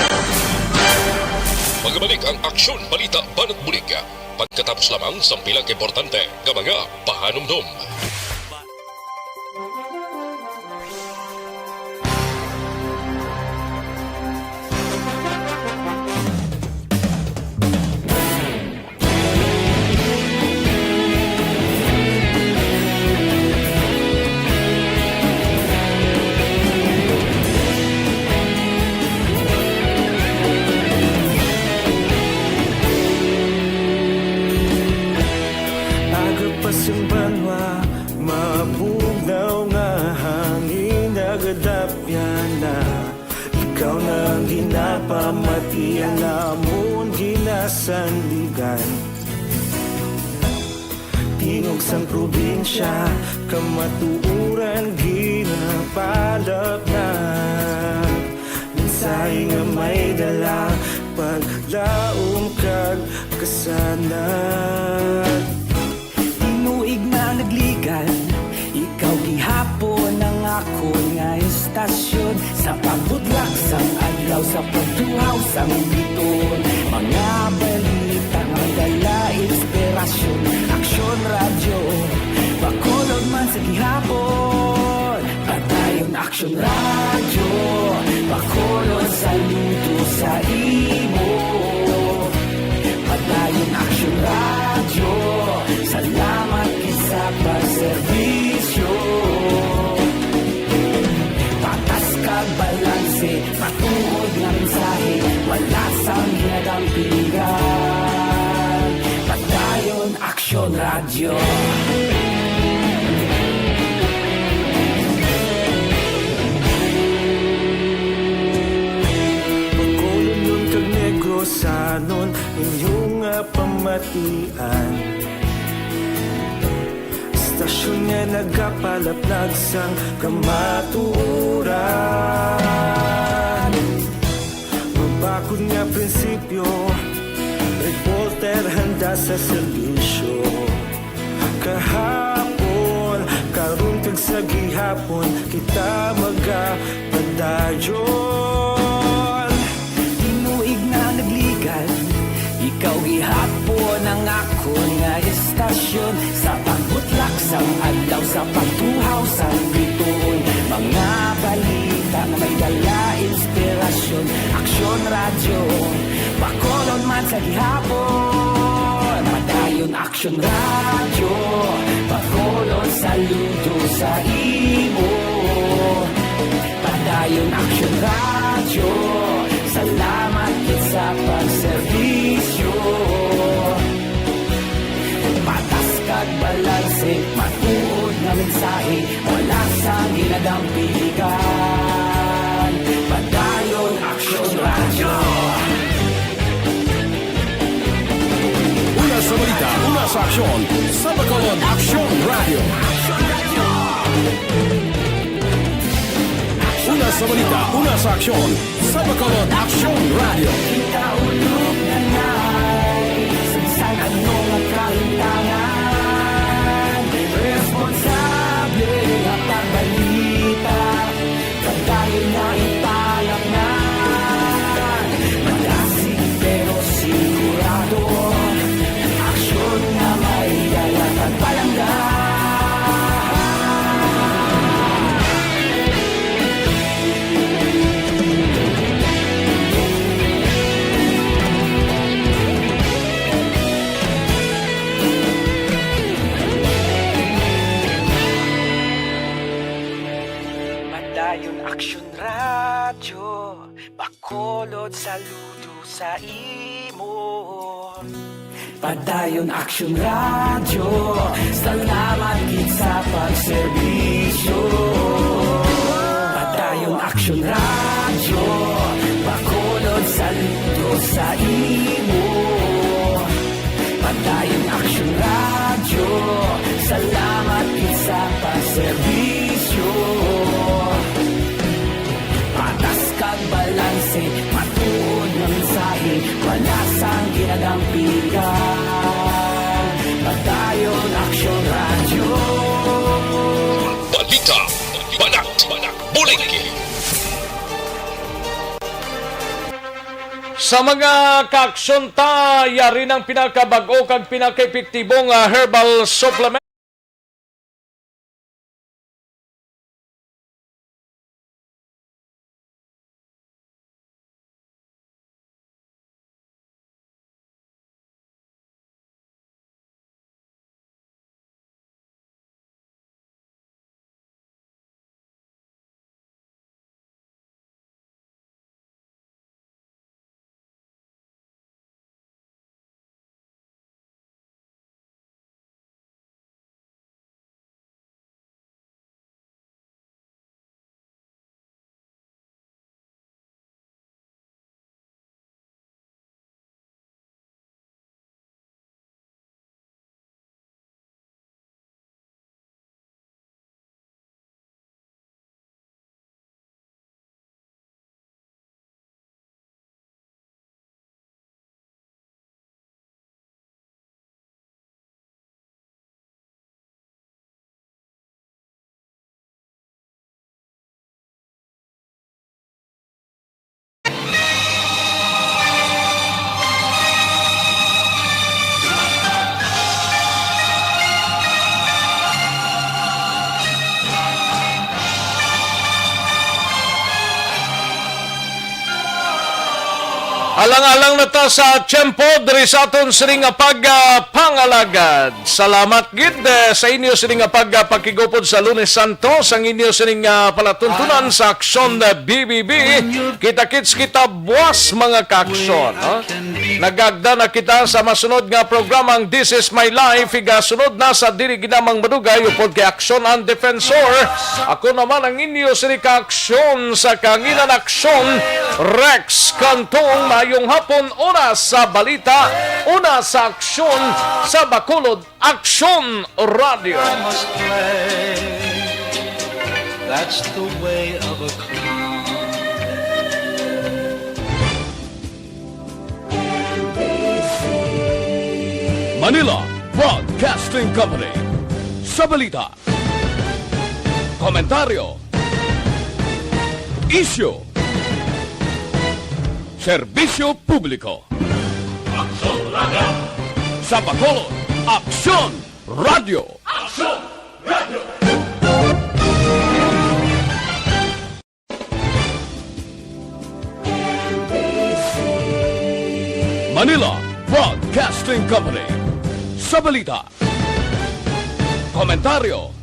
Magbalik ang Aksyon Balita Banat Bulig pagkatapos lamang sang pila ka importante nga mga pahanumdom. Aga pa sang banwa, mabugnaw nga hangin nagadapyan na. Ikaw na ang ginapamati, ang amon ginasandigan. Tingog sang probinsya, kamatuoran ginapalapnag. Mensahe nga may dala, paglaom kag kasanag. Tinuig na nagligan, ikaw gihapon ang akon nga estasyon. Sa pagbudlak sang adlaw, sa pagtuhaw sang bituon, mga balita nga may dala inspirasyon. Aksyon Radyo, Bacolod man sa gihapon. Padayon Aksyon Radyo, Bacolod saludo sa imo. Padayon Aksyon Radyo, salamat gid sa pagserbisyo. Patas kag balanse, matuod nga mensahe, wala sang ginadampingan. Padayon Aksyon Radyo. Bacolodnon kag Negrosanon, inyo nga pamatian. Istasyon nga nagapalaplag sang kamatuoran. Mabakod nga prinsipyo, reporter handa sa serbisyo. Kahapon, karon kag sa gihapon, kita magapadayon. Tinuig na nagligal, ikaw gihapon ang akon nga istasyon. Sa pagbutlak sang adlaw, sa pagtuhaw sang bituon, mga balita nga may dala inspirasyon. Aksyon Radyo, Bacolod man sa gihapon. Padayon Aksyon Radyo, Bacolod saludo sa imo. Padayon Aksyon Radyo, salamat gid sa pagserbisyo. Patas kag balanse, matuod nga mensahe, wala sang ginadampigan. Padayon Aksyon Radyo. Una sa balita, una sa aksyon, sa Bacolod Aksyon Radyo. Una sa balita, una sa aksyon, sa Bacolod Aksyon Radyo. Kita ulog na nay, sa bisan ano nga kahintangan, responsable nga pagbalita. Pagdayon nga ipalangnan, malasig pero sigurado, aksyon nga may dala kag palangga. Padayon Aksyon Radyo, Bacolod saludo sa imo. Padayon Aksyon Radyo, salamat gid sa pagserbisyo. Padayon Aksyon Radyo, Bacolod saludo sa imo. Padayon Aksyon Radyo, salamat gid sa pagserbisyo. Patas kag balanse, matuod nga mensahe, wala sang ginadampigan. Padayon Aksyon Radyo. Balita, banat, buligi. Sa mga kaaksyon ta, yari ng pinakabag-o kag pinakaepektibo nga herbal supplement. Alang-alang na ta sa tiyempo diri sa aton sini nga pagpangalagad. Salamat gid, eh, sa inyo sini nga pagpakigupod sa Lunes Santo, sang inyo sini nga palatuntunan sa Aksyon, eh, B B B. Kita-kits kita buwas, mga kaaksyon, ha? Nagagda na kita sa masunod nga programang This Is My Life. Igasunod na sa dili ginamang madugay upod kay Aksyon ang Defensor. Ako naman ang inyo sini ka aksyon sa kanginan aksyon, Rex Cantong. Mayong hapon, una sa balita, una sa aksyon sa Bacolod Aksyon Radio. I must play. That's the way of a clown. Manila Broadcasting Company. Sa balita, komentaryo, isyu, serbisyo publiko. Aksyon Radio. Sa Bacolod, Aksyon Radio. Aksyon Radio. Manila Broadcasting Company. Sa balita, komentaryo,